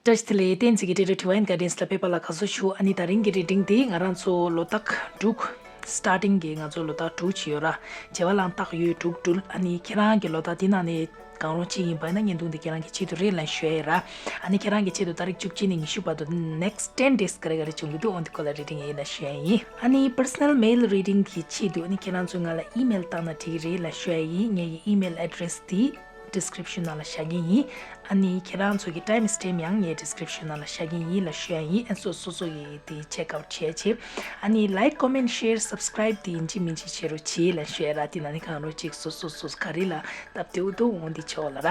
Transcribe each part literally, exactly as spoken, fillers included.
བཀྲ་ཤིས་བདེ་ལེགས། བསྟན་འཛིན་གྱི་ཊེ་ཊར་Divine Guidance་ལ་ཕེབས་པ་ལ་དགའ་བསུ་ཞུ། ཨ་ནི་ད་རིང་གི་reading་འདི་ང་རང་ཚོ་ལོ་རྟགས་དྲུག starting་གི་ང་ཚོ་ལོ་རྟགས་དྲུག་ཅིག་ཡོད་ར། བྱེ་བ་གླང་སྟག་ཡོས་འབྲུག་སྦྲུལ། ཨ་ནི་ཁྱེད་རང་གི་ལོ་རྟགས་འདི་ནང་ནས་གང་རུང་གཅིག་ཡིན་པ་ཡིན་ན་བརྙན་ཐུང་འདི་ཁྱེད་རང་གི་ཆེད་དུ་རེད་ལབ་ཞུ་ཡ་ཡིན་ར། ཨ་ནི་ཁྱེད་རང་གི་ཆེད་དུ་ཏ་རིག་བཅུ་གཅིག་ནས་ཉི་ཤུ་བར་དུ་next ten days་ག་རེ་ག་རེ་བྱུང་གི་འདུག་འོ་འདི་སྐོར་ལ་reading་ཡིན་ན་ཞུ་ཡ་ཡིན། ཨ་ནི་personal mail reading་གི་ཆེད་དུ་ཨ་ནི་ཁྱེད་རང་ཚོས་ང་ལ་email་བཏང་ན་འགྲིག་གི་རེད་ལབ་ཞུ་ཡ་ཡིན། ངའི་email address་འདི་description་ནང་ལ་བཞག་གི་ཡིན། ཨ་ནི་ཁྱེད་རང་ཚོ་གི་time stamp་ཡང་ངའི་description་ནང་ལ་བཞག་གི་ཡིན་ལབ་ཞུ་ཡ་ཡིན། ཨ་སོ་སོ་སོ་གི་དེ་check out་བྱས་བྱས། ཨ་ནི་like, comment, share, subscribe་དེ་ཡིན་གཅིག་མིན་གཅིག་བྱེད་རོགས་བྱེད་ལབ་ཞུ་ཡ་ར། དེ་ནང་ནས་གང་རུང་གཅིག་སོ་སོ་སོ་ག་རེ་ལ་སྟབས་བདེ་པོ་འདུག་འོ་འདི་ཆོག་ལ་ར།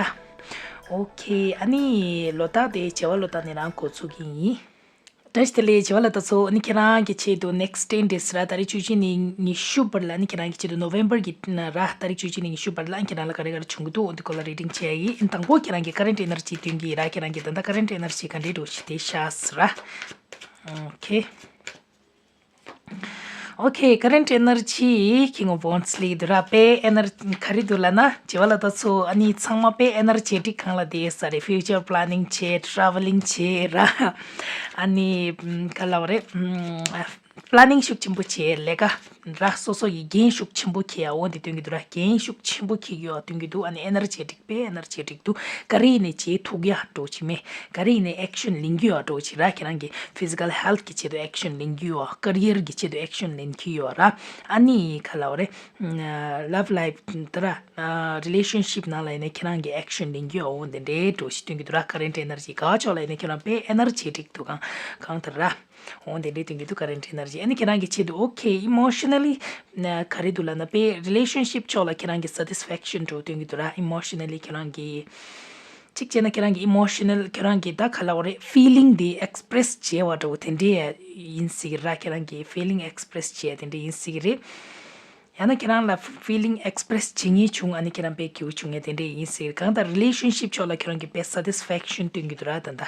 Okay། ཨ་ནི་ལོ་རྟགས་དེ་བྱེ་བ་ལོ་རྟགས་ནས་རང་འགོ་ཚུགས་ཀྱི་ཡིན། བཀྲ་ཤིས་བདེ་ལེགས། བྱེ་བ་ལོ་རྟགས་ཚོ། ཨ་ནི་ཁྱེད་རང་གི་ཆེད་དུ་next ten days་ར། ཏ་རིག་བཅུ་གཅིག་ནས་ཉི་ཤུ་བར་ལ། ཨ་ནི་ཁྱེད་རང་གི་ཆེད་དུ་November་གི་ར། ཏ་རིག་བཅུ་གཅིག་ནས་ཉི་ཤུ་བར་ལ་ཨ་ནི་ཁྱེད་རང་ལ་ག་རེ་ག་རེ་བྱུང་གི་འདུག་འོ་འདི་སྐོར་ལ་reading་བྱས་ཡིན། དང་པོ་ཁྱེད་རང་གི་current energy་སྟོན་གྱི་ཡིན་ར། ཁྱེད་རང་གི་ད་ལྟ་current energy་ག་འདྲའི་འགྲོ་ཞིག་དེ་ཤ་སི་ར། Okay། Okay། Current energy། King of Wands་ལི་འདུག་ར། དཔེ་ཨེ་ནར་ག་རེ་འདུག་ལབ་ན། བྱེ་བ་ལོ་རྟགས་ཚོ། ཨ་ནི་ཚང་མ་དཔེ་energetic་སྒང་ལ་བསྡད་ས་རེད། future planning་བྱེད། travelling་བྱེད་ར། ཨ་ནི་ག་ལབ་རེད། planning་ཤུགས་ཆེན་པོ་བྱེད། ལས་ཀ་ར་སོ་སོ་ཡི་འགན་ཤུགས་ཆེན་པོ་འཁྱེར་ཡ་འོ་འདི་སྟོན་གྱི་འདུག་ར། འགན་ཤུགས་ཆེན་པོ་འཁྱེར་གྱི་ཡོད་སྟོན་གྱི་འདུག་ཨ་ནི་energetic་དཔེ་energetic་འདུག་ག་རེ་ཡིན་ནའི་བྱེད་ཐུབ་ཡ་འགྲོ་ཅིག་མེད། ག་རེ་ཡིན་ནའི་action་ལེན་གྱི་ཡོད་འགྲོ་ཅིག་ར། ཁྱེད་རང་གི་physical health་གི་ཆེད་དུ་action་ལེན་གྱི་ཡོད། career་གི་ཆེད་དུ་action་ལེན་གྱི་ཡོད་ར། ཨ་ནི་ག་ལབ་རེད། love life་དེ་ར། relationship་ནང་ལ་ཡིན་ནའི་ཁྱེད་རང་གི་action་ལེན་གྱི་ཡོད་འོ་འདི་འདྲའི་འགྲོ་ཞིག་སྟོན་གྱི་འདུག་ར། current energy་ག་ཕྱོགས་ལ་ཡིན་ནའི་ཁྱེད་རང་དཔེ་energetic་འདུག་གང་གང་ལྟར་ར། འོ་དེ་འདྲའི་སྟོན་གྱི་འདུག current energy། ཨ་ནི་ཁྱེད་རང་གི་ཆེད་དུ་okay། emotionally་ག་རེ་འདུག་ལབ་ན། དཔེ་relationship་ཕྱོགས་ལ་ཁྱེད་རང་གི་satisfaction་འགྲོ་སྟོན་གྱི་འདུག་ར། emotionally་ཁྱེད་རང་གི་གཅིག་བྱས་ན་ཁྱེད་རང་གི་emotional་ཁྱེད་རང་གི་ད་ག་ལབ་དགོས་རེད། feeling་དེ་express་བྱེད་པ་འདྲ་བོ་དེ་འདྲའི་ཡིན་སྲིད་ཀྱི་ར། ཁྱེད་རང་གི་feeling express་བྱེད་དེ་འདྲའི་ཡིན་སྲིད་ཀྱི་རེད། ཡང་ན་ཁྱེད་རང་ལ་feeling express་བྱེད་མཁན་བྱུང་། ཨ་ནི་ཁྱེད་རང་དཔེ་སྐྱིད་པོ་བྱུང་ངེས་དེ་འདྲས་ཡིན་སྲིད། གང་ལྟར་relationship་ཕྱོགས་ལ་ཁྱེད་རང་གིས་དཔེ་satisfaction་སྟོན་གྱི་འདུག་ར་ད་ལྟ།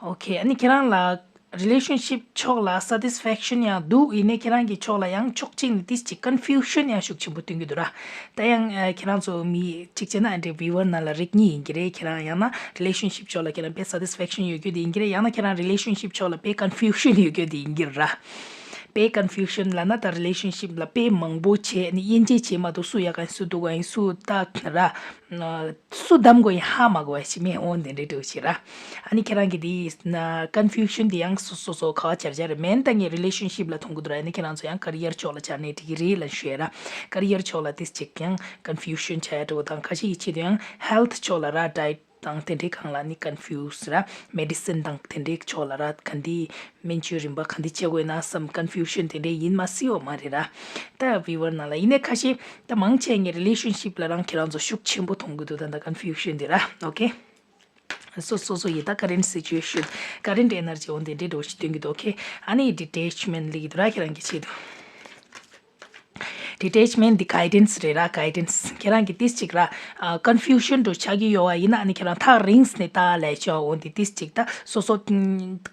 Okay། ཨ་ནི་ཁྱེད་རང་ལ་relationship་ཕྱོགས་ལ་satisfaction་ཡང་འདུག་ཡིན་ནའི་ཁྱེད་རང་གི་ཕྱོགས་ལ་ཡང་ཕྱོགས་གཅིག་ནས་ཏིས་ཅིག་confusion་ཡང་ཤུགས་ཆེན་པོ་སྟོན་གྱི་འདུག་ར། ད་ཡང་ཁྱེད་རང་ཚོ་མི་གཅིག་བྱས་ན་ཨ་འདྲའི་viewer་ནང་ལ་རིག་གཉིས་ཡིན་གྱི་རེད། ཁྱེད་རང་ཡང་ན་relationship་ཕྱོགས་ལ་ཁྱེད་རང་དཔེ་satisfaction་ཡོད་རྒྱུ་དེ་ཡིན་གྱི་རེད། ཡང་ན་ཁྱེད་རང་relationship་ཕྱོགས་ལ་དཔེ་confusion་ཡོད་རྒྱུ་དེ་ཡིན་གྱི་ར། དཔེ་confusion་ལབ་ན་ད་relationship་ལ་དཔེ་མང་པོ་བྱས་ནས་དབྱེ་འབྱེད་བྱེད་མ་ཐུབ། སུ་ཡག་ག་ཡིན། སུ་སྡུག་ག་ཡིན། སུ་ད་ར་སུ་བདམས་དགོས་ཡིན་ཧ་མ་གོ་བ་ཞིག་མེད། འོ་དེ་འདྲའི་འདྲ་བོ་ཞིག་ར། ཨ་ནི་ཁྱེད་རང་གི་དེ་confusion་དེ་ཡང་སོ་སོ་སོ་ག་བ་ཅར་ཅར་རེད། མེན་ད་ངའི་relationship་ལ་མཐོང་གི་འདུག་ར། ཨ་ནི་ཁྱེད་རང་ཚོ་ཡང་career་ཕྱོགས་ལ་ཅར་ནས་འགྲིག་གི་རེད་ལབ་ཞུ་ཡ་ར། career་ཕྱོགས་ལ་ཏིས་ཅིག་ཡང་confusion་ཆགས་ཡ་འདྲ་བོ་དང་། ཁ་ཤས་ཀྱི་ཆེད་དུ་ཡང་health་ཕྱོགས་ལ་ར་diet་དང་དེ་འདྲའི་སྒང་ལ་ནི་confuse་ར། medicine་དང་དེ་འདྲའི་ཕྱོགས་ལ་ར་ག་འདི་སྨན་བཅོས་རིམ་པ་ག་འདི་བྱེད་དགོས་ན་བསམ་confusion་དེ་འདྲའི་ཡིན་མ་སྲིད་པ་མ་རེད་ར། ད་viewer་ནང་ལ་ཡིན་ནའི་ཁ་ཤས་ད་མང་ཆེ་ངའི་relationship་ལ་རང་ཁྱེད་རང་ཚོ་ཤུགས་ཆེན་པོ་མཐོང་གི་འདུག་ད་ད་confusion་དེ་ར། Okay། སོ་སོ་སོ་ཡི་ད་current situation, current energy་འོ་དེ་འདྲའི་འགྲོ་ཞིག་སྟོན་གི་འདུག Okay། ཨ་ནི་detachment་ལི་གི་འདུག་ར་ཁྱེད་རང་གི་ཆེད་དུ། Detachment་འདི་guidance་རེད་ར། guidance། ཁྱེད་རང་གི་ཏིས་ཅིག་ར་ཨ་confusion་འགྲོ་ཆགས་ཀྱི་ཡོད་པ་ཡིན་ན་ཨ་ནི་ཁྱེད་རང་ཐག་རིང་ནས་ལྟ་ལས་ཆོག་འོ་འདི་ཏིས་ཅིག་ད་སོ་སོ་ག་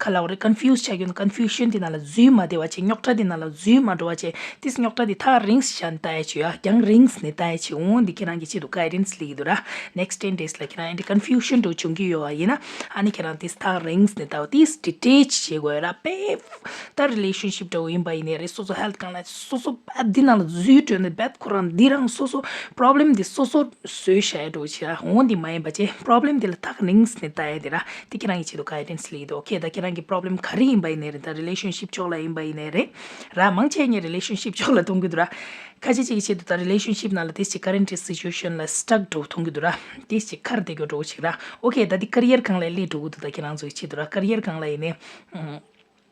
ལབ་རེད། confuse་ཆགས་ཀྱི་ཡོད་ན་confusion་འདི་ནང་ལ་འཛུལ་མ་བསྡད་པ་བྱས། རྙོག་དྲ་འདི་ནང་ལ་འཛུལ་མ་འགྲོ་བ་བྱས། ཏིས་རྙོག་དྲ་འདི་ཐག་རིང་ཞིག་བཞག་ནས་ལྟ་ཡ་ཆོག་ཡ། རྒྱང་རིང་ནས་ལྟ་ཡ་ཆོག་འོ་འདི་ཁྱེད་རང་གི་ཆེད་དུ་guidance་ལི་གི་འདུག་ར། next ten days་ལ་ཁྱེད་རང་ཨ་ནི་confusion་འགྲོ་བྱུང་གི་ཡོད་པ་ཡིན་ན་ཨ་ནི་ཁྱེད་རང་ཏིས་ཐག་རིང་ནས་ལྟ་བ་ཏིས་detach་བྱེད་དགོས་ར། དཔེ་ད་relationship་འདྲ་བོ་ཡིན་པ་ཡིན་ནའི་རེད། སོ་སོ་health་སྒང་ལ་སོ་སོ་ཨ་འདི་ནང་ལ་འཛུལ་འགྲོ་ནས་རྦད་ཁོ་རང་འདི་རང་སོ་སོ་problem་འདི་སོ་སོ་བཟོས་བཞག་ཡ་འགྲོ་བྱེད་ར། འོ་འདི་མ་ཡིན་པ་བྱས་problem་འདི་ལ་ཐག་རིང་ནས་ལྟ་ཡ་འདི་ར། འདི་ཁྱེད་རང་གི་ཆེད་དུ་guidance་ལི་གི་འདུག Okay། ད་ཁྱེད་རང་གི་problem་ག་རེ་ཡིན་པ་ཡིན་ནའི་རེད། ད་relationship་ཕྱོགས་ལ་ཡིན་པ་ཡིན་ནའི་རེད་ར། མང་ཆེ་ངའི་relationship་ཕྱོགས་ལ་གཏོང་གི་འདུག་ར། ཁ་ཤས་ཅིག་གི་ཆེད་དུ་ད་relationship་ནང་ལ་ཏིས་ཅིག་current situation་ལ་stuck་འགྲོ་མཐོང་གི་འདུག་ར། ཏིས་ཅིག་ཁར་བསྡད་དགོས་འགྲོ་ཅིག་ར། Okay། ད་འདི་career་སྒང་ལ་སླེབས་འགྲོ་གི་འདུག་ད་ཁྱེད་རང་ཚོའི་ཆེད་དུ་ར་career་སྒང་ལ་ཡིན་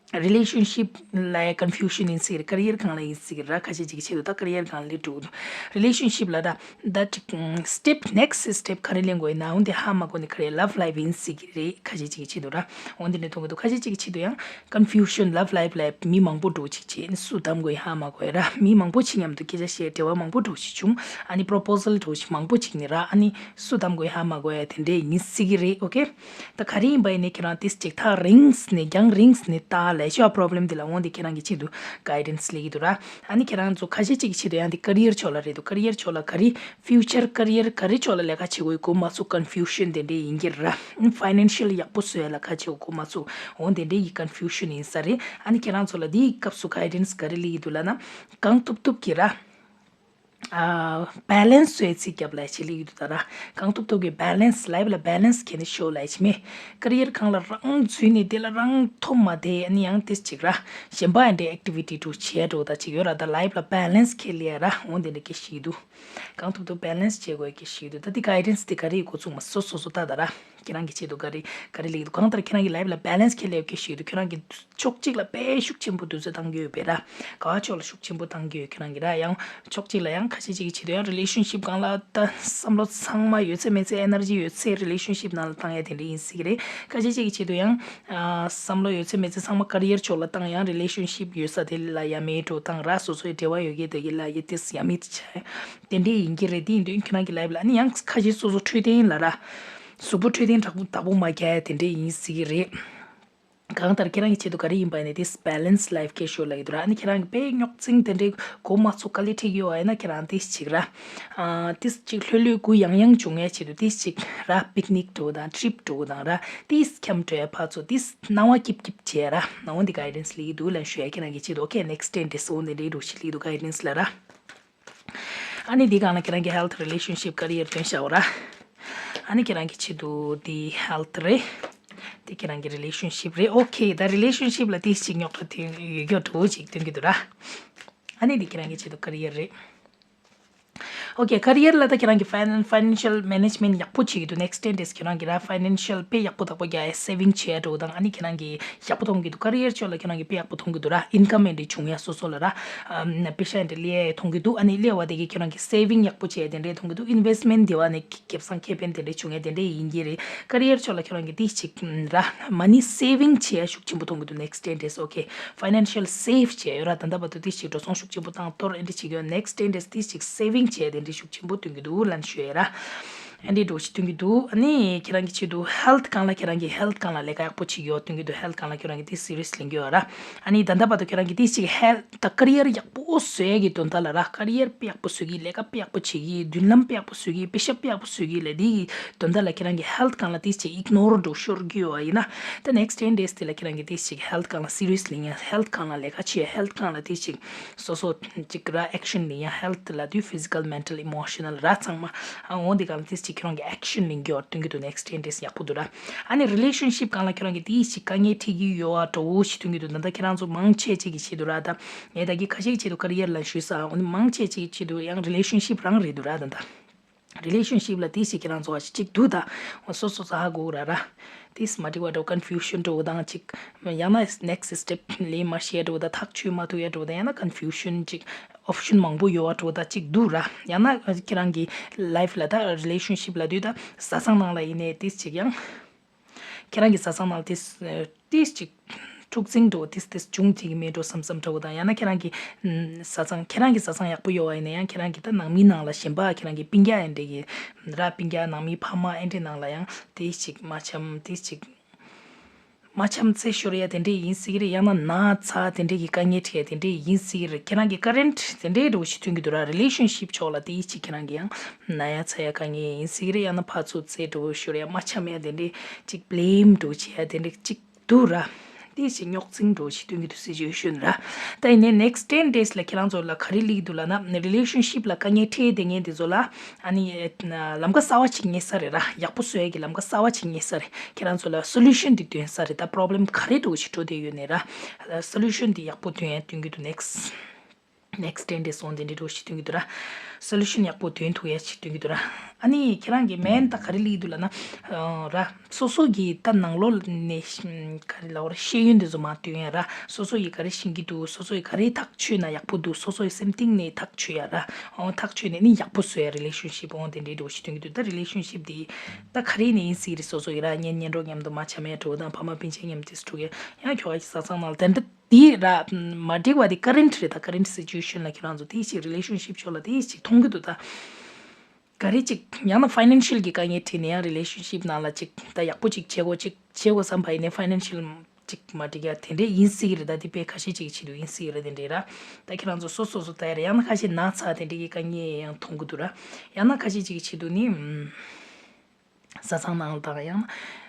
ནའི་relationship་ལ་confusion་ཡིན་སྲིད་རེད། career་སྒང་ལ་ཡིན་སྲིད་ར། ཁ་ཤས་ཅིག་གི་ཆེད་དུ་ད་career་སྒང་ལ་སླེབས་འགྲོ་གི་འདུག relationship་ལ་ད་ད་step next step་ག་རེ་ལེན་དགོས་ཡིན་ན་འོ་འདི་ཧ་མ་གོ་ནས་ག་རེ་love life་ཡིན་སྲིད་ཀྱི་རེད། ཁ་ཤས་ཅིག་གི་ཆེད་དུ་ར། འོ་འདི་འདྲ་མཐོང་གི་འདུག་ཁ་ཤས་ཅིག་གི་ཆེད་དུ་ཡང་confusion love life་ལ་མི་མང་པོ་འགྲོ་ཅིག་བྱས་ནས་སུ་བདམས་དགོས་ཡིན་ཧ་མ་གོ་ཡ་ར། མི་མང་པོ་ཅིག་མཉམ་དུ་སྐད་ཆ་བཤད་འབྲེལ་བ་མང་པོ་འགྲོ་ཅིག་བྱུང་། ཨ་ནི་proposal་འགྲོ་ཅིག་མང་པོ་ཅིག་ནས་ར། ཨ་ནི་སུ་བདམས་དགོས་ཡིན་ཧ་མ་གོ་ཡ་དེ་འདྲས་ཡིན་སྲིད་ཀྱི་རེད། Okay། ད་ག་རེ་ཡིན་པ་ཡིན་ནའི་ཁྱེད་རང་ཏིས་ཅིག་ཐག་རིང་ནས་རྒྱང་རིང་ནས་ལྟ་ ལས་ཤོག་པོ་རོབ་ལེམ་དེ་ལ་འོང་དེ་ཁྱེད་རང་གི་ཆེད་དུ་གའི་ཌེན་སི་སླེབས་ཀྱི་འདུག་ར། ཨ་ནི་ཁྱེད་རང་ཚོ་ཁ་ཤས་ཅིག་གི་ཆེད་དུ་ཡང་དེ་ཀེ་རི་ཡར་ཕྱོགས་ལ་རེད་འདུག་ཀེ་རི་ཡར་ཕྱོགས་ལ་ག་རེ་ཕིའུ་ཅར་ཀེ་རི་ཡར་ག་རེ་ཕྱོགས་ལ་ལས་ཀ་བྱེད་དགོས་གོ་མ་ཚོ་ཀོན་ཕིའུ་ཤན་དེ་འདྲས་ཡིན་གྱི་ར། ཕའི་ནན་ཤལ་ཡག་པོ་བཟོ་ཡ་ལ་ཁ་ཕྱེ་གོ་མ་ཚོ་འོང་དེ་འདྲས་ཡི་ཀོན་ཕིའུ་ཤན་ཡིན་ས་རེད། ཨ་ནི་ཁྱེད་རང་ཚོ་ལ་དེའི་སྐབས་སུ་གའི་ཌེན་སི་ག་རེ་སླེབས་ཀྱི་འདུག་ལབ་ན་གང་ཐུབ་ཐུབ་ཀྱི་ར། ཨ། བེ་ལེན་སི་བཟོས་ཚིག་རྒྱབ་ལ་ཆེ་ལེགས་ཡོད་དུ་ད་ར། གང་ཐུབ་ཐུབ་ཀྱི་བེ་ལེན་སི་ལའིབ་ལ་བེ་ལེན་སི་ཁྱེར་ནས་ཤོག་ལ་ཆེ་མེ། ཀེ་རི་ཡར་སྒང་ལ་རང་འཛུལ་ནས་དེ་ལ་རང་ཐོབ་མ་དེ་ཨ་ནི་ཡང་ཏིས་ཅིག་ར། གཞན་པ་ཨ་འདྲའི་ཨེག་ཊི་བི་ཊི་འགྲོ་བྱེད་འགྲོ་ད་ཅིག་ཡོད་ར། ད་ལའིབ་ལ་བེ་ལེན་སི་ཁྱེར་ལ་ཡ་ར་འོང་དེ་འདྲ་སྐད་ཤིག་འདུག་གང་ཐུབ་ཐུབ་བེ་ལེན་སི་བྱེད་དགོས་སྐད་ཤིག་འདུག་ད་དེ་གའི་ཌེན་སི་དེ་ག་རེ་འགོ་ཚུགས་མ་སོ་སོ་སོ་ལྟ་ད་ར། ཁྱེད་རང་གི་ཆེད་དུ་ག་རེ་ག་རེ་ལེགས་འདུག་གང་ལྟར་ཁྱེད་རང་གི་ལའིབ་ལ་བེ་ལེན་སི་ཁྱེར་ལ་ཡོད་སྐད་ཤིག་འདུག་ཁྱེད་རང་གི་ཕྱོགས་གཅིག་ལ་དཔེ་ཤུགས་ཆེན་པོ་དུས་ཚོད་བཏང་གི་ཡོད་པས་ར། ག་བ་ཕྱོགས་ལ་ཤུགས་ཆེན་པོ་བཏང་གི་ཡོད་ཁྱེད་རང་གི་ར། ཡང་ཕྱོགས་གཅིག་ལ་ཡང་ཁ་ཤས་ཅིག་གི་ཆེད་དུ་ཡང་རི་ལེ་ཤན་ཤིབ་སྒང་ལ་ད་བསམ་བློ་ཚང་མ་ཡོད་ཚད་མེད་ཚད་ཨེ་ནར་ཇི་ཡོད་ཚད་རི་ལེ་ཤན་ཤིབ་ནང་ལ་བཏང་ཡ་དེ་འདྲ་ཡིན་སྲིད་ཀྱི་རེད། ཁ་ཤས་ཅིག་གི་ཆེད་དུ་ཡང་ཨ། བསམ་བློ་ཡོད་ཚད་མེད་ཚད་ཚང་མ་ཀེ་རི་ཡར་ཕྱོགས་ལ་བཏང་ཡང་རི་ལེ་ཤན་ཤིབ་ཡོད་ས་དེ་ལ་ཡ་མེད་འགྲོ་བཏང་ར། སོ་སོའི་འབྲེལ་བ་ཡོད་མཁན་དེ་གི་ལ་ཡ་ཏིས་ཡ་མེད་ཆ་དེ་འདྲས་ཡིན་གྱི་རེད། དེ་ཡིན་དུས་ཁྱེད་རང་གི་ལའིབ་ལ་ཨ་ནི་ཡང་ཁ་ཤས་སོ་སོ་འཕྲོད་བསྟེན་ལ་ར། གཟུགས་པོ་འཕྲོད་བསྟེན་དྲག་པོ་དག་པོ་མ་རྒྱག་ཡ་དེ་འདྲས་ཡིན་སྲིད་ཀྱི་རེད། གང་ལྟར་ཁྱེད་རང་གི་ཆེད་དུ་ག་རེ་ཡིན་པ་ཡིན་ན་ཏིས་བེ་ལེན་སི་ལའིབ་སྐད་ཤོད་ལ་ཡོད་དུ་ར། ཨ་ནི་ཁྱེད་རང་གི་དཔེ་རྙོག་འཛིང་དེ་འདྲའི་གོ་མ་ཚོ་དཀའ་ལས་འཕྲད་ཀྱི་ཡོད་པ་ཡིན་ན་ཁྱེད་རང་ཏིས་ཅིག་ར། ཨ། ཏིས་ཅིག་ལྷོད་ལྷོད་གུ་ཡང་ཡང་བྱུང་ཡ་ཆེད་དུ་ཏིས་ཅིག་ར་པིག་ནིག་འགྲོ་དང་ཊི་རིབ་འགྲོ་དང་ར། ཏིས་འཁྱམ་འགྲོ་ཡ་ཕར་ཚུར་ཏིས་སྣང་བ་སྐྱིབ་སྐྱིབ་བྱས་ར། ནང་འོང་དེ་གའི་ཌེན་སི་ལེགས་འདུག་ལན་ཞུ་ཡ་ཁྱེད་རང་གི་ཆེད་དུ། ཨོ་ཁེ། ནེག་སི་ཊེན་ཌེ་སི་འོང་དེ་འདྲའི་འགྲོ་ཞིག་ལེགས་འདུག་གའི་ཌེན་སི་ལ་ར། ཨ་ནི་འདི་སྒང་ལ་ཁྱེད་རང་གི་ཧེལ་ཐི་རི་ལེ་ཤན་ཤིབ་ཀེ་རི་ཡར་སྟོན་བྱའོ་ར། ཨ་ནི་ཁྱེད་རང་གི་ཆེད་དུ་འདི་ཧེལ་ཐི་རེད། འདི་ཁྱེད་རང་གི་རི་ལེ་ཤན་ཤིབ་རེད། ཨོ་ཁེ། ད་རི་ལེ་ཤན་ཤིབ་ལ་ཏིས་ཅིག་རྙོག་དྲ་དེ་ཡོད་རྒྱུ་འགྲོ་ཅིག་སྟོན་གྱི་འདུག་ར། ཨ་ནི་འདི་ཁྱེད་རང་གི་ཆེད་དུ་ཀེ་རི་ཡར་རེད། ཨོ་ཁེ། ཀེ་རི་ཡར་ལ་ད་ཁྱེད་རང་གི་ཕའི་ནན་ཕའི་ནན་ཤལ་མེ་ནེཇ་མེན་ཊི་ཡག་པོ་བྱེད་ཀྱི་འདུག་ནེག་སི་ཊེན་ཌེ་སི་ཁྱེད་རང་གི་ར་ཕའི་ནན་ཤལ་དཔེ་ཡག་པོ་དག་པོ་རྒྱག་ཡ་སེ་ཝིང་བྱེད་ཡ་འགྲོ་དང་ཨ་ནི་ཁྱེད་རང་གི་ཡག་པོ་མཐོང་གི་འདུག་ཀེ་རི་ཡར་ཕྱོགས་ལ་ཁྱེད་རང་གི་དཔེ་ཡག་པོ་མཐོང་གི་འདུག་ར། ཨིན་ཀམ་ཨེ་འདྲ་བྱུང་ཡ་སོ་སོ་ལ་ར། ཨམ། པེ་ཤ་ཨེ་འདྲ་སླེབས་ཡ་མཐོང་གི་འདུག་ཨ་ནི་སླེབས་པ་དེ་གི་ཁྱེད་རང་གི་སེ་ཝིང་ཡག་པོ་བྱེད་ཡ་དེ་འདྲས་མཐོང་གི་འདུག་ཨིན་ཝེསི་མེན་ཊི་དེ་བ་ནས་ཁེ་བཟང་ཁེ་ཕན་དེ་འདྲས་བྱུང་ཡ་དེ་འདྲས་ཡིན་གྱི་རེད། ཀེ་རི་ཡར་ཕྱོགས་ལ་ཁྱེད་རང་གི་ཏིས་ཅིག་ར་མ་ནི་སེ་ཝིང་བྱེད་ཡ་ཤུགས་ཆེན་པོ་མཐོང་གི་འདུག་ནེག་སི་ཊེན་ཌེ་སི། ཨོ་ཁེ། ཕའི་ནན་ཤལ་སེ་ཝི་བྱས་ཡོད་ར། ད་ལྟ་བར་དུ་ཏིས་ཅིག་འགྲོ་སོང་ཤུགས་ཆེན་པོ་བཏང་གཏོར་ཨེ་འདྲ་བྱེད་ཀྱི་ཡོད། ནེག་སི་ཊེན་ཌེ་སི་ཏིས་ཅིག་སེ་ཝིང་བྱས་དེ་འདྲ་ཤུགས་ཆེན་པོ་སྟོན་གྱི་འདུག་ལན་ཞུ་ཡ་ར། ཨེ་འདྲ་འགྲོ་ཞིག་སྟོན་གྱི་འདུག་ཨ་ནི་ཁྱེད་རང་གི་ཆེད་དུ་ཧེལ་ཐི་སྒང་ལ་ཁྱེད་རང་གི་ཧེལ་ཐི་སྒང་ལ་ལས་ཀ་ཡག་པོ་བྱེད་ཀྱི་ཡོད་སྟོན་གྱི་འདུག་ཧེལ་ཐི་སྒང་ལ་ཁྱེད་རང་གི་ཏིས་སི་རི་ཡས་ལེན་གྱི་ཡོད་ར། ཨ་ནི་ད་ལྟ་བར་དུ་ཁྱེད་རང་གི་ཏིས་ཅིག་ཧེལ་ཐི་ད་ཀེ་རི་ཡར་ཡག་པོ་བཟོ་ཡ་གི་དོན་དག་ལ་ར། ཀེ་རི་ཡར་དཔེ་ཡག་པོ་བཟོ་གི། ལས་ཀ་དཔེ་ཡག་པོ་བྱེད་ཀྱི། མདུན་ལམ་དཔེ་ཡག་པོ་བཟོ་གི། པེ་ཤ་དཔེ་ཡག་པོ་བཟོ་གི་ལས་དེ་གི་དོན་དག་ལ་ཁྱེད་རང་གི་ཧེལ་ཐི་སྒང་ལ་ཏིས་ཅིག་ཨིག་ནོར་འགྲོ་ཤོར་གྱི་ཡོད་པ་ཡིན་ན། ད་ནེག་སི་ཊེན་ཌེ་སི་དེ་ལ་ཁྱེད་རང་གི་ཏིས་ཅིག་ཧེལ་ཐི་སྒང་ལ་སི་རི་ཡས་ལེན་ཡ། ཧེལ་ཐི་སྒང་ལ་ལས་ཀ་བྱེད་ཡ། ཧེལ་ཐི་སྒང་ལ་ཏིས་ཅིག་སོ་སོ་ཅིག་ར་ཨེག་ཤན་ལེན་ཡ། ཧེལ་ཐི་ལབ་དུས་ཕི་ཟི་ཀལ་མེན་ཊལ་ཨི་མོ་ཤ་ནལ་ར་ཚང་མ། ཨ་འོ་འདི་སྒང་ལ་ཏིས་ཅིག་ཁྱེད་རང་གི་ཨེག་ཤན་ལེན་གྱི་ཡོད་སྟོན་གྱི་འདུག་ནེག་སི་ཊེན་ཌེ་སི་ཡག་པོ་འདུག་ར། ཨ་ནི་རི་ལེ་ཤན་ཤིབ་སྒང་ལ་ཁྱེད་རང་གི་ཏིས་ཅིག་དཀའ་ངལ་འཕྲད་ཀྱི་ཡོད་པ་འདྲ་བོ་ཞིག་སྟོན་གྱི་འདུག་ད་ལྟ་ཁྱེད་རང་ཚོ་མང་ཆེ་ཅིག་གི་ཆེད་དུ་ར། ད་ངས་ད་གིན་ཁ་ཤས་ཀྱི་ཆེད་དུ་ཀེ་རི་ཡར་ལ་ཞུས་ས། འོ་ནི་མང་ཆེ་ཅིག་གི་ཆེད་དུ་ཡང་རི་ལེ་ཤན་ཤིབ་རང་རེད་འདུག་ར། ད་ལྟ། རི་ལེ་ཤན་ཤིབ་ལ་ཏིས་ཅིག་ཁྱེད་རང་ཚོ་བ་ཅིག་འདུག་ད། སོ་སོ་ཚ་ཧ་གོ་ར་ར། ཏིས་མ་འགྲིག་པ་འདྲ་བོ་ཀོན་ཕིའུ་ཤན་འདྲ་བོ་དང་ཅིག་ཡང་ན་ནེག་སི་ཊེབ་ལེན་མ་ཤེས་འདྲ་བོ་དང་ཐག་ཆོད་མ་ཐུབ་ཡ་འདྲ་བོ་དང་ཡང་ན་ཀོན་ཕིའུ་ཤན་ཅིག་ཨོབ་ཤན་མང་པོ་ཡོད་པ་འདྲ་བོ་དང་ཅིག་འདུག་ར། ཡང་ན་ཁྱེད་རང་གི་ལའིབ་ལ་ད་རི་ལེ་ཤན་ཤིབ་ལབ་དུས་ད་བཟའ་ཚང་ནང་ལ་ཡིན་ནའི་ཏིས་ཅིག་ཡང་། ཁྱེད་རང་གི་བཟའ་ཚང་ནང་ཏིས་ཏིས་ཅིག་འཁྲུག་འཛིང་འདྲ་བོ་ཏིས་ཏིས་བྱུང་བསྡད་ཀྱི་མེད་འགྲོ་བསམ་བསམ་འདྲ་བོ་དང་ཡང་ན་ཁྱེད་རང་གི་ཨམ་བཟའ་ཚང་ཁྱེད་རང་གི་བཟའ་ཚང་ཡག་པོ་ཡོད་པ་ཡིན་ན་ཡང་ཁྱེད་རང་གི་ད་ནང་མི་ནང་ལ་གཞན་པ་ཁྱེད་རང་གི་སྤུན་ཀྱག་ཨེ་འདྲ་གི་ར་སྤུན་ཀྱག་ནང་མི་ཕ་མ་ཨེ་འདྲའི་ནང་ལ་ཡང་ཏིས་ཅིག་མ་འཆམ་ཏིས་ཅིག་མ་འཆམ་རྩེ་ཤོར་ཡ་དེ་འདྲས་ཡིན་སྲིད་ཀྱི་རེད། ཡང་ན་ན་ཚ་དེ་འདྲས་ཀྱི་དཀའ་ངལ་འཕྲད་ཡ་དེ་འདྲས་ཡིན་སྲིད་ཀྱི་རེད། ཁྱེད་རང་གི་ཀ་རེན་ཊི་དེ་འདྲས་འདྲ་བོ་ཞིག་ཐོན་གྱི་འདུག་ར། རི་ལེ་ཤན་ཤིབ་ཕྱོགས་ལ་དེ་ཡིད་ཆེས་ཁྱེད་རང་གི་ཡང་ན་ཡ་ཚ་ཡ་དཀའ་ངལ་ཡིན་སྲིད་ཀྱི་རེད། ཡང་ན་ཕར་ཚུར་རྩེ་འདྲ་བོ་ཤོར་ཡ་མ་འཆམ་ཡ་དེ་འདྲས་ཅིག་བླེམ་འདྲ་བོ་བྱེད་ཡ་དེ་འདྲས་ཅིག་འདུག་ར། དེ་ཞིག་རྙོག་འཛིང་འདྲ་བོ་ཞིག་སྟོན་གྱི་འདུག་སྲིད་ཇུ་ཨེ་ཤན་ར། ད་ཡིན་ནའི་ནེག་སི་ཊེན་ཌེ་སི་ལ་ཁྱེད་རང་ཚོ་ལ་ག་རེ་སླེབས་ཀྱི་འདུག་ལབ་ན་རི་ལེ་ཤན་ཤིབ་ལ་དཀའ་ངལ་འཕྲད་བསྡད་མཁན་དེ་ཚོ་ལ་ཨ་ནི་ལམ་ཁ་གསར་བ་ཅིག་རྙེད་ས་རེད་ར། ཡག་པོ་བཟོ་ཡ་གི་ལམ་ཁ་གསར་བ་ཅིག་རྙེད་ས་རེད། ཁྱེད་རང་ཚོ་ལ་སོ་ལུ་ཤན་དེ་སྟོན་ས་རེད། ད་པོ་རོབ་ལེམ་ག་རེ་འདྲ་བོ་ཞིག་འགྲོ་བསྡད་ཡོད་ནའི་ར། སོ་ལུ་ཤན་དེ་ཡག་པོ་སྟོན་ཡ་སྟོན་གྱི་འདུག་ནེག་སི་ནེག་སི་ཊེན་ཌེ་སི་འོང་དེ་འདྲའི་འདྲ་བོ་ཞིག་སྟོན་གྱི་འདུག་ར། སོ་ལུ་ཤན་ཡག་པོ་སྟོན་ཐུབ་ཡ་ཞིག་སྟོན་གྱི་འདུག་ར། ཨ་ནི་ཁྱེད་རང་གི་མེན་ད་ག་རེ་སླེབས་འདུག་ལབ་ན། ར། སོ་སོ་གི་ད་ནང་ལོགས་ནས་ག་རེ་ལབ་དགོས་རེད། ཤེས་ཡོན་དེ་ཚོ་མར་སྟོན་ཡ་ར། སོ་སོ་ཡི་ག་རེ་ཤེས་ཀྱི་འདུག་སོ་སོ་ཡི་ག་རེ་ཐག་ཆོད་ན་ཡག་པོ་འདུག་སོ་སོ་ཡི་སེམས་གཏིང་ནས་ཐག་ཆོད་ཡ་ར། འོ་ཐག་ཆོད་ནས་ནི་ཡག་པོ་བཟོ་ཡ་རི་ལེ་ཤན་ཤིབ་འོང་དེ་འདྲའི་འདྲ་བོ་ཞིག་སྟོན་གྱི་འདུག་ད་རི་ལེ་ཤན་ཤིབ་དེ་ད་ག་རེ་ནས་ཡིན་སྲིད་རེད། སོ་སོ་ཡི་ར་གཉེན་གཉེན་གྲོགས་མཉམ་དུ་མར་འཆམ་ཡ་འདྲ་བོ་དང་ཕ་མ་སྤུན་མཆེད་མཉམ་དུ་འགྲོ་ཡ་ཡང་ཁྱོ་ག་གི་བཟའ་ཚང་ནང་ལ་དེ་འདྲ། དེ་ར་མ་འགྲིག་པ་དེ་ཀ་རེན་ཊི་རེད། ད་ཀ་རེན་ཊི་སི་ཅུ་ཨེ་ཤན་ལ་ཁྱེད་རང་ཚོ་དེ་ཞིག་རི་ལེ་ཤན་ཤིབ་ཕྱོགས་ལ་དེ་ཞིག་མཐོང་གི་འདུག་ད་ག་རེ་ཅིག་ཡང་ན་ཕའི་ནན་ཤལ་གྱི་དཀའ་ངལ་འཕྲད་ནས་ཡང་རི་ལེ་ཤན་ཤིབ་ནང་ལ་ཅིག་ད་ཡག་པོ་ཅིག་བྱེད་དགོས་ཅིག་བྱེད་དགོས་བསམ་པ་ཡིན་ནའི་ཕའི་ནན་ཤལ་ ཅིག་མ་འགྲིག་ཡ་དེ་འདྲས་ཡིན་སྲིད་ཀྱི་རེད། ད་དེ་དཔེ་ཁ་ཤས་ཅིག་གི་ཆེད་དུ་ཡིན་སྲིད་ཀྱི་རེད། དེ་འདྲས་ར། ད་ཁྱེད་རང་ཚོ་སོ་སོ་སོ་ལྟ་ཡ་རེད། ཡང་ན་ཁ་ཤས་ན་ཚ་དེ་འདྲས་ཀྱི་དཀའ་ངལ་ཡང་མཐོང་གི་འདུག་ར། ཡང་ན་ཁ་ཤས་ཅིག་གི་ཆེད་དུ་ནི་ཨམ། བཟའ་ཚང་ནང་དང་ཡང་ན་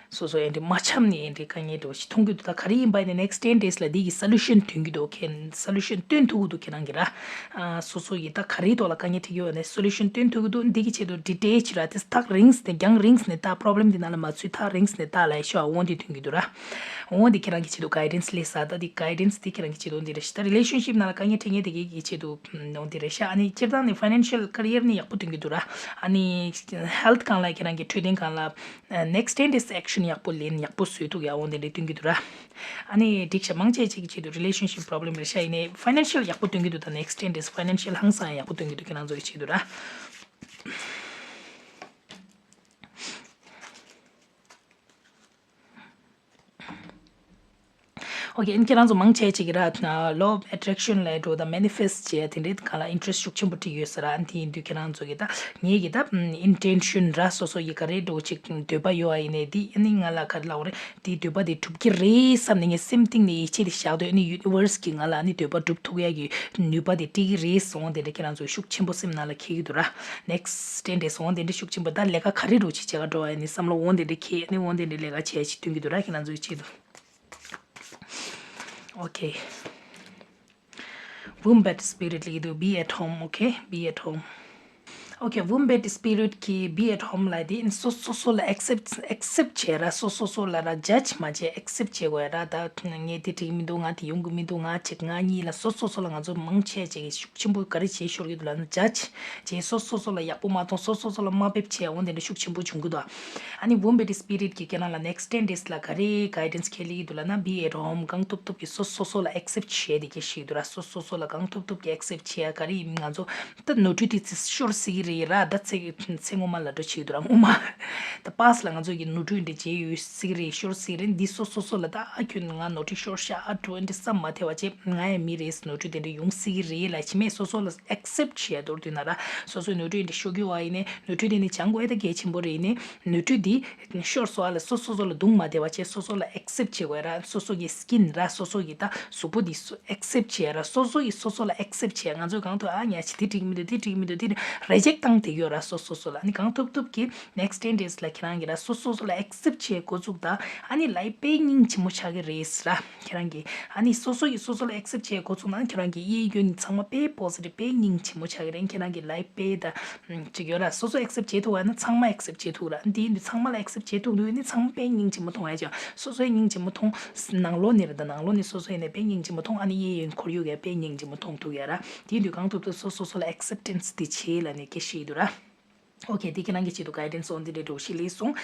སོ་སོ་ཨེ་འདྲས་མ་འཆམ་ནས་ཨེ་འདྲས་དཀའ་ངལ་འདྲ་བོ་ཞིག་མཐོང་གི་འདུག་ད་ག་རེ་ཡིན་པ་ཡིན་ནའི་next ten days ལ་འདི་གི་solution སྟོན་གྱི་འདུག་ཁྱེད་solution སྟོན་ཐུབ་ཀྱི་འདུག་ཁྱེད་རང་གི་ར། ཨ། སོ་སོ་ཡི་ད་ག་རེའི་ཐོག་ལ་དཀའ་ངལ་འཕྲད་ཀྱི་ཡོད་ནའི་solution སྟོན་ཐུབ་ཀྱི་འདུག་འདི་གི་ཆེད་དུ་detail ཅིག་ར་དེ་ཐག་རིང་ནས་རྒྱང་རིང་ནས་ད་problem འདི་ནང་ལ་མ་ཚུད་ཐག་རིང་ནས་ད་ལ་ཤོག་འོང་འདི་སྟོན་གྱི་འདུག་ར། འོ་འདི་ཁྱེད་རང་གི་ཆེད་དུ་guidance སླེབས་ས། ད་འདི་guidance འདི་ཁྱེད་རང་གི་ཆེད་དུ་འདི་རེད་ཤག་ད་relationship ནང་ལ་དཀའ་ངལ་འཕྲད་མཁན་དེ་གའི་གི་ཆེད་དུ་འོ་འདི་རེད་ཤག་ཨ་ནི་སྤྱིར་བཏང་ནི་financial career ནི་ཡག་པོ་སྟོན་གྱི་འདུག་ར། ཨ་ནི་health སྒང་ལ་ཁྱེད་རང་གི་འཕྲོད་བསྟེན་སྒང་ལ་next ten days action ཡག་པོ་ལེན་ཡག་པོ་བཟོས་འདུག་ཡ། འོ་འདི་འདྲ་སྟོན་གྱི་འདུག་ར། ཨ་ནི་འགྲིག་ཤག་མང་ཆེ་ཅིག་གི་ཆེད་དུ་relationship problem རེད་ཤག་ཡིན་ནའི་financial ཡག་པོ་སྟོན་གྱི་འདུག་ད་next ten days financial ཧང་སང་ཡག་པོ་སྟོན་གྱི་འདུག་ཁྱེད་རང་ཚོ་གི་ཆེད་དུ་ར། ཨོ་ཁེ། ཨན་ཁྱེད་རང་ཚོ་མང་ཆེ་ཅིག་གིས་ར། law of attraction ལབ་འགྲོ་དང་manifest བྱས་དེ་འདྲའི་སྒང་ལ་interest ཤུགས་ཆེན་པོ་སྤྲད་ཡོད་ས་ར། ཨན་དེ་ཡིན་དུས་ཁྱེད་རང་ཚོ་གིས་ད་ངེད་ཀྱི་ད་intention ར་སོ་སོ་ཡི་ག་རེ་འགྲོ་ཅིག་འདོད་པ་ཡོད་ཨ་ཡིན་ནའི་དེ་ཨ་ནི་ང་ལ་ག་རེ་ལབ་དགོས་རེད། དེའི་འདོད་པ་དེ་འགྲུབ་ཀྱི་རེད་བསམ་ནས་ངས་སེམས་གཏིང་ནས་ཡིད་ཆེས་དེ་བཞག་དུས་ཨ་ནི་universe གིས་ང་ལ་ཨ་ནི་འདོད་པ་འགྲུབ་ཐུབ་ཡ་གི་ནུས་པ་དེ་སྤྲད་ཀྱི་རེད་སོང་། དེ་འདྲ་ཁྱེད་རང་ཚོ་ཤུགས་ཆེན་པོ་སེམས་ནང་ལ་འཁྱེར་གྱི་འདུག་ར། next ten days འོང་དེ་འདྲ་ཤུགས་ཆེན་པོ་ད་ལས་ཀ་ག་རེ་འགྲོ་ཅིག་བྱེད་ག་འགྲོ་ཨ་ནི་བསམ་བློ་འོང་དེ་འདྲ་འཁྱེར་ཨ་ནི་འོང་དེ་འདྲ་ལས་ཀ་བྱེད་ཅིག་སྟོན་གྱི་འདུག་ར། ཁྱེད་རང་ཚོའི་ཆེད་དུ། Okay. Wombat spirit ལ་གི་འདུག be at home, okay? Be at home. Okay, wombat spirit གི་be at home ལ་དེ་སོ་སོ་སོ་ལ་accept accept བྱས་ར། སོ་སོ་སོ་ལ་ར་judge མ་བྱས་accept བྱེད་དགོས་ར། ད་ངས་དེ་འགྲིག་མི་འདུག་ང་དེ་ཡོང་གི་མི་འདུག་ང་ཅིག་ང་གཉིས་ལ་སོ་སོ་སོ་ལ་ང་ཚོ་མང་ཆེ་ཅིག་གིས་ཤུགས་ཆེན་པོ་ག་རེ་བྱེད་ཤོར་གྱི་འདུག་ལབ་ན་judge བྱས་སོ་སོ་སོ་ལ་ཡག་པོ་མ་མཐོང་། སོ་སོ་སོ་ལ་དམའ་འབེབས་བྱས་འོང་དེ་འདྲ་ཤུགས་ཆེན་པོ་བྱུང་གི་འདུག་ཨ་ནི་wombat spirit གིས་ཁྱེད་རང་ལ་next ten days ལ་ག་རེ་guidance ཁྱེར་ལེ་གི་འདུག་ལབ་ན་be at home གང་ཐུབ་ཐུབ་ཀྱིས་སོ་སོ་སོ་ལ་accept བྱས་དེ་གི་ཞིག་འདུག་ར། སོ་སོ་སོ་ལ་གང་ཐུབ་ཐུབ་ཀྱིས་accept བྱས་ཡ་ག་རེ་ཡིན་ང་ཚོ་ད་ནོར་འཁྲུལ་དེ་ཚེ་ཤོར་སྲིད་ཀྱི་རེད་ར། ད་ཚེ་ཚེ་སྔོན་མ་ལ་འགྲོ་ཆེ་གི་འདུག་ར། སྔོན་མ་ད་past ལ་ང་ཚོ་གི་ནོར་འཁྲུལ་འདི་བྱས་ཡོད་སྲིད་ཀྱི་རེད། ཤོར་སྲིད་ཀྱི་རེད། འདི་སོ་སོ་སོ་ལ་ད་ཨ་ཁྱོད་ང་ནོར་འཁྲུལ་ཤོར་ཤག་ཨ་འགྲོ་འདི་བསམ་མ་ཐེ་བ་བྱས་ང་ཡང་མི་རེད། ནོར་འཁྲུལ་དེ་འདྲ་ཡོང་སྲིད་ཀྱི་རེད་ལབ་ཕྱི་མས་སོ་སོ་ལ་accept བྱས་མདོར་བསྡུས་ན་ར། སོ་སོའི་ནོར་འཁྲུལ་འདི་ཤོར་གྱི་ཡོད་ཨ་ཡིན་ནའི་ནོར་འཁྲུལ་དེ་ནི་སྦྱང་དགོས་ད་གལ་ཆེན་པོ་རེད། ཡིན་ནའི་ནོར་འཁྲུལ་འདི་ཤོར་སོང་ཨ་ལ་སོ་སོ་སོ་ལ་རྡུང་མ་བསྡད་པ་བྱས་སོ་སོ་ལ་accept བྱེད་དགོས་ར། སོ་སོ་གི་skin ར་སོ་སོ་གི་ད་གཟུགས་པོ་འདི་accept བྱེད་ར། སོ་སོ་ཡིས་སོ་སོ་ལ་accept བྱེད། ང་ཚོས་གང་ཐུབ་ཨ་ཉག་ཅིག་འདི་འགྲིག་མི་འདུག་འདི་འགྲིག་མི་འདུག་འདི་reject བཏང་བསྡད་ཡོད་ར། སོ་སོ་སོ་ལ་ནི་གང་ཐུབ་ཐུབ་ཀྱིས་next ten days ལ་ཁྱེད་རང་གིས་ར་སོ་སོ་སོ་ལ་accept བྱེད་འགོ་བཙུགས་ད་ཨ་ནི་life དཔེ་སྙིང་རྗེ་མོ་ཆགས་ཀྱི་རེད་ར། ཁྱེད་རང་གིས་ཨ་ནི་སོ་སོ་ཡིས་སོ་སོ་ལ་accept བྱེད་འགོ་བཙུགས་ན་ཁྱེད་རང་གི་གཡས་གཡོན་ཚང་མ་དཔེ་positive དཔེ་སྙིང་རྗེ་མོ་ཆགས་ཀྱི་རེད། ཁྱེད་རང་གི་life དཔེ་ད་ཅིག་ཡོད་ར། སོ་སོ་accept བྱེད་ཐུབ་པ་ན་ཚང་མ་accept བྱེད་ཐུབ་ར། འདི་ཡིན་དུས་ཚང་མ་ལ་accept བྱེད་ཐུབ་འདུག་ནི་ཚང་མ་དཔེ་སྙིང་རྗེ་མོ་མཐོང་ཡ་ཅིག་སོ་སོའི་སྙིང་རྗེ་མོ་མཐོང་། ནང་ལོགས་ནས་རེད་ད་ནང་ལོགས་ནས་སོ་སོ་ཡིན་ནའི་དཔེ་སྙིང་རྗེ་མོ་མཐོང་། ཨ་ནི་གཡས་གཡོན་ཁོར་ཡུག་ག་དཔེ་སྙིང་རྗེ་མོ་མཐོང་ཐུབ་ཡ་ར། དེ་ཡིན་དུས་གང་ཐུབ་ཐུབ་སོ་སོ་སོ་ལ་acceptance འདི་བྱེད་ལབ་ནས་སྐད་ཆ་བཤད་ཀྱི་འདུག་ར། Okay དེ་ཁྱེད་རང་གི་ཆེད་དུ་guidance འོ་འདི་འདྲའི་འདྲ་བོ་ཞིག་སླེབས་སོང་།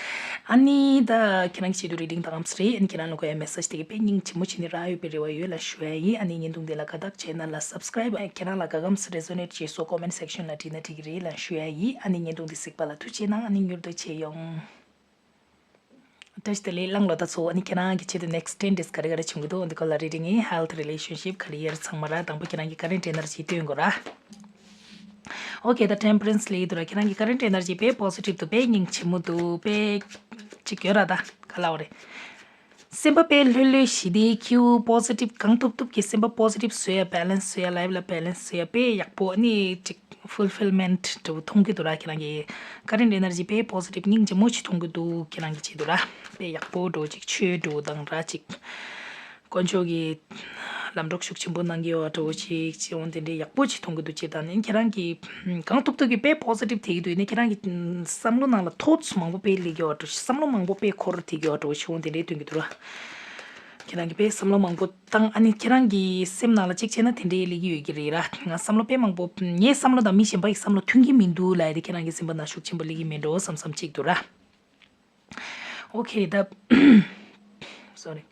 ཨ་ནི་ད་ཁྱེད་རང་གི་ཆེད་དུ་reading ད་གམ་སི་རེད། ཨ་ནི་ཁྱེད་རང་ལ་གོ་ཡ་message དེ་གི་དཔེ་སྙིང་རྗེ་མོ་བྱས་ནས་རག་ཡོད་པའི་རེ་བ་ཡོད་ལ་ཞུ་ཡ་ཡིན། ཨ་ནི་བརྙན་ཐུང་འདི་ལ་དགའ་ཐག་channel ལ་subscribe ཁྱེད་རང་ལ་དགའ་གམ་སི་resonate བྱས་སོ་comment section ལ་བྲིས་ན་འགྲིག་གི་རེད་ལ་ཞུ་ཡ་ཡིན། ཨ་ནི་བརྙན་ཐུང་འདི་གཟིགས་པ་ལ་ཐུགས་རྗེ་གནང་། ཨ་ནི་མྱུར་དུ་མཇལ་ཡོང་། བཀྲ་ཤིས་བདེ་ལེགས་གླང་ལོ་ད་ཚོ། ཨ་ནི་ཁྱེད་རང་གི་ཆེད་དུ་next ten days ག་རེ་ག་རེ་བྱུང་གི་འདུག་འདི་སྐོར་ལ་reading ཡིན། Health, relationship, career ཚང་མ་ར། དང་པོ་ཁྱེད་རང་གི་current energy སྟོན་དགོས་ར། Okay ད་temperance ལ་ཡིད་དུ་ར། ཁྱེད་རང་གི་current energy དཔེ་positive དུ་དཔེ་སྙིང་རྗེ་མོ་འདུག་དཔེ་ཅིག་ཡོད་ར། ད་ག་ལབ་དགོས་རེད། སེམས་པ་དཔེ་ལྷོད་ལྷོད་ཞི་བདེ་ཁྱིའུ་positive གང་ཐུབ་ཐུབ་ཀྱིས་སེམས་པ་positive བཟོ་ཡ་balance བཟོ་ཡ་life ལ་balance བཟོ་ཡ་དཔེ་ཡག་པོ་ཨ་ནི་ཅིག fulfillment འདྲ་བོ་མཐོང་གི་འདུག་ར། ཁྱེད་རང་གི་current energy དཔེ་positive སྙིང་རྗེ་མོ་ཞིག་མཐོང་གི་འདུག་ཁྱེད་རང་གི་ཆེད་དུ་ར། དཔེ་ཡག་པོ་འདྲ་བོ་ཅིག་ཆོས་འདྲ་བོ་དང་ར་ཅིག་དཀོན་མཆོག་གི་ལམ་གྲོགས་ཤུགས་ཆེན་པོ་གནང་གི་ཡོད་འདྲ་བོ་ཅིག་ཅིག་འོང་དེ་འདྲའི་ཡག་པོ་ཅིག་མཐོང་གི་འདུག་ཅེས་དང་ནི་ཁྱེད་རང་གི་གང་ཐུབ་ཐུབ་ཀྱིས་དཔེ་positive དེ་གི་འདུག་ནི་ཁྱེད་རང་གི་བསམ་བློ་ནང་ལ་thoughts མང་པོ་དཔེ་སླེབས་ཀྱི་ཡོད་འདྲ་བོ་ཅིག་བསམ་བློ་མང་པོ་དཔེ་འཁོར་དེ་གི་ཡོད་འདྲ་བོ་ཅིག་འོང་དེ་འདྲའི་སྟོན་གི་འདུག་ར། ཁྱེད་རང་གིས་དཔེ་བསམ་བློ་མང་པོ་བཏང་ཨ་ནི་ཁྱེད་རང་གི་སེམས་ནང་ལ་གཅིག་བྱས་ན་དེ་འདྲའི་སླེབས་ཀྱི་ཡོད་ཀྱི་རེད་ར། ང་བསམ་བློ་དཔེ་མང་པོ་ངའི་བསམ་བློ་དང་མི་གཞན་པ་ཡི་བསམ་བློ་མཐུན་གྱི་མི་འདུག་ལབ་ཡ་དེ་ཁྱེད་རང་གི་སེམས་པ་ནང་ཤུགས་ཆེན་པོ་སླེབས་ཀྱི་མེད་འགྲོ་བསམ་བསམ་གཅིག་འདུག་ར། Okay ད་sorry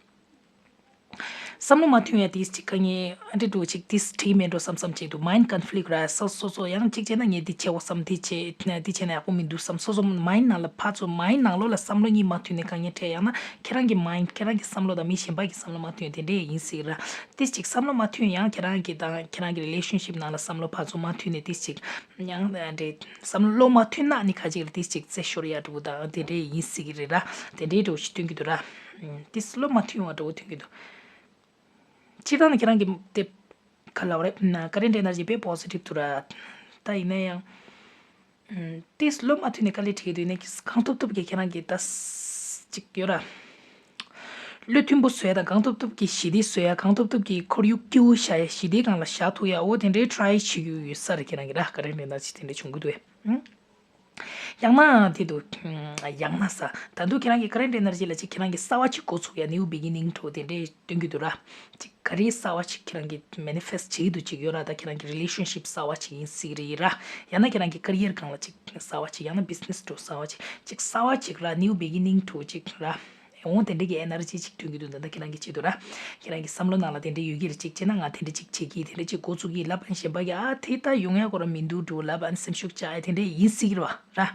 བསམ་བློ་མ་མཐུན་ཡ་དེ་ཅིག་ག་ངས་ཨ་འདྲ་འགྲོ་ཅིག་དེ་ཁྲིད་མེད་འགྲོ་བསམ་བསམ་ཅིག་འདུག་མའིན་ཌི་ཀོན་ཕི་ལིག་ར། སོ་སོ་སོ་ཡང་ཅིག་བྱས་ན་ངས་འདི་བྱེད་འོ་བསམ། འདི་བྱེད་འདི་བྱས་ན་ཡག་པོ་མི་འདུག་བསམ། སོ་སོ་མའིན་ཌི་ནང་ལ་ཕར་ཚུར་མའིན་ཌི་ནང་ལོགས་ལ་བསམ་བློ་གཉིས་མ་མཐུན་ནས་ག་ངས་ཁྲིད་ཡང་ན་ཁྱེད་རང་གི་མའིན་ཌི་ཁྱེད་རང་གི་བསམ་བློ་དང་མི་གཞན་པ་གི་བསམ་བློ་མ་མཐུན་དེ་འདྲས་ཡིན་སྲིད་ར། དེ་ཅིག་བསམ་བློ་མ་མཐུན་ཡང་ཁྱེད་རང་གི་དང་ཁྱེད་རང་གི་རི་ལེ་ཤན་ཤིབ་ནང་ལ་བསམ་བློ་ཕར་ཚུར་མ་མཐུན་ནས་དེ་ཅིག་ཡང་འདྲས་བསམ་བློ་མ་མཐུན་ན་ནི་ཁ་ཅིག་རེད། དེ་ཅིག་རྩེ་ཤོར་ཡ་འགྲོ་དང་དེ་འདྲས་ཡིན་སྲིད་ཀྱི་རེད་ར། དེ་འདྲས་འགྲོ་ཞིག་སྟོན་གྱི་འདུག་ར། དེ་བསམ་བློ་མ་མཐུན་བ་འགྲོ་སྟོན་གྱི་འདུག་སྤྱིར་བཏང་ནི་ཁྱེད་རང་གི་དེ་ག་ལབ་རེད། ཀ་རེན་ཊི་ཨེ་ནར་ཇི་དཔེ་པོ་ཟི་ཊིབ་འདུག་ར། ད་ཡིན་ན་ཡང་ཨམ། དེ་བསམ་བློ་མ་མཐུན་ནས་དཀའ་ལས་འཕྲད་ཀྱི་འདུག་ནས་གང་ཐུབ་ཐུབ་ཀྱིས་ཁྱེད་རང་གི་ད་ཅིག་ཡོད་ར། བློ་མཐུན་པོ་བཟོ་ཡ་དང་གང་ཐུབ་ཐུབ་ཀྱིས་ཞི་བདེ་བཟོ་ཡ། གང་ཐུབ་ཐུབ་ཀྱིས་ཁོར་ཡུག་སྐྱིད་པོ་བྱ་ཡ། ཞི་བདེ་སྒང་ལ་བཞག་ཐུབ་ཡ། འོ་དེ་འདྲའི་ཊ་རའི་བྱེད་ཀྱི་ཡོད་ས་རེད། ཁྱེད་རང་གི་ར་ཀ་རེན་ཊི་ཨེ་ནར་ཇི་དེ་འདྲ་བྱུང་གི་འདུག་ཨེ། ཡང་ན་དེ་འདུག་ཡང་ན་ས་ད་དུང་ཁྱེད་རང་གི་ཀ་རེན་ཊི་ཨེ་ནར་ཇི་ལ་ཅིག་ཁྱེད་རང་གི་གསར་བ་ཅིག་འགོ་ཚུགས་ཡ། ནིའུ་བི་གི་ནིང་འདྲ་བོ་དེ་འདྲས་སྟོན་གྱི་འདུག་ར། ཅིག་ག་རེ་གསར་བ་ཅིག་ཁྱེད་རང་གི་མེ་ནི་ཕེ་སི་ཊི་བྱེད་ཀྱི་འདུག་ཅིག་ཡོད་ར། ད་ཁྱེད་རང་གི་རི་ལེ་ཤན་ཤིབ་གསར་བ་ཅིག་ཡིན་སྲིད་རེད་ར། ཡང་ན་ཁྱེད་རང་གི་ཀེ་རི་ཡར་སྒང་ལ་ཅིག་གསར་བ་ཅིག་ཡང་ན་བི་ཛི་ནེ་སི་འདྲ་བོ་གསར་བ་ཅིག་ཅིག་གསར་བ་ཅིག་ར། ནིའུ་བི་གི་ནིང་འདྲ་བོ་ཅིག་ར། འོ་དེ་འདྲ་གི་ཨེ་ནར་ཇི་ཅིག་སྟོན་གྱི་འདུག་ད་ལྟ་ཁྱེད་རང་གི་ཆེད་དུ་ར། ཁྱེད་རང་གི་བསམ་བློ་ནང་ལ་དེ་འདྲ་ཡོད་ཀྱི་རེད། ཅིག་བྱས་ན་ང་དེ་འདྲ་ཅིག་བྱེད་ཀྱི་དེ་འདྲ་ཅིག་འགོ་བཙུགས་ཀྱི་ལབ། ཨ་ནི་གཞན་པ་གིས་ཨ་དེ་ད་ཡོང་ཡ་ཁོ་རང་མི་འདུག་འདྲ་བོ་ལབ། ཨ་ནི་སེམས་ཤུགས་བཅག་ཡ་དེ་འདྲ་ཡིན་སྲིད་ཀྱི་རེད་བ་ར།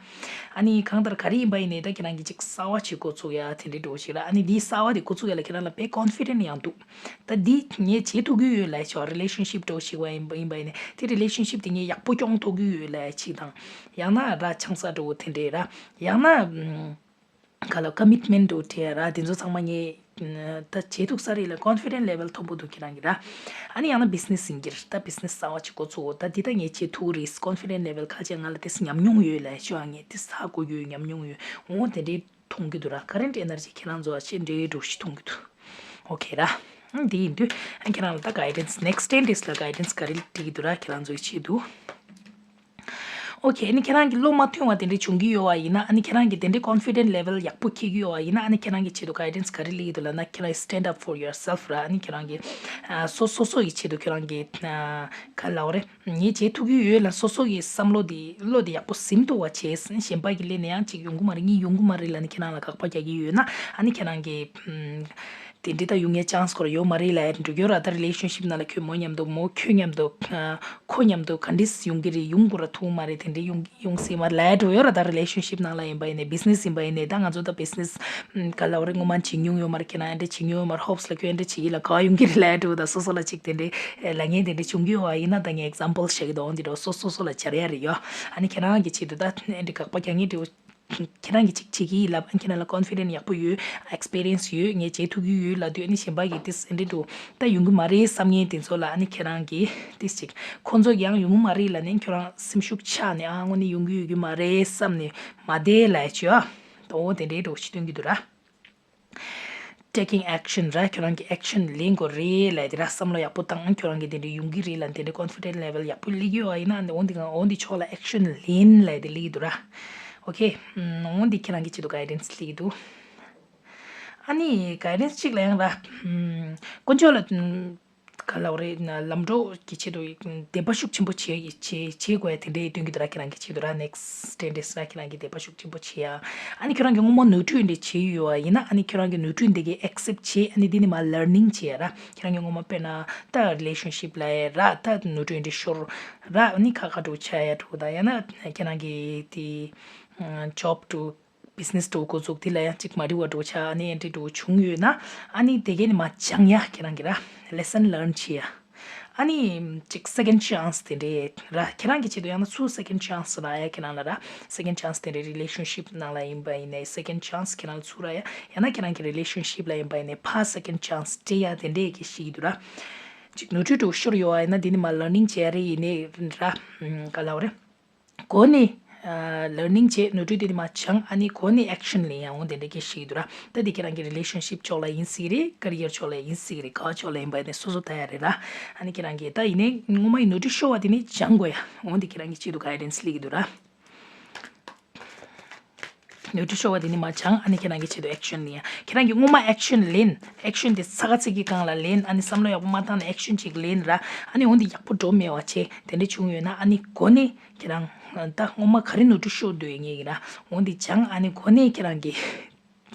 ཨ་ནི་གང་ལྟར་ག་རེ་ཡིན་པ་ཡིན་ནའི་ད་ཁྱེད་རང་གིས་ཅིག་གསར་བ་ཅིག་འགོ་བཙུགས་ཡ་དེ་འདྲ་འདྲ་བོ་ཞིག་ར། ཨ་ནི་འདི་གསར་བ་དེ་འགོ་བཙུགས་ཡ་ལ་ཁྱེད་རང་ལ་དཔེ་ཀོན་ཕི་ཌེན་ཊི་ཡང་འདུག་ད་འདི་ངས་བྱེད་ཐུབ་ཀྱི་ཡོད་ལབ་ཆོག་རི་ལེ་ཤན་ཤིབ་འདྲ་བོ་ཞིག་བ་ཡིན་པ་ཡིན་པ་ཡིན་ནའི་དེ་རི་ལེ་ཤན་ཤིབ་དེ་ངས་ཡག་པོ་སྐྱོང་ཐུབ་ཀྱི་ཡོད་ལབ་ཅིག་དང་། ཡང་ན་ར་ཆང་ས་འདྲ་བོ་དེ་འདྲས་ར། ཡང་ན་ཨམ། ག་ལ་ཀོ་མིཊ་མེན་ཊི་འདྲ་བོ་དེ་ར། དེ་ཚོ་ཚང་མ་ངས་ཨམ། ད་བྱེད་ཐུབ་ས་རེད་ལ་ཀོན་ཕི་ཌེན་ཊི་ལེ་ཝལ་མཐོན་པོ་འདུག་ཁྱེད་རང་གི་ར། ཨ་ནི་ཡང་ན་བི་ཛི་ནེ་སི་ཡིན་གྱི་རེད། ད་བི་ཛི་ནེ་སི་གསར་བ་ཅིག་འགོ་ཚུགས། འོ་ད་འདི་ད་ངས་བྱེད་ཐུབ་རེད། ཀོན་ཕི་ཌེན་ཊི་ལེ་ཝལ་ཁ་ཅིག་ང་ལ་དེ་ཉམས་མྱོང་ཡོད་ལབ་ཆོག་ངས་དེ་ཧ་གོ་ཡོད། ཉམས་མྱོང་ཡོད། འོ་དེ་འདྲའི་མཐོང་གི་འདུག་ར། ཀ་རེན་ཊི་ཨེ་ནར་ཇི་ཁྱེད་རང་ཚོ་ཨ་ཅེ་འདྲའི་འདྲ་བོ་ཞིག་མཐོང་གི་འདུག་ཨོ་ཁེ་ར། ཨང་དེ་ཡིན་དུས་ཨ་ཁྱེད་རང་ལ་ད་གའི་ཌེན་སི་ནེག་སི་ཊེན་ཌེ་ལ་གའི་ཌེན་སི་ག་རེ་སྤྲད་ཀྱི་འདུག་ར། ཁྱེད་རང་ཚོའི་ཆེད་དུ། ཨོ་ཁེ། ཨ་ནི་ཁྱེད་རང་གི་བློ་མ་མཐུན་པ་དེ་འདྲ་བྱུང་གི་ཡོད་པ་ཡིན་ན། ཨ་ནི་ཁྱེད་རང་གི་དེ་འདྲའི་ཀོན་ཕི་ཌེན་ཊི་ལེ་ཝལ་ཡག་པོ་འཁྱེར་གྱི་ཡོད་པ་ཡིན་ན། ཨ་ནི་ཁྱེད་རང་གི་ཆེད་དུ་གའི་ཌེན་སི་ག་རེ་སླེབས་ཀྱི་འདུག་ལབ་ན། ཁྱེད་རང་གི་stand up for yourself ར། ཨ་ནི་ཁྱེད་རང་གི་ཨ་སོ་སོ་སོ་ཡི་ཆེད་དུ་ཁྱེད་རང་གི་ཨ་ག་ལབ་དགོས་རེད། ངས་བྱེད་ཐུབ་ཀྱི་ཡོད་ལབ། སོ་སོ་གི་བསམ་བློ་དེ་བློ་དེ་ཡག་པོ་ཟིན་ཐུབ་པ་བྱས། གཞན་པ་གི་སླེབས་ནས་ཡང་ཅིག་ཡོང་གི་མ་རེད། ངས་ཡོང་གི་མ་རེད་ལབ་ནས་ཁྱེད་རང་ལ་དགག་པ་རྒྱག་གི་ཡོད་ན། ཨ་ནི་ཁྱེད་རང་གི་ཨམ། དེ་འདྲ་ད་ཡོང་ཡའི་ཅན་སི་ཁོ་རང་ཡོད་མ་རེད་ལབ་ཡ་དེ་འགྲོ་གི་ཡོད་ར། ད་རི་ལེ་ཤན་ཤིབ་ནང་ལ་ཁྱོད་མོ་མཉམ་དུ་མོ་ཁྱོད་མཉམ་དུ་ཨ་ཁོ་མཉམ་དུ་ག་འདྲས་ཡོང་གི་རེད། ཡོང་དགོས་ར་ཐུག་མ་རེད། དེ་འདྲས་ཡོང་ཡོང་སྲིད་མ་རེད་ལབ་ཡ་འགྲོ་ཡོད་ར། ད་རི་ལེ་ཤན་ཤིབ་ནང་ལ་ཡིན་པ་ཡིན་ནའི་བི་ཛི་ནེ་སི་ཡིན་པ་ཡིན་ནའི། ད་ང་ཚོ་ད་བི་ཛི་ནེ་སི་ཨམ་ག་ལབ་དགོས་རེད། སྔོན་མ་བྱེད་མྱོང་ཡོད་མ་རེད། ཁྱེད་རང་ཨེ་འདྲ་བྱེད་མྱོང་ཡོད་མ་རེད། ཧོབ་སི་ལ་ཁྱོད་ཨེ་འདྲ་བྱེད་ཀྱི་ལ་ག་བ་ཡོང་གི་རེད་ལབ་ཡ་འགྲོ། ད་སོ་སོ་ལ་ཅིག་དེ་འདྲས་ལབ་མཁན་དེ་འདྲས་བྱུང་གི་ཡོད་པ་ཡིན་ན། ད་ངས་ཨེག་ཛམ་པལ་བཤད་ཀྱི་འདུག་འོ་འདི་འདྲ་སོ་སོ་སོ་ལ་སྦྱར་ཡ་རེད་ཡོད། ཨ་ནི་ཁྱེད་རང་གི་ཆེད་དུ་ད་ཨེ་འདྲ་དགག་པ་རྒྱག་མཁན་འདྲ་བོ། ཁྱེད་རང་གིས་ཅིག་བྱེད་ཀྱི་ཡིན་ལབ། ཁྱེད་རང་ལ་ཀོན་ཕི་ཌེན་ཊི་ཡག་པོ་ཡོད། ཨེག་སི་པི་རི་ཡན་སི་ཡོད། ངས་བྱེད་ཐུབ་ཀྱི་ཡོད་ལབ་དུས། ཨ་ནི་གཞན་པ་གིས་དེ་ཨེ་འདྲ་འདྲ་ད་ཡོང་གི་མ་རེད་བསམ་མཁན་དེ་ཚོ་ལ། ཨ་ནི་ཁྱེད་རང་གིས་དེ་ཅིག་ཁོང་ཚོ་ཡང་ཡོང་གི་མ་རེད་ལབ་ནས་ཁྱོད་རང་སེམས་ཤུགས་ཆག་ནས། ཨ་དངོས་གནས་ཡོང་གི་ཡོད་ཀྱི་མ་རེད་བསམ་ནས་མ་བསྡད་ལབ་ཡ་ཅིག་ཡོད། ད་འོ་དེ་འདྲའི་འདྲ་བོ་ཞིག་སྟོན་གྱི་འདུག་ར། Taking action ར། ཁྱོད་རང་གིས་ཨེག་ཤན་ལེན་དགོས་རེད་ལབ་དེ་ར། བསམ་བློ་ཡག་པོ་བཏང་། ཁྱོད་རང་གིས་དེ་འདྲ་ཡོང་གི་རེད་ལབ། དེ་འདྲ་ཀོན་ཕི་ཌེན་ཊི་ལེ་ཝལ་ཡག་པོ་སླེབས་ཡོད་པ་ཡིན་ན། འོ་འདི་འོ་འདི་ཕྱོགས་ལ་ཨེག་ཤན་ལེན་ལབ་དེ་སླེབས་ཀྱི་འདུག་ར། ཨོ་ཁེ། ཨམ། འོ་འདི་ཁྱེད་རང་གི་ཆེད་དུ་གའི་ཌེན་སི་སླེབས་ཀྱི་འདུག་ཨ་ནི་གའི་ཌེན་སི་གཅིག་ལ་ཡང་ར། ཨམ། དཀོན་མཆོག་ལ་ཨམ། ག་ལབ་དགོས་རེད། ལམ་འགྲོ་གི་ཆེད་དུ་དད་པ་ཤུགས་ཆེན་པོ་བྱེད་བྱེད་བྱེད་དགོས་ཡ་དེ་འདྲའི་སྟོན་གྱི་འདུག་ར། ཁྱེད་རང་གི་ཆེད་དུ་ར། ནེག་སི་ཊེན་ཌེ་ལ་ཁྱེད་རང་གིས་དད་པ་ཤུགས་ཆེན་པོ་བྱེད་ཡ། ཨ་ནི་ཁྱོད་རང་གིས་སྔོན་མ་ནོར་འཁྲུལ་འདི་བྱས་ཡོད་པ་ཡིན་ན། ཨ་ནི་ཁྱོད་རང་གིས་ནོར་འཁྲུལ་འདི་གའི་ཨེག་སེབ་བྱེད། ཨ་ནི་འདི་ནས་མར་ལར་ནིང་བྱེད་ཡ་ར། ཁྱེད་རང་གིས་སྔོན་མ་དཔེར་ན་ད་རི་ལེ་ཤན་ཤིབ་ལ་ཡ་ར། ད་ནོར་འཁྲུལ་འདི་ཤོར་ར། ཨ་ནི་ཁ་ཁ་འགྲོ་ཆ་ཡ་འགྲོ། ད་ཡང་ན་ཁྱེད་རང་གིས་དེ་ཇོབ་འགྲོ། བི་ཛི་ནེ་སི་འགྲོ་འགོ་བཙུགས། དེ་ལ་ཡང་གཅིག་མ་འགྲིག་པ་འགྲོ་ཆ། ཨ་ནི་ཨེ་འདྲ་འགྲོ་བྱུང་ཡོད་ན། ཨ་ནི་དེ་གའི་ནི་མར་སྦྱང་ཡ་ཁྱེད་རང་གིས་ར། ལེ་སན་ལརན་བྱེད་ཡ། ཨ་ནི་ཅིག་སེ་ཀེན་ཌི་ཆན་སི་དེ་འདྲས་ར། ཁྱེད་རང་གི་ཆེད་དུ་ཡང་ན་ཚུར་སེ་ཀེན་ཌི་ཆན་སི་རག་ཡ་ཁྱེད་རང་ལ་ར། སེ་ཀེན་ཌི་ཆན་སི་དེ་འདྲས་རི་ལེ་ཤན་ཤིབ་ནང་ལ་ཡིན་པ་ཡིན་ནའི་སེ་ཀེན་ཌི་ཆན་སི་ཁྱེད་རང་ལ་ཚུར་རག་ཡ། ཡང་ན་ཁྱེད་རང་གི་རི་ལེ་ཤན་ཤིབ་ལ་ཡིན་པ་ཡིན་ནའི་ཕར་སེ་ཀེན་ཌི་ཆན་སི་སྤྲད་ཡ་དེ་འདྲས་ཀྱི་ཞིག་འདུག་ར། ཅིག་ནོར་འཁྲུལ་འགྲོ་ཤོར་ཡོད་པ་ཡིན་ན་དེ་ནི་མར་ལར་ནིང་བྱས་རེ་ཡིན་ནའི་ར། ག་ལབ་དགོས་རེད། གོ་ནས་ལར་ནིང་བྱས། ནོར་འཁྲུལ་དེ་ནི་མར་སྦྱང་། ཨ་ནི་གོ་ནས་ཨེག་ཤན་ལེན་ཡ། འོ་དེ་འདྲ་གི་ཞིག་འདུག་ར། ད་དེ་ཁྱེད་རང་གི་རི་ལེ་ཤན་ཤིབ་ཕྱོགས་ལ་ཡིན་སྲིད་རེད། ཀེ་རི་ཡར་ཕྱོགས་ལ་ཡིན་སྲིད་རེད། ག་བ་ཕྱོགས་ལ་ཡིན་པ་ཡིན་ནའི་སོ་སོ་ལྟ་ཡ་རེད་ར། ཨ་ནི་ཁྱེད་རང་གིས་ད་ཡིན་ནའི་སྔོན་མ་ཡི་ནོར་འཁྲུལ་ཤོར་བ་དེ་ནི་སྦྱང་དགོས་ཡ། འོ་དེ་ཁྱེད་རང་གི་ཆེད་དུ་གའི་ཌེན་སི་སླེབས་ཀྱི་འདུག་ར། ནོར་འཁྲུལ་ཤོར་བ་དེ་ནི་མར་སྦྱང་། ཨ་ནི་ཁྱེད་རང་གི་ཆེད་དུ་ཨེག་ཤན་ལེན་ཡ། ཁྱེད་རང་གིས་སྔོན་མ་ཨེག་ཤན་ལེན། ཨེག་ཤན་དེ་ཚ་ག་ཚིག་གི་སྒང་ལ་ལེན། ཨ་ནི་བསམ་བློ་ཡག་པོ་མ་བཏང་ནས་ཨེག་ཤན་ཅིག་ལེན་ར། ཨ་ནི་འོ་འདི་ཡག་པོ་འགྲོ་མེད་པ་བྱས། དེ་འདྲ་བྱུང་ཡོད་ན་ཨ་ནི་གོ་ནས་ཁྱེད་རང་ད་སྔོན་མ་ག་རེ་ནོར་འཁྲུལ་ཤོར་འདུག་ངེས་ཀྱི་ར། འོ་འདི་སྦྱང་། ཨ་ནི་གོ་ནས་ཁྱེད་རང་གིས་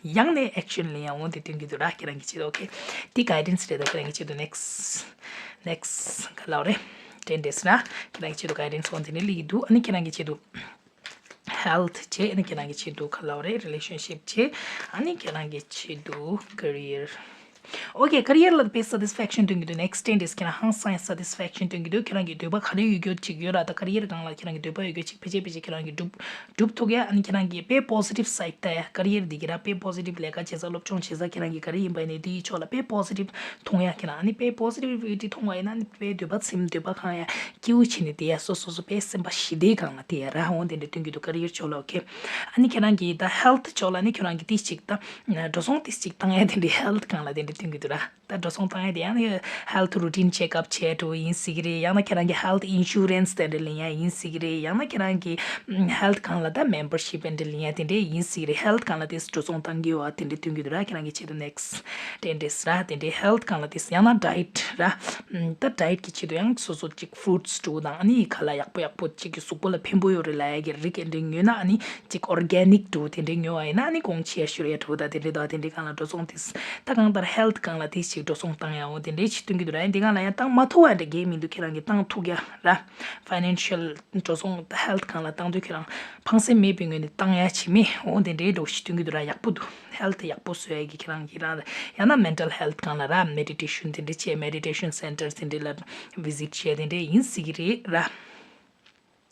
ཡང་ནས་action་ལེན་ཡ་འོང་དེ་སྟོན་གྱི་འདུག་ར། ཁྱེད་རང་གི་ཆེད་དུ། ཨོ་ཁེ། དེ་guidance་རེད། ད་ཁྱེད་རང་གི་ཆེད་དུ་next next་ག་ལབ་རེད། ten days་ར། ཁྱེད་རང་གི་ཆེད་དུ་guidance་འོང་དེ་ནས་ལིག་འདུག་ཨ་ནི་ཁྱེད་རང་གི་ཆེད་དུ་health་བྱས། ཨ་ནི་ཁྱེད་རང་གི་ཆེད་དུ་ག་ལབ་རེད། relationship་བྱས། ཨ་ནི་ཁྱེད་རང་གི་ཆེད་དུ་career། ཨོ་ཁེ། career་ལ་དཔེ་satisfaction་སྟོན་གྱི་འདུག next ten days་ཁྱེད་རང་ཧང་སང་ཡ་satisfaction་སྟོན་གྱི་འདུག་ཁྱེད་རང་གི་འདོད་པ་ག་རེ་ཡོད་རྒྱུ་ཅིག་ཡོད་ར། ད་career་སྒང་ལ་ཁྱེད་རང་གི་འདོད་པ་ཡོད་རྒྱུ་ཅིག་ཕལ་ཆེར་ཕལ་ཆེར་ཁྱེད་རང་གི་འགྲུབ་སྒྲུབ་ཐུབ་ཡ། ཨ་ནི་ཁྱེད་རང་གི་དཔེ་positive side་ལྟ་ཡ། career་འདི་གི་ར་དཔེ་positive་ལས་ཀ་བྱེད་ས། སློབ་སྦྱོང་བྱེད་ས། ཁྱེད་རང་གི་ག་རེ་ཡིན་པ་ཡིན་ནའི་དེའི་ཕྱོགས་ལ་དཔེ་positive་མཐོང་ཡ། ཁྱེད་རང་ཨ་ནི་དཔེ་positivity་མཐོང་བ་ཡིན་ན། ཨ་ནི་དཔེ་འདོད་པ་ཚིམ། འདོད་པ་ཁེངས་ཡ། སྐྱིད་པོ་བྱས་ནས་བསྡད་ཡ། སོ་སོ་སོ་དཔེ་སེམས་པ་ཞི་བདེའི་སྒང་ལ་བསྡད་ཡ་ར། འོ་དེ་འདྲ་སྟོན་གྱི་འདུག career་ཕྱོགས་ལ། ཨོ་ཁེ། ཨ་ནི་ཁྱེད་རང་གི་ད་health་ཕྱོགས་ལ་ནི་ཁྱེད་རང་གི་ཏིས་ཅིག་ད་འགྲོ་སོང་ཏིས་ཅིག་བཏང་ཡ་དེ་འདྲའི་health་སྒང་ལ་དེ་འདྲ་སྟོན་གྱི་འདུག་ར། ད་འགྲོ་སོང་བཏང་ཡ་དེ་ཡང་health routine checkup་བྱས་འགྲོ་ཡིན་སྲིད་ཀྱི་རེད། ཡང་ན་ཁྱེད་རང་གི་health insurance་དེ་འདྲ་ལེན་ཡ་ཡིན་སྲིད་ཀྱི་རེད། ཡང་ན་ཁྱེད་རང་གི་ཨམ་health་སྒང་ལ་ད་membership་དེ་འདྲ་ལེན་ཡ་དེ་འདྲ་ཡིན་སྲིད་ཀྱི་རེད། health་སྒང་ལ་དེ་འགྲོ་སོང་བཏང་གི་ཡོད་པ་དེ་འདྲ་སྟོན་གྱི་འདུག་ར། ཁྱེད་རང་གི་ཆེད་དུ་next ten days་ར། དེ་འདྲའི་health་སྒང་ལ་དེ། ཡང་ན་diet་ར། ཨམ་ད་diet་གི་ཆེད་དུ་ཡང་སོ་སོ་ཅིག་fruits་འདྲ་བོ་དང་། ཨ་ནི་ཁ་ལག་ཡག་པོ་ཡག་པོ་ཅིག་གི་གཟུགས་པོ་ལ་ཕན་པོ་ཡོད་རེད་ལབ་ཡ་གི་རིགས་དེ་འདྲ་ཉོས་ན། ཨ་ནི་ཅིག་organic་འདྲ་བོ་དེ་འདྲ་ཉོས་པ་ཡིན་ན། ཨ་ནི་གོང་ཆེ་ཤོས་ཡ་འདྲ་བོ་དང་དེ་འདྲ་དང་། དེ་འདྲའི་སྒང་ལ་འགྲོ་སོང་དེ། ད་གང་ལྟར་health་སྒང་ལ་དེ་ཞིག་འགྲོ་སོང་བཏང་ཡ་འོ་དེ་འདྲའི་ཞིག་སྟོན་གྱི་འདུག་ར། ཨ་ནི་དེ་སྒང་ལ་ཡང་བཏང་མ་ཐུབ་པ་འདྲ་གང་ཡང་མི་འདུག་ཁྱེད་རང་གིས་བཏང་ཐུབ་ཡ་ར། financial་འགྲོ་སོང་health་སྒང་ལ་བཏང་དུས་ཁྱེད་རང་ཕངས་སེམས་མེད་པའི་ངོས་ནས་བཏང་ཡ་བྱེད་མི་འོ་དེ་འདྲའི་འདྲ་བོ་ཞིག་སྟོན་གྱི་འདུག་ར། ཡག་པོ་འདུག health་ཡག་པོ་བཟོ་ཡ་གི་ཁྱེད་རང་གི་རང་ལ། ཡང་ན་mental health་སྒང་ལ་ར། meditation་དེ་འདྲ་བྱས། meditation center་དེ་འདྲ་ལ་visit་བྱས་དེ་འདྲ་ཡིན་སྲིད་ཀྱི་རེད་ར།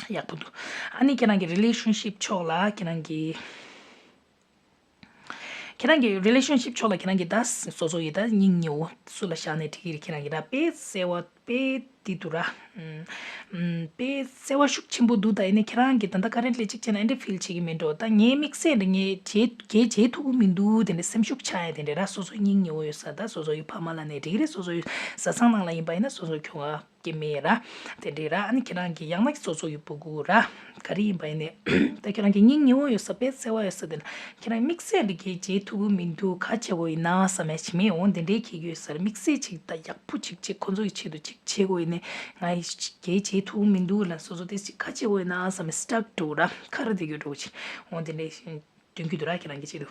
ཡག་པོ་འདུག་ཨ་ནི་ཁྱེད་རང་གི་relationship་ཕྱོགས་ལ་ཁྱེད་རང་གི་ཁྱེད་རང་གི་relationship་ཕྱོགས་ལ་ཁྱེད་རང་གི་ད་སོ་སོ་ཡི་ད་སྙིང་ཉེ་བོ་སུ་ལ་བཞག་ནས་འགྲིག་གི་རེད། ཁྱེད་རང་གི་ད་དཔེ་བརྩེ་བ་དཔེ་འདི་འདུག་ར། ཨམ། ཨམ། དཔེ་བརྩེ་བ་ཤུགས་ཆེན་པོ་འདུག་ད་ཡིན་ནའི་ཁྱེད་རང་གིས་ད་ལྟ་currently་གཅིག་བྱས་ན་འདི་འདྲ་feel་བྱེད་ཀྱི་མིན་འགྲོ། ད་ངའི་དམིགས་བསལ་འདི་ངས་བྱེད་གལ་བྱེད་ཐུབ་ཀྱི་མི་འདུག་དེ་འདྲ་སེམས་ཤུགས་ཆག་ཡ་དེ་འདྲ་ར། སོ་སོའི་སྙིང་ཉེ་བོ་ཡོད་ས། ད་སོ་སོ་ཡི་ཕ་མ་ལབ་ནའི་འགྲིག་གི་རེད། སོ་སོ་ཡི་བཟའ་ཚང་ནང་ལ་ཡིན་པ་ཡིན་ན་སོ་སོའི་ཁྱོ་ག་སྐྱེ་དམན་ར། དེ་འདྲའི་ར། ཨ་ནི་ཁྱེད་རང་གི་ཡང་ན་སོ་སོ་ཡི་སྤུ་གུ་ར། ག་རེ་ཡིན་པ་ཡིན་ནའི། ད་ཁྱེད་རང་གི་སྙིང་ཉེ་བོ་ཡོད་ས། དཔེ་བརྩེ་བ་ཡོད་ས་དེ་ལ་ཁྱེད་རང་དམིགས་བསལ་འདི་གས་བྱེད་ཐུབ་ཀྱི་མི་འདུག་ག་བྱེད་དགོས་ཡིན་ན་བསམ་ཡ་བྱེད་མི་འོང་དེ་འདྲའི་ཁྱེད་ཀྱི་ཡོད་ས་རེད། དམིགས་བསལ་ཅིག་ད་ཡག་པོ་ཅིག་ཅིག་ཁོ་ཚོ་ཡི་ཆེད་དུ་ཅིག་བྱེད་དགོས་ཡིན་ནའི་ང་ཡི་གས་བྱེད་ཐུབ་ཀྱི་མི་འདུག་ལ། སོ་སོ་དེ་ཅིག་ག་བྱེད་དགོས་ཡིན་ན་བསམ་ཡ་stuck་འགྲོ་ར། ཁ་ར་དེ་གྱོད་འགྲོ་ཅིག་འོང་དེ་འདྲའི་སྟོན་གྱི་འདུག་ར། ཁྱེད་རང་གི་ཆེད་དུ།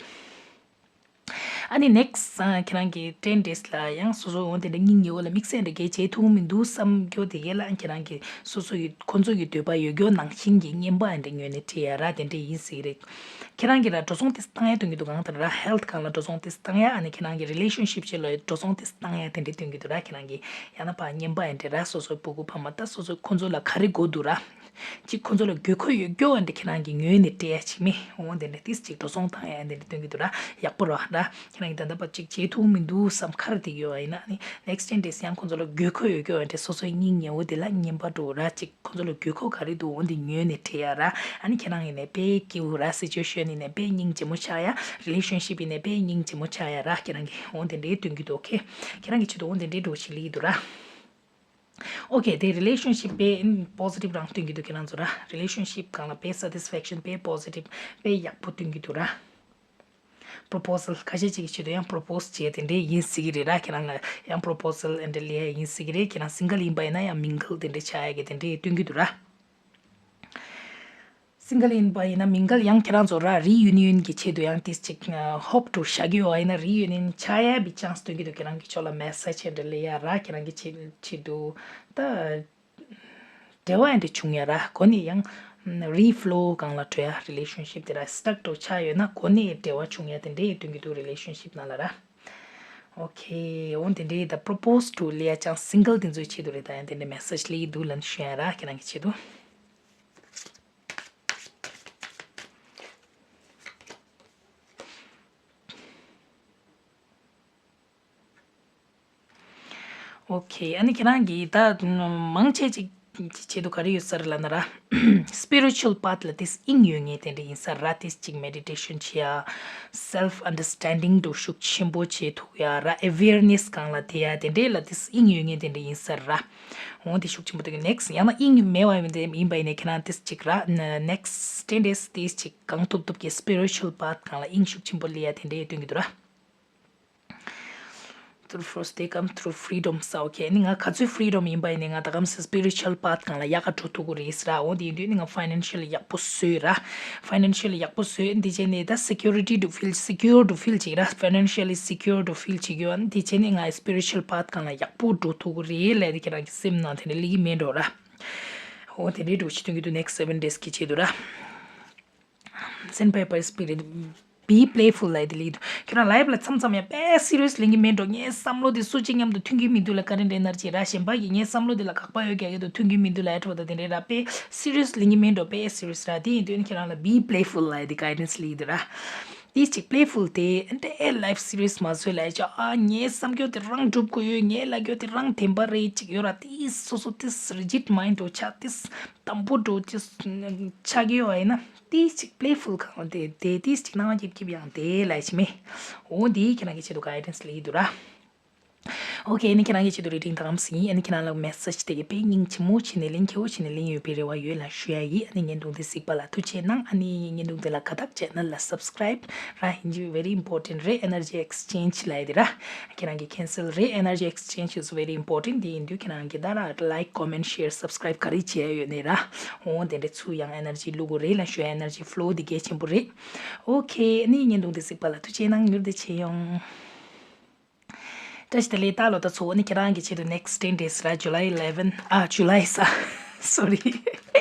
ཨ་ནི་next་ཁྱེད་རང་གི་ten days་ལ་ཡང་སོ་སོ་འོ་དེ་འདྲ་སྙིང་ཉེ་བོ་ལ་དམིགས་བསལ་འདྲ་གས་བྱེད་ཐུབ་མི་འདུག་བསམ་རྒྱུ་དེ་གས་ལ་ཁྱེད་རང་གི་སོ་སོ་ཡི་ཁོ་ཚོ་ཡི་འདོད་པ་ཡོད་རྒྱུ་ནང་བཞིན་གྱི་རྔན་པ་འདྲ་ཉོས་ནས་སྤྲད་ཡ་ར། དེ་འདྲ་ཡིན་སྲིད་རེད། ཁྱེད་རང་གི་ར་འགྲོ་སོང་དེ་བཏང་ཡ་སྟོན་གྱི་འདུག་གང་ལྟར་ར་health་སྒང་ལ་འགྲོ་སོང་དེ་བཏང་ཡ། ཨ་ནི་ཁྱེད་རང་གི་relationship་ཆེད་ལ་འགྲོ་སོང་དེ་བཏང་ཡ་དེ་འདྲ་སྟོན་གྱི་འདུག་ར། ཁྱེད་རང་གི་ཡང་ན་ཕར་རྔན་པ་འདྲ་ར། སོ་སོའི་སྤུ་གུ་ཕ་མ་ད་སོ་སོའི་ཁོ་ཚོ་ལ་ག་རེ་དགོས་འདུག་ར། གཅིག་ཁོ་ཚོ་ལ་དགོས་མཁོ་ཡོད་རྒྱུ་འདི་ཁྱེད་རང་གིས་ཉོས་ནས་སྤྲད་ཡ་བྱེད་མི་འོང་། དེ་འདྲ་ཏིས་གཅིག་འགྲོ་སོང་བཏང་ཡ་འདི་འདྲ་སྟོན་གྱི་འདུག་ར། ཡག་པོ་ར་ར། ཁྱེད་རང་གིས་ད་ལྟ་བར་གཅིག་བྱེད་ཐུབ་མི་འདུག་བསམ་ཁ་ར་དེ་ཡོད་པ་ཡིན་ན་ནི་next ten days་ཡང་ཁོ་ཚོ་ལ་དགོས་མཁོ་ཡོད་རྒྱུ་འདི་སོ་སོའི་སྙིང་ཉེ་བོ་དེ་ལ་རྔན་པ་འགྲོ་ར། གཅིག་ཁོ་ཚོ་ལ་དགོས་མཁོ་ག་རེ་འདུག་འོ་འདི་ཉོས་ནས་སྤྲད་ཡ་ར། ཨ་ནི་ཁྱེད་རང་ཡིན་ནའི་དཔེ་སྐྱིད་པོ་ར། situation་ཡིན་ནའི་དཔེ་སྙིང་རྗེ་མོ་ཆགས་ཡ། relationship་ཡིན་ནའི་དཔེ་སྙིང་རྗེ་མོ་ཆགས་ཡ་ར། ཁྱེད་རང་གིས་འོ་འདི་འདྲའི་སྟོན་གྱི་འདུག་ཁེ། ཁྱེད་རང་གི་ཆེད་དུ་འོ་འདི་འདྲའི་འགྲོ་ཞིག་ལི་ཡི་འདུག་ར། ཨོ་ཁེ། དེ་relationship་དཔེ་positive་རང་སྟོན་གྱི་འདུག་ཁྱེད་རང་ཚོ་ར། relationship་སྒང་ལ་དཔེ་satisfaction་དཔེ་positive་དཔེ་ཡག་པོ་སྟོན་གྱི་འདུག་ར། proposal་ཁ་ཤས་ཅིག་གི་ཆེད་དུ་ཡང་propose་བྱས་དེ་འདྲའི་ཡིན་སྲིད་ཀྱི་རེད་ར། ཁྱེད་རང་ལ་ཡང་proposal་འདྲ་ལས་ཡིན་སྲིད་ཀྱི་རེད། ཁྱེད་རང་single་ཡིན་པ་ཡིན་ན་ཡང་mingle་དེ་འདྲའི་ཆགས་ཡ་གི་དེ་འདྲའི་སྟོན་གྱི་འདུག་ར། single་ཡིན་པ་ཡིན་ན་mingle་ཡང་ཁྱེད་རང་ཚོ་ར་reunion་གི་ཆེད་དུ་ཡང་ཏིས་ཅིག་hope་འདྲ་བོ་བཞག་གི་ཡོད་པ་ཡིན་ན་reunion་ཆགས་ཡ་བི་chance་སྟོན་གྱི་འདུག་ཁྱེད་རང་གི་ཕྱོགས་ལ་message་འདྲ་ལས་ཡ་ར། ཁྱེད་རང་གི་ཆེད་ཆེད་དུ་ད་འབྲེལ་བ་འདྲ་བྱུང་ཡ་ར། གོ་ནས་ཡང་reflow་སྒང་ལ་འགྲོ་ཡ། relationship་དེ་ར་stuck་འདྲ་བོ་ཆགས་ཡོད་ན་གོ་ནས་འབྲེལ་བ་བྱུང་ཡ་དེ་འདྲའི་སྟོན་གྱི་འདུག relationship་ནང་ལ་ར། ཨོ་ཁེ། འོ་དེ་འདྲའི་ད་propose་འདྲ་ལས་ཡ་ཅང་single་དེ་ཚོའི་ཆེད་དུ་རེད། ད་ཡང་དེ་འདྲའི་message་ལས་འདུག་ལབ་ཞུ་ཡ་ར། ཁྱེད་རང་གི་ཆེད་དུ། ཨོ་ཁེ། ཨ་ནི་ཁྱེད་རང་གིས་ད་མང་ཆེ་ཅིག་ཆེད་དུ་ག་རེ་ཡོད་ས་རེད་ལབ་ན་ར། spiritual path་ལ་དེ་དབྱིངས་ཡོད་མཁན་དེ་འདྲ་ཡིན་ས་ར། དེ་ཅིག་meditation་བྱེད་ཡ། self understanding་འདྲ་བོ་ཤུགས་ཆེན་པོ་བྱེད་ཐུབ་ཡ་ར། awareness་སྒང་ལ་དེ་ཡ་དེ་འདྲའི་ལ་དེ་དབྱིངས་ཡོད་མཁན་དེ་འདྲ་ཡིན་ས་ར། འོ་དེ་ཤུགས་ཆེན་པོ་དེ་གི་next་ཡང་ན་དབྱིངས་མེད་པ་ཡིན་པ་ཡིན་ན་ཁྱེད་རང་དེ་ཅིག་ར། next ten days་དེ་ཅིག་གང་ཐུབ་ཐུབ་ཀྱི་spiritual path་སྒང་ལ་དབྱིངས་ཤུགས་ཆེན་པོ་ལས་ཡ་དེ་འདྲའི་སྟོན་གྱི་འདུག་ར། Through first they come through freedom ས། ཨོ་ཁེ། ནི་ང་ག་ཚོད་freedom ཡིན་པ་ཡིན་ནའི་ང་ད་གམ་སེ་spiritual path སྒང་ལ་ཡག་ག་འགྲོ་ཐུབ་ཀྱི་རེད་ཟེར་ར། འོ་དེ་ཡིན་དུས་ནི་ང་financial ཡག་པོ་བཟོས་ར། financial ཡག་པོ་བཟོས། འདི་བྱས་ནས་ད་security to feel, secure to feel བྱེད་ར། financially secure to feel བྱེད་ཀྱི་ཡོད། འདི་བྱས་ནས་ང་spiritual path སྒང་ལ་ཡག་པོ་འགྲོ་ཐུབ་ཀྱི་རེད་ལབ་དེ་ཁྱེད་རང་གི་སེམས་ནང་དེ་འདྲ་སླེབས་ཀྱི་མེད་འགྲོ་ར། འོ་དེ་འདྲའི་འགྲོ་ཆེ་སྟོན་གྱི་འདུག next seven days གི་ཆེད་དུ་ར། Sandpiper spirit, be playful ལབ་དེ་ལེགས་འདུག་ཁྱོད་རང་life ལ་མཚམས་མཚམས་ཡང་དཔེ་serious ལེན་གྱི་མེད་འགྲོ། ངའི་བསམ་བློ་དེ་སུ་གཅིག་མཉམ་དུ་མཐུན་གྱི་མི་འདུག་ལ་current energy ར། གཞན་པ་གིས་ངའི་བསམ་བློ་དེ་ལ་དགག་པ་ཡོད་རྒྱག་གི་འདུག་མཐུན་གྱི་མི་འདུག་ལ་ཨེ་འགྲོ་ད་དེ་འདྲའི་ར་དཔེ་serious ལེན་གྱི་མེད་འགྲོ། དཔེ་serious ར། དེ་ཡིན་དུས་ནི་ཁྱེད་རང་ལ་be playful ལབ་དེ་guidance ལེགས་འདུག་ར། དེ་གཅིག playful དེ་འདྲའི་life serious མ་བཟོས་ལ་ཨེ་ཅོ། ཨ་ངའི་བསམ་རྒྱུ་དེ་རང་སྒྲུབ་དགོས་ཡོད། ངའི་ལབ་རྒྱུ་དེ་རང་བདེན་པ་རེད་ཅིག་ཡོད་ར། དེ་སོ་སོ་དེ་rigid mind འགྲོ་ཆགས་དེ། དམ་པོ་འགྲོ་ཅི་ཆགས་ཀྱི་ཡོད་ཡིན་ན། ཏིས་ཅིག་playful གང་དེ་དེ་ཏིས་ཅིག་སྣང་བ་སྐྱིད་སྐྱིད་ཡང་དེ་ལས་ཅི་མེད། འོ་འདི་ཁྱེད་རང་གི་ཆེད་དུ་guidance ལེགས་འདུག་ར། ཨོ་ཁེ། ཨ་ནི་ཁྱེད་རང་གི་ཆེད་དུ་reading དང་ཟིན་ཡིན། ཨ་ནི་ཁྱེད་རང་ལ་message དེ་གི་དཔེ་སྙིང་རྗེ་མོ་བྱས་ནས་ལེན་མཁས་པོ་བྱས་ནས་ལེན་ཡོད་པའི་རེ་བ་ཡོད་ལ་ཞུ་ཡ་ཡིན། ཨ་ནི་བརྙན་ཐུང་དེ་གཟིགས་པ་ལ་ཐུགས་རྗེ་གནང་། ཨ་ནི་བརྙན་ཐུང་དེ་ལ་དགའ་ཐག་བྱས་ན་ལ་subscribe ར་ཡིན་གྱི་very important རེད། energy exchange ལབ་ཡ་དེ་ར། ཁྱེད་རང་གི་cancel རེད། energy exchange is very important དེ་ཡིན་དུས་ཁྱེད་རང་གི་ད་ར་like comment share subscribe ག་རེ་བྱས་ཡོད་ནས་ར། འོ་དེ་འདྲ་ཚུར་ཡང་energy བླུག་དགོས་རེད་ལ་ཞུ། energy flow དེ་གལ་ཆེན་པོ་རེད། ཨོ་ཁེ། ཨ་ནི་བརྙན་ཐུང་དེ་གཟིགས་པ་ལ་ཐུགས་རྗེ་གནང་། མྱུར་དུ་མཇལ་ཡོང་། བཀྲ་ཤིས་བདེ་ལེགས། ད་ལོ་ད་ཚོ་ཨ་ནི་ཁྱེད་རང་གི་ཆེད་དུ་next ten days ར། July eleven ཨ་July ས་sorry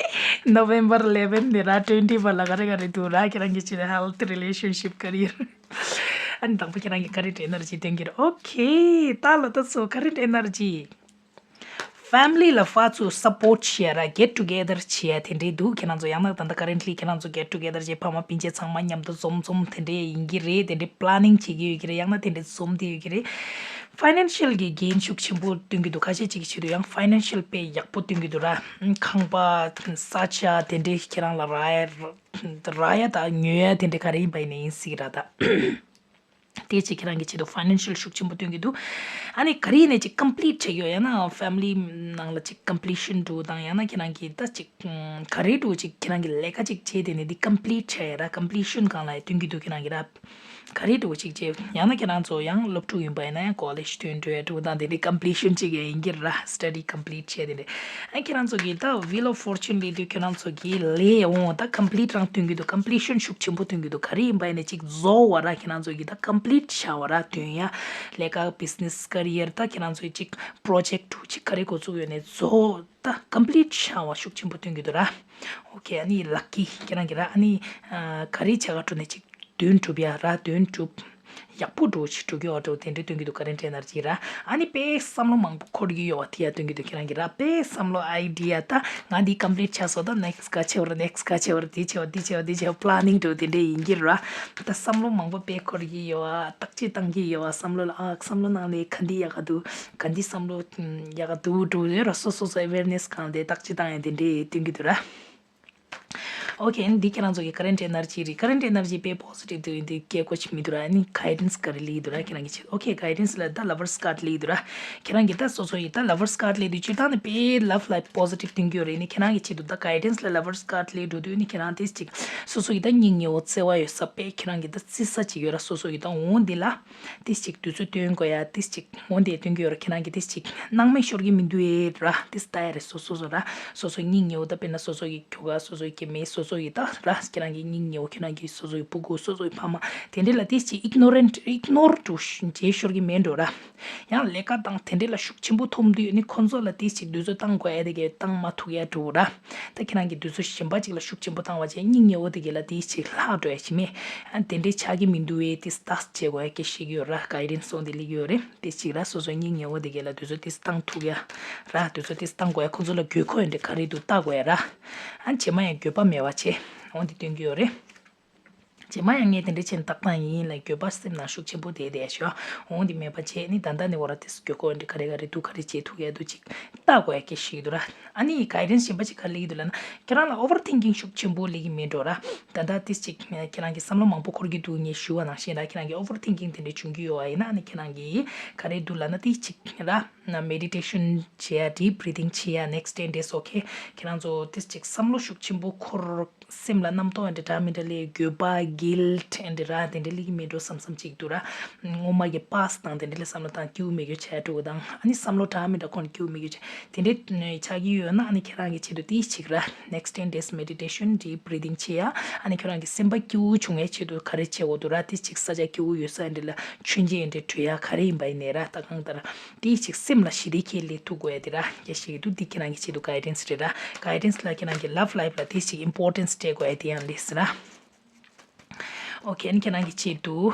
November eleven ནས་ར་twenty བར་ལ་ག་རེ་ག་རེ་འདུག་ར། ཁྱེད་རང་གི་ཆེད་དུ་health relationship career ཨ་ནི་དང་པོ་ཁྱེད་རང་གི་current energy སྟོན་གྱི་རེད། ཨོ་ཁེ། ད་ལོ་ད་ཚོ་current energy family ལ་ཕར་ཚུར་support བྱེད་ཡ་ར་get together བྱེད་ཡ་དེ་འདྲའི་འདུག་ཁྱེད་རང་ཚོ་ཡང་ན་ད་ལྟ་currently ཁྱེད་རང་ཚོ་get together བྱེད། ཕ་མ་སྤུན་མཆེད་ཚང་མ་མཉམ་དུ་འཛོམས་འཛོམས་དེ་འདྲའི་ཡིན་གྱི་རེད། དེ་འདྲའི་planning བྱེད་ཀྱི་ཡོད་ཀྱི་རེད། ཡང་ན་དེ་འདྲའི་འཛོམས་བསྡད་ཡོད་ཀྱི་རེད། financial གི་འགན་ཤུགས་ཆེན་པོ་སྟོན་གྱི་འདུག་ཁ་ཤས་ཅིག་གི་ཆེད་དུ་ཡང་financial དཔེ་ཡག་པོ་སྟོན་གྱི་འདུག་ར། ཁང་པ་ས་ཆ་དེ་འདྲའི་ཁྱེད་རང་ལ་རག་ཡ་རག་ཡ་དང་ཉོ་ཡ་དེ་འདྲའི་ག་རེ་ཡིན་པ་ཡིན་ན་ཡིན་སྲིད་ཀྱི་ར་ད། དེ་ཅིག་ཁྱེད་རང་གི་ཆེད་དུ་financial ཤུགས་ཆེན་པོ་སྟོན་གྱི་འདུག་ཨ་ནི་ག་རེ་ཡིན་ནའི་ཅིག་complete བྱེད་ཀྱི་ཡོད། ཡང་ན་family ནང་ལ་ཅིག་completion འགྲོ་དང་ཡང་ན་ཁྱེད་རང་གི་ད་ཅིག་ག་རེ་འགྲོ་ཅིག་ཁྱེད་རང་གི་ལས་ཀ་ཅིག་བྱས་དེ་ནས་འདི་complete བྱས་ཡ་ར། completion སྒང་ལ་སྟོན་གྱི་འདུག་ཁྱེད་རང་གི་ར། ག་རེ་འགྲོ་ཅིག་བྱས་ཡང་ན་ཁྱེད་རང་ཚོ་ཡང་སློབ་ཕྲུག་ཡིན་པ་ཡིན་ན་ཡང་college སྟོན་འགྲོ་ཡ་འགྲོ་དང་དེ་འདྲའི་completion ཅིག་ཡ་ཡིན་གྱི་ར། study complete བྱས་དེ་འདྲའི། ཨ་ཁྱེད་རང་ཚོ་གི་ད་Wheel of Fortune ལས་དུས་ཁྱེད་རང་ཚོ་གི་ལས་འོང་ད་complete རང་སྟོན་གྱི་འདུག completion ཤུགས་ཆེན་པོ་སྟོན་གྱི་འདུག་ག་རེ་ཡིན་པ་ཡིན་ནའི་ཅིག་རྫོགས་པ་ར། ཁྱེད་རང་ཚོ་གི་ད་complete བྱ་བ་ར་སྟོན་ཡ། ལས་ཀ་business career ད་ཁྱེད་རང་ཚོའི་ཅིག་project ཅིག་ག་རེ་འགོ་བཙུགས་ཡོད་ནའི་རྫོགས་ད་complete བྱ་བ་ཤུགས་ཆེན་པོ་སྟོན་གྱི་འདུག་ར། ཨོ་ཁེ། ཨ་ནི་lucky ཁྱེད་རང་གི་ར། ཨ་ནི་ཨ་ག་རེ་བྱ་ག་འགྲོ་ནའི་ཅིག་དོན་འགྲུབ་ཡ་ར། དོན་འགྲུབ། ཡག་པོ་འགྲོ་ཅིག་འགྲོ་གི་ཡོད་འགྲོ་དེ་འདྲའི་སྟོན་གྱི་འདུག current energy ར། ཨ་ནི་དཔེ་བསམ་བློ་མང་པོ་འཁོར་གྱི་ཡོད་པ་དེ་ཡ་སྟོན་གྱི་འདུག་ཁྱེད་རང་གི་ར། དཔེ་བསམ་བློ་idea ད་ང་འདི་complete བྱས་སོང་ད་next ག་བྱེད་པ་ར། next ག་བྱེད་པ་ར། འདི་བྱེད་པ་འདི་བྱེད་པ་འདི་བྱེད་པ་planning འགྲོ་དེ་འདྲའི་ཡིན་གྱི་ར། ད་བསམ་བློ་མང་པོ་དཔེ་འཁོར་གྱི་ཡོད་པ། བརྟག་དཔྱད་བཏང་གི་ཡོད་པ། བསམ་བློ་ལ་ཨ་བསམ་བློ་ནང་ལས་ག་འདི་ཡག་ག་འདུག་ག་འདི་བསམ་བློ་ཡག་ག་འདུག་འགྲོ་ཡོད་ར། སོ་སོ་སོ་awareness གང་དེ་བརྟག་དཔྱད་བཏང་ཡ་དེ་འདྲའི་སྟོན་གྱི་འདུག་ར། ཨོ་ཁེ། ཨ་ནི་འདི་ཁྱེད་རང་ཚོ་གི་current energy རེད། current energy དཔེ་positive དུ་ཡིན་དུས་སྐད་གོ་ཆི་མི་འདུག་ར། ཨ་ནི་guidance ག་རེ་ལི་འདུག་ར་ཁྱེད་རང་གི་ཆེད། ཨོ་ཁེ། guidance ལ་ད་lovers card ལི་འདུག་ར། ཁྱེད་རང་གི་ད་སོ་སོ་ཡི་ད་lovers card ལི་འདུག་སྤྱིར་བཏང་ནི་དཔེ་love ལ་positive སྟོན་གྱི་ཡོད་རེད། ཨ་ནི་ཁྱེད་རང་གི་ཆེད་དུ་ད་guidance ལ་lovers card ལི་འགྲོ་དུས་ཨ་ནི་ཁྱེད་རང་དེ་ཅིག་སོ་སོ་ཡི་ད་སྙིང་ཉེ་བོ་བརྩེ་བ་ཡོད་ས་དཔེ་ཁྱེད་རང་གི་ད་བརྩི་ས་ཅིག་ཡོད་ར། སོ་སོ་ཡི་ད་འོང་འདི་ལ། ཏིས་ཅིག་དུས་ཚོད་སྟོན་དགོས་ཡ། ཏིས་ཅིག་འོ་འདི་སྟོན་གྱི་ཡོད་ར། ཁྱེད་རང་གི་ཏིས་ཅིག་སྣང་མེད་ཤོར་གྱི་མི་འདུག་ཨེ་ར། ཏིས་ལྟ་ཡ་རེད། སོ་སོ་སོ་ར། སོ་སོ་སྙིང་ཉེ་བོ་ད་དཔེར་ན་སོ་སོ་གི་ཁྱོ་ག་སོ་སོ་གི་སྐྱེ་དམན་སོ་སོ་གི་ད་ར། ཁྱེད་རང་གི་སྙིང་ཉེ་བོ་ཁྱེད་རང་གི་སོ་སོ་གི་ཕྲུ་གུ་སོ་སོ་གི་ཕ་མ་དེ་འདྲ་ལ་ཏིས་ཅིག་ignorant ignore དུ་བྱེད་ཤོར་གྱི་མེད་འགྲོ་ར། ཡང་ལས་ཀ་དང་དེ་འདྲ་ལ་ཤུགས་ཆེན་པོ་ཐོབ་དུས་ནི་ཁོང་ཚོ་ལ་ཏིས་ཅིག་དུས་ཚོད་བཏང་དགོས་ཡ་དེ་གས་བཏང་མ་ཐུབ་ཡ་འགྲོ་ར། ད་ཁྱེད་རང་གི་དུས་ཚོད་གཞན་པ་ཅིག་ལ་ཤུགས་ཆེན་པོ་བཏང་བ་བྱས་སྙིང་ཉེ་བོ་དེ་གས་ལ་ཏིས་ཅིག་ལྷག་འགྲོ་ཡ་ཅིག་མེད། ཨ་དེ་འདྲའི་ཆགས་ཀྱི་མི་འདུག་བས་ཏིས་ཏག་བྱེད་དགོས་ཡ་སྐད་ཤེས་ཀྱི་ཡོད་ར། guidance སོང་དེ་ལི་ཡོད་རེད། དེ་གཅིག་ར་སོ་སོའི་སྙིང་ཉེ་བོ་དེ་གས་ལ་དུས་ཚོད་ཏིས་བཏང་ཐུབ་ཡ་ར། དུས་ཚོད་ཏིས་བཏང་དགོས་ཡ། ཁོ་ཚོ་ལ་དགོས་མཁོ་ཡོད་འདྲ་ག་རེ་འདུག་ལྟ་དགོས་ཡ་ར། ཨ་རྗེས་མ་ཡང་འགྱོད་པ་མེད་པ་བྱེད་འོང་དེ་སྟོན་གྱི་ཡོད་རེད། རྗེས་མ་ཡང་ངས་དེ་འདྲ་བྱས་ནས་ཏག་ཏག་ཡིན་ལ་འགྱོད་པ་སེམས་ནང་ཤུགས་ཆེན་པོ་དེ་དེ་ཤོ་འོང་དེ་མེད་པ་བྱས་ནི་ད་ལྟ་ནི་འོ་ར་ཏིས་དགོས་མཁོ་ཡོད་འདྲ་ག་རེ་ག་རེ་འདུག་ག་རེ་བྱེད་ཐུབ་ཡ་འདུག་ཅིག་ལྟ་དགོས་ཡ་སྐད་ཤེས་ཀྱི་འདུག་ར། ཨ་ནི་guidance གཞན་པ་ཅིག་ག་རེ་ལི་འདུག་ལབ་ན་ཁྱེད་རང་ལ་overthinking ཤུགས་ཆེན་པོ་ལི་གི་མེད་འགྲོ་ར། ད་ལྟ་ཏིས་ཅིག་ཁྱེད་རང་གི་བསམ་བློ་མང་པོ་འཁོར་གྱི་འདུག་ངས་ཞུ་བ་ནང་བཞིན་ར། ཁྱེད་རང་གི་overthinking དེ་འདྲ་བྱུང་གི་ཡོད་པ་ཡིན་ན་ཨ་ནི་ཁྱེད་རང་གི་ག་རེ་འདུག་ལབ་ན་ཏིས་ཅིག་ར་ན་meditation བྱེད་ཡ། deep breathing བྱེད་ཡ། next ten days okay ཁྱེད་རང་ཚོ་ཏིས་ཅིག་བསམ་བློ་ཤུགས་ཆེན་པོ་འཁོར་སེམས་ལ་རྣམ་རྟོག་འདྲ་འདྲ་མི་འདྲ་ལས་འགྱོད་པ། guilt and ར་དེ་འདྲའི་སླེབས་ཀྱི་མེད་འགྲོ་བསམ་བསམ་ཅིག་འདུག་ར། སྔོན་མ་གི་past དང་དེ་འདྲ་ལ་བསམ་བློ་བཏང་སྐྱིད་པོ་མེད་རྒྱུ་ཆགས་འགྲོ་དང་། ཨ་ནི་བསམ་བློ་དྲག་མི་འདྲ་ཁོང་སྐྱིད་པོ་མེད་རྒྱུ་ཆགས་དེ་འདྲའི་ཆགས་ཀྱི་ཡོད་ན། ཨ་ནི་ཁྱེད་རང་གི་ཆེད་དུ་དེ་ཅིག་ར། next ten days meditation, deep breathing བྱེད་ཡ། ཨ་ནི་ཁྱེད་རང་གི་སེམས་པ་སྐྱིད་པོ་བྱུང་ཡའི་ཆེད་དུ་ག་རེ་བྱེད་དགོས་འདུག་ར། དེ་ཅིག་ས་ཆ་སྐྱིད་པོ་ཡོད་ས་འདྲ་ལ་མཆོད་མཇལ་འདྲ་འགྲོ་ཡ། ག་རེ་ཡིན་པ་ཡིན་ནའི་ར། ད་གང་ལྟར་དེ་ཅིག་སེམས་ལ་ཞི་བདེ་ཁྱེད་སླེབས་ཐུབ་དགོས་ཡ་དེ་ར། ཡ་ཞིག་འདུག་དེ་ཁྱེད་རང་གི་ཆེད་དུ་guidance རེད་ར། guidance ལ་ཁྱེད་རང་གི་love life ལ་དེ་ཅིག་importance སྤྲད་དགོས་ཡ་དེ་ཡང་ལེགས་ར། ཨོ་ཁེ། ཨ་ནི་ཁྱེད་རང་གི་ཆེད་དུ་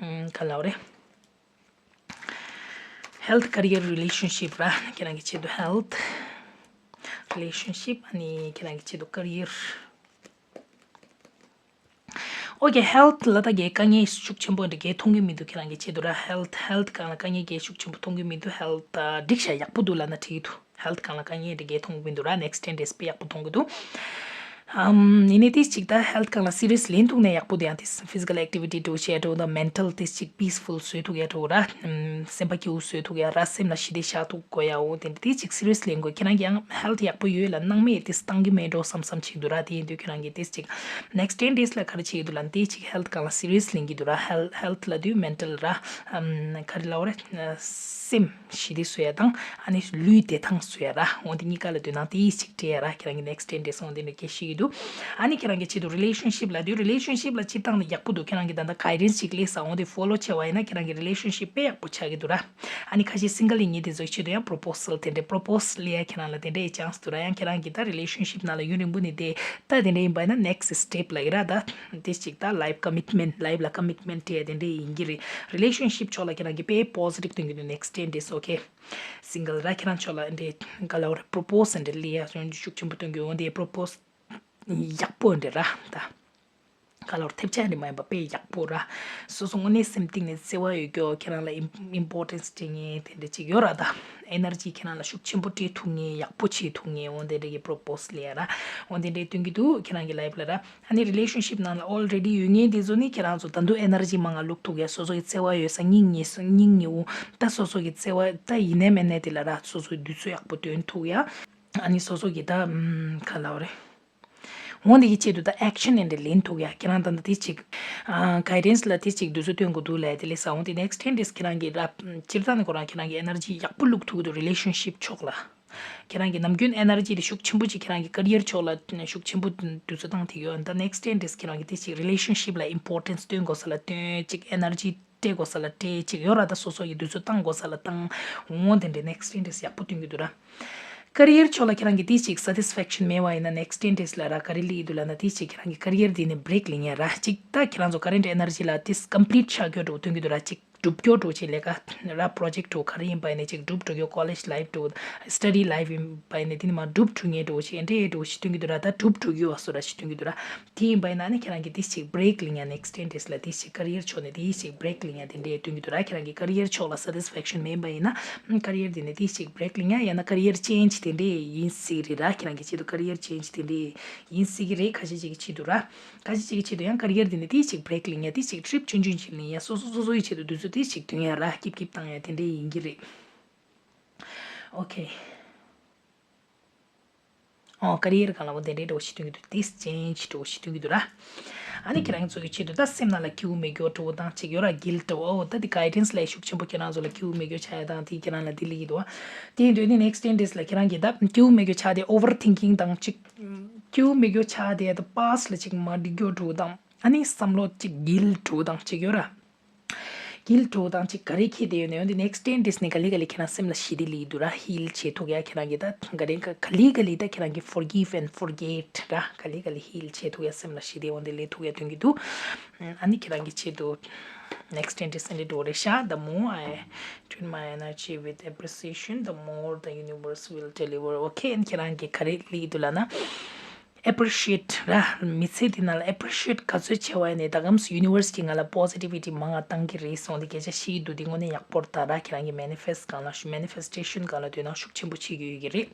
ཨམ་ག་ལབ་རེད། health, career, relationship ར། ཁྱེད་རང་གི་ཆེད་དུ་health, relationship ཨ་ནི་ཁྱེད་རང་གི་ཆེད་དུ་career། ཨོ་ཁེ། health ལ་ད་གའི་དཀའ་ངལ་ཤུགས་ཆེན་པོ་འདྲ་གའི་མཐོང་གི་མི་འདུག་ཁྱེད་རང་གི་ཆེད་དུ་ར། health, health སྒང་ལ་དཀའ་ངལ་གའི་ཤུགས་ཆེན་པོ་མཐོང་གི་མི་འདུག health ཨ་འགྲིག་ཤག་ཡག་པོ་འདུག་ལབ་ན་འགྲིག་གི་འདུག health སྒང་ལ་དཀའ་ངལ་འདྲ་གའི་མཐོང་གི་མི་འདུག་ར། next ten days དཔེ་ཡག་པོ་མཐོང་གི་འདུག་ཨམ་ཡིན་ནའི་དེ་ཅིག་ད་health སྒང་ལ་serious ལེན་ཐུབ་ན་ཡག་པོ་འདུག་ཡང་དེ་physical activity འགྲོ་བྱས་འགྲོ་དང་mental དེ་ཅིག་peaceful བཟོ་ཐུབ་ཡ་འགྲོ་ར། ཨམ་སེམས་པ་སྐྱིད་པོ་བཟོ་ཐུབ་ཡ་ར། སེམས་ལ་ཞི་བདེ་བཞག་ཐུབ་དགོས་ཡ། འོ་དེ་འདྲ་དེ་ཅིག་serious ལེན་དགོས། ཁྱེད་རང་གི་ཡང་health ཡག་པོ་ཡོད་ལ་སྣང་མེད་དེ་བཏང་གི་མེད་འགྲོ་བསམ་བསམ་ཅིག་འདུག་ར། དེ་ཡིན་དུས་ཁྱེད་རང་གི་དེ་ཅིག་next ten days ལ་ག་རེ་བྱེད་ཀྱི་འདུག་ལབ་ན་དེ་ཅིག་health སྒང་ལ་serious ལེན་གྱི་འདུག་ར། health, health ལབ་དུས་mental ར། ཨམ་ག་རེ་ལབ་རེད། སེམས་ཞི་བདེ་བཟོ་ཡ་དང་ཨ་ནི་ལུས་བདེ་ཐང་བཟོ་ཡ་ར། འོ་དེ་གཉིས་ཀ་ལ་དོ་སྣང་དེ་ཅིག་སྤྲད་ཡ་ར། ཁྱེད་རང་གི་next ten days འོ་དེ་འདྲ་སྐད་ཤེས་ཀྱི་འདུག་ཨ་ནི་ཁྱེད་རང་གི་ཆེད་དུ་relationship ལབ་དུས་relationship ལ་སྤྱིར་བཏང་ལ་ཡག་པོ་འདུག་ཁྱེད་རང་གི་ད་ལྟ་guidance ཅིག་སླེབས་ས་འོ་དེ་follow བྱས་པ་ཡིན་ན་ཁྱེད་རང་གི་relationship དཔེ་ཡག་པོ་ཆགས་ཀྱི་འདུག་ར། ཨ་ནི་ཁ་ཤས་single ཡིན་མཁན་དེ་ཚོའི་ཆེད་དུ་ཡང་proposal དེ་འདྲའི་proposal སླེབས་ཡ་ཁྱེད་རང་ལ་དེ་འདྲའི་chance འདུག་ར། ཡང་ཁྱེད་རང་གི་ད་relationship ནང་ལ་ཡུན་རིང་པོ་ནས་བསྡད་ད་དེ་འདྲ་ཡིན་པ་ཡིན་ན་next step ལ་ཡིན་ར། ད་དེ་ཅིག་ད་life commitment, life ལ་commitment སྤྲད་ཡ་དེ་འདྲ་ཡིན་གྱི་རེད། relationship ཕྱོགས་ལ་ཁྱེད་རང་གི་དཔེ་positive སྟོན་གྱི་འདུག next ten days okay single ར། ཁྱེད་རང་ཕྱོགས་ལ་འདི་ག་ལབ་རེད། propose འདི་སླེབས་ཡ་ཤུགས་ཆེན་པོ་སྟོན་གྱི་འོ་འདི་propose ཡག་པོ་འདི་ར། ད་ག་ལབ་རེད། ཐེབས་ཆག་འདི་མ་ཡིན་པ་དཔེ་ཡག་པོ་ར། སོ་སོ་དངོས་གནས་སེམས་གཏིང་ནས་བརྩེ་བ་ཡོད་རྒྱུ་ཁྱེད་རང་ལ་im- importance སྤྲད་མཁན་དེ་འདྲ་ཅིག་ཡོད་ར། ད་energy ཁྱེད་རང་ལ་ཤུགས་ཆེན་པོ་སྤྲད་ཐུབ་མཁན་ཡག་པོ་བྱེད་ཐུབ་མཁན་འོ་འདི་འདྲ་གི་propose སླེབས་ཡ་ར། འོ་འདི་འདྲ་སྟོན་གྱི་འདུག་ཁྱེད་རང་གི་life ལ་ར། ཨ་ནི་relationship ནང་ལ་already ཡོད་མཁན་དེ་ཚོ་ནི་ཁྱེད་རང་ཚོ་ད་དུང་energy མང་ང་བླུག་ཐུབ་ཡ། སོ་སོ་གི་བརྩེ་བ་ཡོད་ས་སྙིང་ཉེ་ས་སྙིང་ཉེ་བོ་ད་སོ་སོ་གི་བརྩེ་བ་ད་ཡིན་ནའི་མིན་ནའི་དེ་ལ་ར་སོ་སོའི་དུས་ཚོད་ཡག་པོ་སྟོན་ཐུབ་ཡ། ཨ་ནི་སོ་སོ་གི་ད་ཨམ་ག་ལབ་རེད། འོ་འདི་གི་ཆེད་དུ་ད་action ཨེ་འདྲ་ལེན་ཐུབ་ཡ། ཁྱེད་རང་ད་ལྟ་དེ་ཅིག་ཨ་guidance ལ་དེ་ཅིག་དུས་ཚོད་སྟོན་དགོས་འདུག་ལབ་དེ་ལས་ས་འོ་འདི་next ten days ཁྱེད་རང་གི་ར་སྤྱིར་བཏང་ནས་ཁོ་རང་ཁྱེད་རང་གི་energy ཡག་པོ་བླུག་ཐུབ་ཀྱི་འདུག relationship ཕྱོགས་ལ། ཁྱེད་རང་གི་ནམ་རྒྱུན་energy དེ་ཤུགས་ཆེན་པོ་ཅིག་ཁྱེད་རང་གི་career ཕྱོགས་ལ་ཤུགས་ཆེན་པོ་དུས་ཚོད་བཏང་ཐིག་ཡོད། ད་next ten days ཁྱེད་རང་གི་དེ་ཅིག་relationship ལ་importance སྟོན་དགོས་ས་ལ་སྟོན། ཅིག་energy སྤྲད་དགོས་ས་ལ་སྤྲད། ཅིག་ཡོད་ར། ད་སོ་སོ་ཡི་དུས་ཚོད་བཏང་དགོས་ས་ལ་བཏང་། འོ་དེ་འདྲའི་next ten days ཡག་པོ་སྟོན་གྱི་འདུག་ར། career ཕྱོགས་ལ་ཁྱེད་རང་གི་དེ་ཅིག་satisfaction མེད་པ་ཡིན་ན་next ten days ལ་ར་ག་རེ་སླེབས་ཀྱི་འདུག་ལབ་ན་དེ་ཅིག་ཁྱེད་རང་གི་career དེ་ནས་break ལེན་ཡ་ར། ཅིག་ད་ཁྱེད་རང་ཚོ་current energy ལ་དེ་complete ཆགས་རྒྱུ་འདྲ་བོ་སྟོན་གྱི་འདུག་ར། ཅིག་སྒྲུབ་སྐྱོར་འགྲོ་ཆེད་ལས་ཀ་ར་project འགྲོ་ག་རེ་ཡིན་པ་ཡིན་ནའི་ཅིག་སྒྲུབ་འགྲོ་རྒྱུ། college life འགྲོ་study life ཡིན་པ་ཡིན་ནའི་དེ་ནི་མ་སྒྲུབ་འགྲོ་ངེས་འགྲོ་ཆེད་འདྲེ་འགྲོ་ཞིག་སྟོན་གྱི་འདུག་ར། ད་སྒྲུབ་འགྲོ་རྒྱུ་བ་སོ་ར་ཞིག་སྟོན་གྱི་འདུག་ར། དེ་ཡིན་པ་ཡིན་ན་ནི་ཁྱེད་རང་གི་དེ་ཞིག་break ལེན་ཡ། next ten days ལ་དེ་ཞིག་career ཕྱོགས་ནས་དེ་ཞིག་break ལེན་ཡ་དེ་འདྲས་སྟོན་གྱི་འདུག་ར། ཁྱེད་རང་གི་career ཕྱོགས་ལ་satisfaction མེད་པ་ཡིན་ན་career དེ་ནས་དེ་ཞིག་break ལེན་ཡ། ཡང་ན་career change དེ་འདྲས་ཡིན་སྲིད་རེད་ར། ཁྱེད་རང་གི་ཆེད་དུ་career change དེ་འདྲས་ཡིན་སྲིད་ཀྱི་རེད། ཁ་ཤས་ཅིག་གི་ཆེད་དུ་ར། ཁ་ཤས་ཅིག་གི་ཆེད་དུ་ཡང་career དེ་ནས་དེ་ཞིག་break ལེན་ཡ། དེ་ཞིག་trip ཆུང་ཆུང་ཞིག་ལེན་ཡ། སོ་སོ་སོ་སོ་ཡི་ཆེད་དུ་དུས་ཚོད་དེ་ཞིག་བཏོན་ཡ་ར། སྐྱིབ་སྐྱིབ་བཏང་ཡ་དེ་འདྲས་ཡིན་གྱི་རེད། okay ཨོ་career སྒང་ལ་འོ་དེ་འདྲའི་འདྲ་བོ་ཞིག་སྟོན་གྱི་འདུག་དེ་change འདྲ་བོ་ཞིག་སྟོན་གྱི་འདུག་ར། ཨ་ནི་ཁྱེད་རང་ཚོ་གི་ཆེད་དུ་ད་སེམས་ནང་ལ་སྐྱིད་པོ་མེད་རྒྱུ་འདྲ་བོ་དང་ཅིག་ཡོད་ར། guilt འདྲ་བོ། ཨོ་ད་དེ་guidance ལས་ཤུགས་ཆེན་པོ་ཁྱེད་རང་ཚོ་ལ་སྐྱིད་པོ་མེད་རྒྱུ་ཆགས་ཡ་དང་དེ་ཁྱེད་རང་ལ་དེ་སླེབས་ཀྱི་འདུག་དེ་ཡིན་དུས་ནི་next ten days ལ་ཁྱེད་རང་གི་ད་སྐྱིད་པོ་མེད་རྒྱུ་ཆགས་དེ་overthinking དང་ཅིག་སྐྱིད་པོ་མེད་རྒྱུ་ཆགས་དེ་ད་past ལ་ཅིག་མ་འགྲིག་རྒྱུ་འདྲ་བོ་དང་ཨ་ནི་བསམ་བློ་ཅིག་guilt འདྲ་བོ་དང་ཅིག་ཡོད་ར། guilt འདྲ་བོ་དང་ཅིག་ག་རེ་འཁྱེར་བསྡད་ཡོད་ན་ཡང་དེ་next ten days ནས་ག་ལེ་ག་ལེ་ཁྱེད་རང་སེམས་ལ་ཞི་བདེ་སླེབས་ཀྱི་འདུག་ར། heal བྱེད་ཐུབ་ཡ། ཁྱེད་རང་གི་ད་ག་རེ་ག་ག་ལེ་ག་ལེ་ད་ཁྱེད་རང་གི་forgive and forget ར། ག་ལེ་ག་ལེ་heal བྱེད་ཐུབ་ཡ། སེམས་ལ་ཞི་བདེ་འོ་དེ་སླེབས་ཐུབ་ཡ་སྟོན་གྱི་འདུག་ཨ་ནི་ཁྱེད་རང་གི་ཆེད་དུ་next ten days ནས་འདྲ་བོ་རེད་ཤག the more I tune my energy with appreciation, the more the universe will deliver. okay ཨ་ནི་ཁྱེད་རང་གི་ག་རེ་སླེབས་ཀྱི་འདུག་ལབ་ན། appreciate ར། མི་ཚེ་འདི་ནང་ལ་appreciate ག་ཚོད་བྱས་པ་ཡིན་ནའི་ད་གམ་སུ་universe གྱིས་ང་ལ་positivity མང་ང་བཏང་གི་རེད་གསུངས་ཏེ་སྐད་ཆ་བཤད་ཀྱི་འདུག་འདི་དངོས་གནས་ཡག་པོ་རེད། ད་ར་ཁྱེད་རང་གི་manifest སྒང་ལ་ཤུ་manifestation སྒང་ལ་དོ་སྣང་ཤུགས་ཆེན་པོ་བྱེད་ཀྱི་ཡོད་ཀྱི་རེད།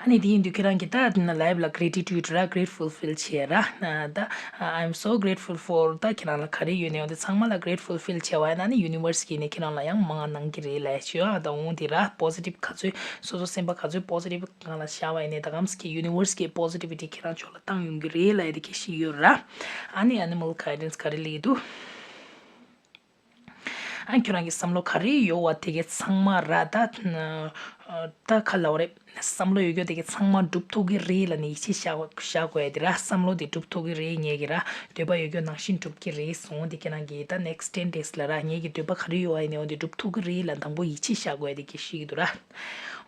ཨ་ནི་དེ་ཡིན་དུས་ཁྱེད་རང་གིས་ད་ལའིབ་ལ་གྷེ་རེ་ཊི་ཊུཌ་ར་གྷེ་རེ་ཊི་ཕུལ་ཕིལ་བྱེད་ར། ད་I'm so grateful for ད་ཁྱེད་རང་ལ་ག་རེ་ཡོད་ནའང་དེ་ཚང་མ་ལ་གྷེ་རེ་ཊི་ཕུལ་ཕིལ་བྱེད་པ་ཡིན་ན་ནི་ཡུ་ནི་ཝར་སི་གིས་ནི་ཁྱེད་རང་ལ་ཡང་མང་ང་གནང་གི་རེད་ལབ་ཡ་ཅིག་ཡོད། ཨ་ད་འོང་དེ་ར་པོ་ཟི་ཊིབ་ག་ཚོད་སོ་སོ་སེམས་པ་ག་ཚོད་པོ་ཟི་ཊིབ་སྒང་ལ་བཞག་པ་ཡིན་ནའི་ད་གམ་སི་ཀི་ཡུ་ནི་ཝར་སི་གིས་པོ་ཟི་ཊི་བི་ཊི་ཁྱེད་རང་ཕྱོགས་ལ་བཏང་ཡོང་གི་རེད་ལབ་ཡ་དེ་སྐད་ཆ་ཡོད་ར། ཨ་ནི་ཨེ་ནི་མལ་གྷའི་ཌེན་སི་ག་རེ་ལབ་ཀྱི་འདུག་ཨ་ཁྱོད་རང་གི་བསམ་བློ་ག་རེ་ཡོད་པ་དེ་གའི་ཚང་མ་ར་ད། ད་ག་ལབ་རེད། བསམ་བློ་ཡོད་རྒྱུ་དེ་གའི་ཚང་མ་འགྲུབ་ཐུབ་ཀྱི་རེད་ལབ་ནས་ཡིད་ཆེས་བཞག་བཞག་དགོས་ཡ་དེ་ར། བསམ་བློ་དེ་འགྲུབ་ཐུབ་ཀྱི་རེད། ངེད་ཀྱི་ར་འདོད་པ་ཡོད་རྒྱུ་ནང་བཞིན་འགྲུབ་ཀྱི་རེད་གསུངས། དེ་ཁྱེད་རང་གི་ད་next ten days ལ་ར་ངེད་ཀྱི་འདོད་པ་ག་རེ་ཡོད་པ་ཡིན་ནའང་དེ་འགྲུབ་ཐུབ་ཀྱི་རེད་ལབ་དང་པོ་ཡིད་ཆེས་བཞག་དགོས་ཡ་དེ་གའི་ཤེས་ཀྱི་འདུག་ར།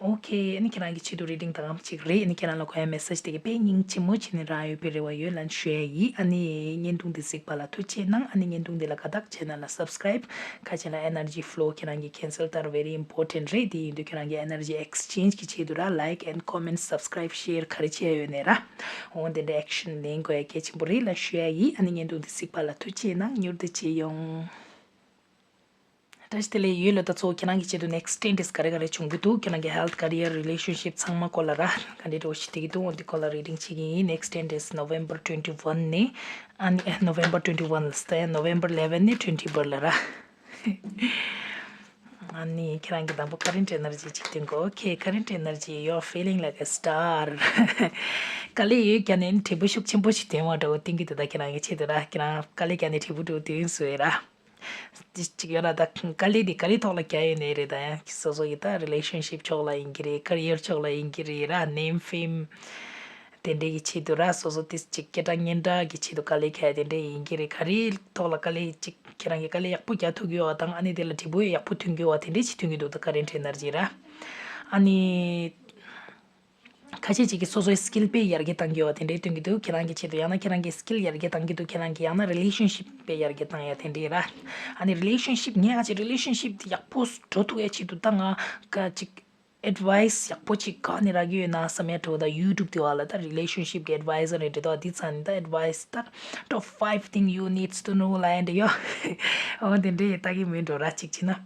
ཨོ་ཁེ། ཨ་ནི་ཁྱེད་རང་གི་ཆེད་དུ་རི་ཌིང་ད་གམ་གཅིག་རེད། ཨ་ནི་ཁྱེད་རང་ལ་གོ་ཡ་མེ་སེ་ཇི་དེ་གའི་དཔེ་སྙིང་རྗེ་མོ་བྱས་ནས་རག་ཡོད་པའི་རེ་བ་ཡོད་ལབ་ཞུ་ཡ་ཡིན། ཨ་ནི་བརྙན་ཐུང་འདི་གཟིགས་པ་ལ་ཐུགས་རྗེ་གནང་། ཨ་ནི་བརྙན་ཐུང་འདི་ལ་དགའ་རྟགས་བྱས་ན་ལ་སབ་སི་ཀ་རའིབ། ཁ་ཆེ་ལ་ཨེ་ནར་ཇི་ཕི་ལོ་ཁྱེད་རང་གི་ཁེན་སལ་ལྟར་very important རེད། དེ་ཡིན་དུས་ཁྱེད་རང་གི་ཨེ་ནར་ཇི་ཨེག་སི་ཅེན་ཇི་གི་ཆེད་དུ་ར་like and comment subscribe share ག་རེ་བྱས་ཡོད་ནས་ར། འོ་དེ་འདྲ་ཨེག་ཤན་ལེན་དགོས་ཡ་གལ་ཆེན་པོ་རེད་ལབ་ཞུ་ཡ་ཡིན། ཨ་ནི་བརྙན་ཐུང་འདི་གཟིགས་པ་ལ་ཐུགས་རྗེ་གནང་། མྱུར་དུ་མཇལ་ཡོང་། བཀྲ་ཤིས་བདེ་ལེགས་ཡོད་ལ། ད་གཙོ་བོ་ཁྱེད་རང་གི་ཆེད་དུ་next ten days ག་རེ་ག་རེ་བྱུང་གི་འདུག་ཁྱེད་རང་གི་health, career, relationship ཚང་མ་སྐོར་ལ་ར་ག་འདྲའི་འགྲོ་ཞིག་བསྡད་ཀྱི་འདུག་འོ་འདི་སྐོར་ལ་རི་ཌིང་བྱེད་ཀྱི་ཡིན། Next ten days November twenty one ནས་ཨ་ནི་November twenty one ལ་སྟེ་November eleven ནས twenty བར་ལ་ར། ཨ་ནི་ཁྱེད་རང་གི་དང་པོ་current energy གཅིག་སྟོན་གོ Okay, current energy, you're feeling like a star. དཀའ་ལས་ཡོད་ཀྱང་ནས་དྲིལ་བུ་ཤུགས་ཆེན་པོ་ཞིག་འདོན་པ་འདྲ་བོ་སྟོན་གྱི་འདུག་ད་ཁྱེད་རང་གི་ཆེད་དུ་ར། ཁྱེད་རང་དཀའ་ལས་ཀྱང་ནས་དྲིལ་བུ་འདྲ་བོ་འདོན་སྲོལ་ར། ཅིག་ཡོད་ན་ད་དཀའ་ལས་དེ་དཀའ་ལས་ཐོག་ལ་རྒྱག་ཡོད་ནའི་རེད། ད་ཡང་སོ་སོ་ཡི་ད་relationship ཕྱོགས་ལ་ཡིན་གྱི་རེད། career ཕྱོགས་ལ་ཡིན་གྱི་རེད་ར། name, fame དེ་འདྲའི་གི་ཆེད་དུ་ར། སོ་སོ་དེ་ཅིག་སྐད་གྲགས་སྙན་གྲགས་ཀྱི་ཆེད་དུ་དཀའ་ལས་རྒྱག་ཡ་དེ་འདྲའི་ཡིན་གྱི་རེད། ག་རེའི་ཐོག་ལ་དཀའ་ལས་ཅིག་ཁྱེད་རང་གི་དཀའ་ལས་ཡག་པོ་རྒྱག་ཐུབ་ཀྱི་ཡོད་པ་དང་། ཨ་ནི་དེ་ལ་དྲིལ་བུ་ཡག་པོ་ཐོན་གྱི་ཡོད་པ་དེ་འདྲའི་ཅིག་ཐོན་གྱི་འདུག་ད་current energy ར། ཨ་ནི། ཁ་ཤས་ཅིག་གིས་སོ་སོའི་skill དཔེ་ཡར་རྒྱས་བཏང་གི་ཡོད་པ་དེ་འདྲའི་སྟོན་གྱི་འདུག་ཁྱེད་རང་གི་ཆེད་དུ་ཡང་ན་ཁྱེད་རང་གི་skill ཡར་རྒྱས་བཏང་གི་འདུག་ཁྱེད་རང་གི་ཡང་ན་relationship དཔེ་ཡར་རྒྱས་བཏང་ཡ་དེ་འདྲའི་ར། ཨ་ནི་relationship ངས་ང་ཅིག་relationship དེ་ཡག་པོ་འགྲོ་ཐུབ་ཡ་ཆེད་དུ་ད་ང་ག་ཅིག་advice ཡག་པོ་ཅིག་ག་ནས་རག་གི་ཡོད་ན་བསམ་ཡ་འདྲ་བོ། ད་YouTube དེ་བ་ལ་ད་relationship གི་advisor རེ་འདྲ་ད་འདི་ཚ་ནི་ད་advice ད་top five thing you needs to know ལ་ཡ་འདྲ་ཡོད། འོ་དེ་འདྲའི་ལྟ་གི་མིན་འགྲོ་ར་ཅིག་བྱས་ན།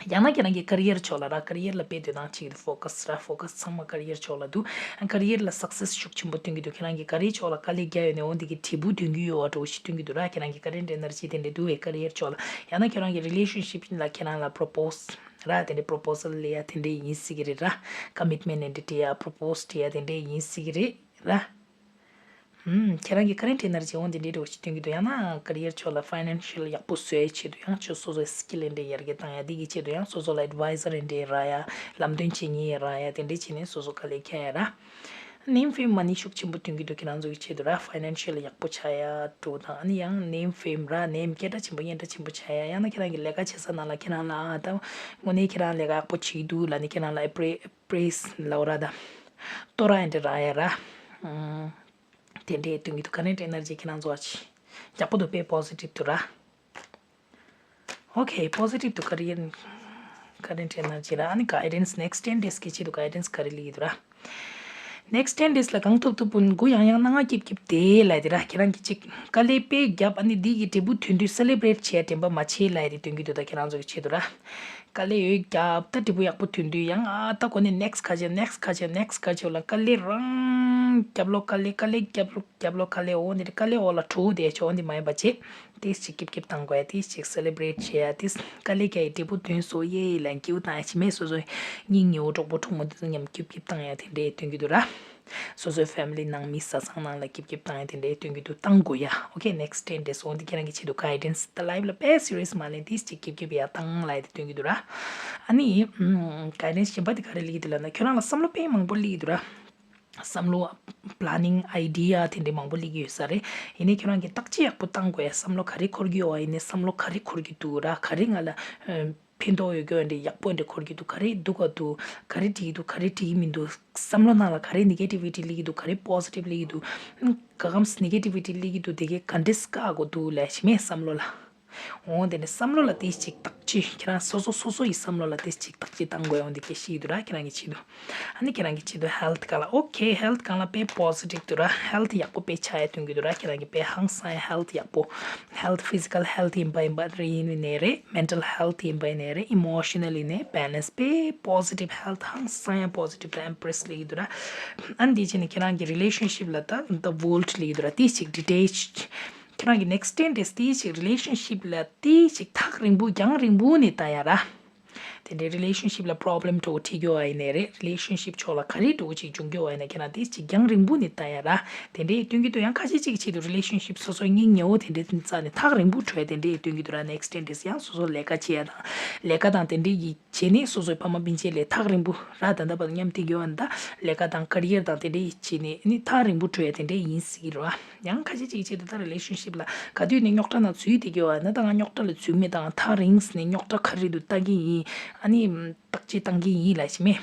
ཡང་ན་ཁྱེད་རང་གི་career ཕྱོགས་ལ་ར། career ལ་དཔེ་དོ་སྣང་བྱེད་ཀྱི་འདུག focus ར། focus ཚང་མ་career ཕྱོགས་ལ་འདུག career ལ་success ཤུགས་ཆེན་པོ་སྟོན་གྱི་འདུག་ཁྱེད་རང་གི་career ཕྱོགས་ལ་དཀའ་ལས་རྒྱག་ཡོད་ནའི་འོ་འདི་གི་དྲིལ་བུ་འདོན་གྱི་ཡོད་པ་འདྲ་བོ་ཞིག་སྟོན་གྱི་འདུག་ར། ཁྱེད་རང་གི་current energy དེ་འདྲ་འདུག་བས་career ཕྱོགས་ལ། ཡང་ན་ཁྱེད་རང་གི་relationship ལ་ཁྱེད་རང་ལ་propose ར། དེ་འདྲའི་proposal སླེབས་ཡ་དེ་འདྲའི་ཡིན་སྲིད་ཀྱི་རེད་ར། commitment དེ་འདྲ་སྤྲད་ཡ། propose སྤྲད་ཡ་དེ་འདྲའི་ཡིན་སྲིད་ཀྱི་རེད་ར། ཧུམ། ཁྱེད་རང་གི་current energy འོ་འདི་འདྲའི་འདྲ་བོ་ཞིག་སྟོན་གྱི་འདུག་ཡང་ན་career ཕྱོགས་ལ་financial ཡག་པོ་བཟོ་ཡའི་ཆེད་དུ་ཡང་ཁྱོད་སོ་སོའི་skill དེ་འདྲ་ཡར་རྒྱས་བཏང་ཡ། འདི་གི་ཆེད་དུ་ཡང་སོ་སོ་ལ་advisor དེ་འདྲ་རག་ཡ། ལམ་སྟོན་བྱེད་མཁན་རག་ཡ། དེ་འདྲ་བྱས་ནས་སོ་སོ་དཀའ་ལས་རྒྱག་ཡ་ར། name, fame མ་ཎི་ཤུགས་ཆེན་པོ་སྟོན་གྱི་འདུག་ཁྱེད་རང་ཚོ་གི་ཆེད་དུ་ར། financial ཡག་པོ་ཆགས་ཡ་འདྲ་བོ་དང་། ཨ་ནི་ཡང་name, fame ར། name སྐད་གྲགས་ཆེན་པོ་སྙན་གྲགས་ཆེན་པོ་ཆགས་ཡ། ཡང་ན་ཁྱེད་རང་གི་ལས་ཀ་བྱེད་ས་ནང་ལ་ཁྱེད་རང་ལ་ཨ་ད་དངོས་གནས་ཁྱེད་རང་ལས་ཀ་ཡག་པོ་བྱེད་ཀྱི་འདུག་ལབ་ནས་ཁྱེད་རང་ལ་appre- praise ལབ་ར། ད་བསྟོད་ར་ཡ་འདྲ་རག་ཡ་ར། ཨང་། དེ་འདྲའི་སྟོན་གྱི་འདུག current energy ཁྱེད་རང་ཚོ་ཡག་པོ་འདུག་དཔེ་positive འདུག་ར། Okay, positive འདུག current, current energy ར། ཨ་ནི་guidance, next ten days གི་ཆེད་དུ་guidance ག་རེ་སླེབས་ཀྱི་འདུག་ར། next ten days ལ་གང་ཐུབ་ཐུབ་པོ་མགོ་ཡང་ཡང་གནང་ང་སྐྱིབ་སྐྱིབ་དེ་ལབ་དེ་ར། ཁྱེད་རང་གི་ཅིག་དཀའ་ལས་དཔེ་བརྒྱབ། ཨ་ནི་འདི་གི་འབྲས་བུ་ཐོན་དུས་celebrate བྱས་དྲན་པ་མ་བྱེད་ལབ་དེ་སྟོན་གྱི་འདུག་ད་ཁྱེད་རང་ཚོ་གི་ཆེད་དུ་ར། དཀའ་ལས་ཡོད་རྒྱབ། ད་འབྲས་བུ་ཡག་པོ་ཐོན་དུས་ཡང་ཨ་ད་གོ་ནས་next ག་བྱེད། next ག་བྱེད། next ག་བྱེད་ལ། དཀའ་ལས་རང་རྒྱབ་ལོག་དཀའ་ལས། དཀའ་ལས་རྒྱབ་ལོག་རྒྱབ་ལོག་དཀའ་ལས། འོ་ནི་དཀའ་ལས་འོག་ལ་གྲོ་བོ་དེ་ཆོ་འདི་མ་ཡིན་པ་བྱེད། ཏིས་ཅིག་སྐྱིབ་སྐྱིབ་བཏང་དགོས་ཡ། ཏིས་ཅིག་celebrate བྱེད་ཡ། ཏིས་དཀའ་ལས་རྒྱག་ཡི་འབྲས་བུ་ཐོན་སོང་ཡེ་ལབ་སྐྱིད་པོ་བཏང་ཡ། ཅི་མེད་སོ་སོའི་སྙིང་ཉེ་བོ་གྲོགས་པོ་གྲོགས་མོ་དེ་ཚོ་མཉམ་སྐྱིབ་སྐྱིབ་བཏང་ཡ་དེ་འདྲའི་སྟོན་གྱི་འདུག་ར། སོ་སོའི་family ནང་མི་བཟའ་ཚང་ནང་ལ་སྐྱིབ་སྐྱིབ་བཏང་ཡ་དེ་འདྲའི་སྟོན་གྱི་འདུག་བཏང་དགོས་ཡ། Okay, next ten days འོ་འདི་ཁྱེད་རང་གི་ཆེད་དུ་guidance ད་life ལ་དཔེ་serious མ་ལེན། ཏིས་ཅིག་སྐྱིབ་སྐྱིབ་ཡ་བཏང་ལབ་ཡ་དེ་སྟོན་གྱི་འདུག་ར། ཨ་ནི་guidance གཞན་པ་དེ་ག་རེ་སླེབས་ཀྱི་འདུག་ལབ་ན་ཁྱོད་རང་ལ་བསམ་བློ་དཔེ་མང་པོ་སླེབས་ཀྱི་འདུག་ར། བསམ་བློ་planning idea དེ་འདྲའི་མང་པོ་སླེབས་ཀྱི་ཡོད་ས་རེད། ཡིན་ནའི་ཁྱོད་རང་གིས་བརྟག་དཔྱད་ཡག་པོ་བཏང་དགོས་ཡ། བསམ་བློ་ག་རེ་འཁོར་གྱི་ཡོད་པ། ཡིན་ནའི་བསམ་བློ་ག་རེ་འཁོར་གྱི་འདུག་ར། ག་རེ་ང་ལ་ཨ་ཕན་ཐོགས་ཡོད་རྒྱུ་འདྲ་ཡག་པོ་འདྲ་འཁོར་གྱི་འདུག་ག་རེ་སྡུག་ག་འདུག་ག་རེ་འགྲིག་གི་འདུག་ག་རེ་འགྲིག་གི་མི་འདུག་བསམ་བློ་ནང་ལ་ག་རེ་negativity སླེབས་ཀྱི་འདུག་ག་རེ་positive སླེབས་ཀྱི་འདུག་ག་གམ་negativity སླེབས་ཀྱི་འདུག་དེ་གའི་ག་འདྲས་བཀག་དགོས་འདུག་ལབ་ཤེས་མེད་བསམ་བློ་ལ། འོང་དེ་ནས་བསམ་བློ་ལ་དེ་ཅིག་བརྟག་དཔྱད། ཁྱེད་རང་སོ་སོ་སོ་སོ་ཡི་བསམ་བློ་ལ་དེ་ཅིག་བརྟག་དཔྱད་བཏང་དགོས་འོང་དེ་སྐད་ཤེས་འདུག་ར། ཁྱེད་རང་གི་ཆེད་དུ། ཨ་ནི་ཁྱེད་རང་གི་ཆེད་དུ་ཧེལ་ཐི་སྒང་ལ། ཨོ་ཁེ། ཧེལ་ཐི་སྒང་ལ་དཔེ་པོ་སི་ཊིབ་འདུག་ར། ཧེལ་ཐི་ཡག་པོ་དཔེ་ཆགས་ཡ་སྟོན་གྱི་འདུག་ར། ཁྱེད་རང་གི་དཔེ་ཧང་སང་ཡ་ཧེལ་ཐི་ཡག་པོ། ཧེལ་ཐི་ཕི་ཛི་ཀལ་ཧེལ་ཐི་ཡིན་པ་ཡིན་པ་རེད། ཡིན་ནའི་རེད། མེན་ཊལ་ཧེལ་ཐི་ཡིན་པ་ཡིན་ནའི་རེད། ཨི་མོ་ཤི་ནལ་ཡིན་ནའི་བེ་ལེན་སི། དཔེ་པོ་སི་ཊིབ་ཧེལ་ཐི་ཧང་སང་ཡ་པོ་སི་ཊིབ་དང་ཨེམ་པི་རེ་སི་ལབ་ཀྱི་འདུག་ར། ཨ་ནི་དེ་བྱས་ནས་ཁྱེད་རང་གི་རི་ལེ་ཤན་ཤིབ་ལ་ད་ད་ཝོལ་ཊི་ལབ་ཀྱི་འདུག་ར། དེ་ཅིག་ཌི་ཊེ་ཆི། ཁྱེད་རང་གི་ནེག་སི་ཊེན་ཌེ་སི་དེ་ཅིག་རི་ལེ་ཤན་ཤིབ་ལ་དེ་ཅིག་ཐག་རིང་པོ་རྒྱང་རིང་པོ་ནས་ལྟ་ཡ་ར། དེ་འདྲའི་རི་ལེ་ཤན་ཤིབ་ལ་པོ་རོབ་ལེམ་འདྲ་བོ་འཕྲད་རྒྱུ་བ་ཡིན་ནའི་རེད། རི་ལེ་ཤན་ཤིབ་ཕྱོགས་ལ་ག་རེ་འདྲ་བོ་ཅིག་འབྱུང་རྒྱུ་བ་ཡིན་ན་ཁྱེད་རང་དེ་ཅིག་རྒྱང་རིང་པོ་ནས་ལྟ་ཡ་ར། དེ་འདྲའི་སྟོན་གྱི་འདུག་ཡང་ཁ་ཤས་ཅིག་གི་ཆེད་དུ་རི་ལེ་ཤན་ཤིབ་སོ་སོའི་སྙིང་ཉེ་བོ་དེ་འདྲའི་རྩ་ནས་ཐག་རིང་པོ་འགྲོ་ཡ་དེ་འདྲའི་སྟོན་གྱི་འདུག་ར། ནེག་སི་ཊེན་ཌེ་སི་ཡང་སོ་སོ་ལས་ཀ་བྱེད་ཡ་དང་ལས་ཀ་དང་དེ་འདྲའི་ཡི་བྱས་ནས་སོ་སོའི་ཕ་མ་སྤུན་མཆེད་ལས་ཐག་རིང་པོ་ར། ད་ལྟ་བར་མཉམ་དེ་གྱོ་བ་ད་ལས་ཀ་དང་ཀ་རི་ཡར་དང་དེ་འདྲའི་ཡི་བྱས་ནས་ནི་ཐག་རིང་པོ་འགྲོ་ཡ་དེ་འདྲའི་ཡིན་སྲིད་ཀྱི་རེད་བ། ཡང་ཁ་ཤས་ཅིག་ཆེད་དུ་ད་རི་ལེ་ཤན་ཤིབ་ལ་ག་དུས་ནས་རྙོག་དྲ་ནང་ཚུད་དེ་གྱོ་བ་ན་ད་ང་རྙོག་དྲ་ལ་ཚུད་མེད་དང་ཐག་རིང་ནས་རྙོག་དྲ་ག་རེ་འདུག་ལྟ་གི་ཡིན། ཨ་ནི་བརྟག་དཔྱད་བཏང་གི་ཡིན་ལབ་ཤི་མེད།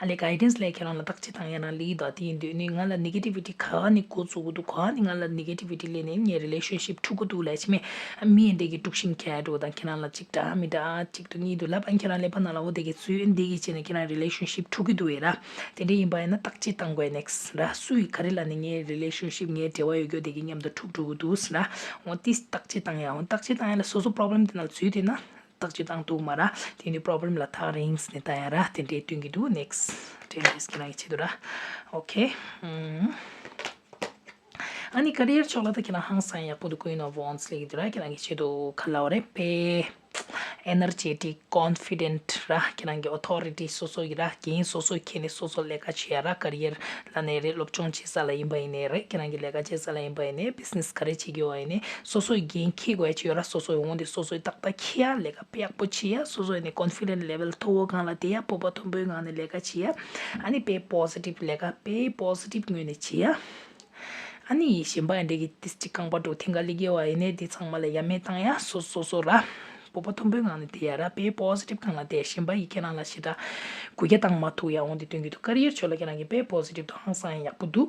ཨ་ལས་གའི་ཌེན་སི་ལས་ཁྱེད་རང་ལ་བརྟག་དཔྱད་བཏང་ཡ་རང་ལས་ཀྱི་འདུག་དེ་ཡིན་དུས་ནི་ང་ལ་ནེ་གེ་ཊི་བི་ཊི་ག་ནས་འགོ་བཙུགས་ཀྱི་འདུག་ག་ནས་ང་ལ་ནེ་གེ་ཊི་བི་ཊི་སླེབས་ནས་ངའི་རི་ལེ་ཤན་ཤིབ་འཁྲུག་གི་འདུག་ལབ་ཤི་མེད། ཨ་མི་འདྲ་གི་དཀྲུག་ཤིང་ཁྱེར་འགྲོ་དང་ཁྱེད་རང་ལ་གཅིག་འདྲ་མི་འདྲ་གཅིག་ཏུ་གཉིས་འདུག་ལབ། ཨ་ཁྱེད་རང་ཀླད་པ་ནང་ལ་འོ་དེ་གི་ཚུལ་འདི་གི་བྱས་ནས་ཁྱེད་རང་རི་ལེ་ཤན་ཤིབ་འཁྲུག་གི་འདུག་ཡེ་ར། དེ་འདྲ་ཡིན་པ་ཡིན་ན་བརྟག་དཔྱད་བཏང་དགོས་ནེག་སི་ར། སུ་ཡིས་ག་རེ་ལབ་ནས་ངའི་རི་ལེ་ཤན་ཤིབ་ངའི་འབྲེལ་བ་ཡོད་རྒྱུ་དེ་གི་མཉམ་དུ་འཁྲུག་འགྲོ་གི་འདུག་ཟེར་ར། འོ་དེ་བརྟག་དཔྱད་བཏང་ཡ། འོ་བརྟག་དཔྱད་བཏང་ཡ་ལ་སོ་སོ་པོ་རོབ་ལེམ་དེ་ནང་ཚུད་དེ་ན་བརྟག་དཔྱད་བཏང་འདུག་མ་ར། དེ་ནི་པོ་རོབ་ལེམ་ལ་ཐག་རིང་ནས་ལྟ་ཡ་ར། དེ་འདྲའི་སྟོན་གྱི་འདུག་ནེག་སི་ཊེན་ཌེ་སི་ཁྱེད་རང་གི་ཆེད་དུ་ར། ཨོ་ཁེ། ཨ་ནི་ཀ་རི་ཡར་ཕྱོགས་ལ་ད་ཁྱེད་རང་ཧང་སང་ཡག་པོ་འདུག Queen of Wands ལབ་ཀྱི་འདུག་ར། ཁྱེད་རང་གི་ཆེད་དུ་ག་ལབ་རེད་པས། ཨེ་ནར་ཇེ་ཊིག་ཀོན་ཕི་ཌེན་ཊི་ར། ཁྱེད་རང་གི་ཨོ་ཐོ་རི་ཊི་སོ་སོ་ཡི་ར། འགན་སོ་སོ་འཁྱེར་ནས་སོ་སོ་ལས་ཀ་བྱེད་ཡ་ར། ཀ་རི་ཡར་ལ་ནས་རེད། སློབ་སྦྱོང་བྱེད་ས་ལ་ཡིན་པ་ཡིན་ནའི་རེད། ཁྱེད་རང་གི་ལས་ཀ་བྱེད་ས་ལ་ཡིན་པ་ཡིན་ནའི་བི་ཛི་ནེ་སི་ག་རེ་བྱེད་ཀྱི་ཡོད་པ་ཡིན་ནའི་སོ་སོ་ཡི་འགན་འཁྱེར་དགོས་ཡ་ཅིག་ཡོད་ར། སོ་སོ་ཡི་འོང་དེ་སོ་སོ་ཡི་ཏག་ཏག་འཁྱེར་ཡ། ལས་ཀ་དཔེ་ཡག་པོ་བྱེད་ཡ། སོ་སོ་ཡི་ནས་ཀོན་ཕི་ཌེན་ཊི་ལེ་ཝེལ་མཐོ་བོ་སྒང་ལ་བསྡད་ཡ། སྤོབས་པ་མཐོན་པོའི་ངང་ནས་ལས་ཀ་བྱེད་ཡ། ཨ་ནི་དཔེ་པོ་སི་ཊིབ་ལས་ཀ་དཔེ་པོ་སི་ཊིབ་ངོས་ནས་བྱེད་ཡ། ཨ་ནི་གཞན་པ་ཡང་འདྲ་གི་ཏིས་ཅིག་རྐང་པ་འགྲོ་ཐེངས་འགའ་ལི་གེ་བ་ཡིན་ནའི་དེ་ཚང་མ་ལ་ཡ་མེད་བཏང་ཡ། སོ་སོ་སོ་ར། སྤོབས་པ་མཐོན་པོའི་ངང་ནས་བསྡད་ཡ་ར། དཔེ་པོ་སི་ཊིབ་སྒང་ལ་བསྡད། གཞན་པ་ཡིས་ཁྱེད་རང་ལ་ཞེ་དྲག་གུ་རྒྱ་བཏང་མ་ཐུབ་ཡ་འོང་དེ་སྟོན་གྱི་འདུག་ཀ་རི་ཡར་ཕྱོགས་ལ་ཁྱེད་རང་གི་དཔེ་པོ་སི་ཊིབ་དང་ཧང་སང་ཡག་པོ་འདུག་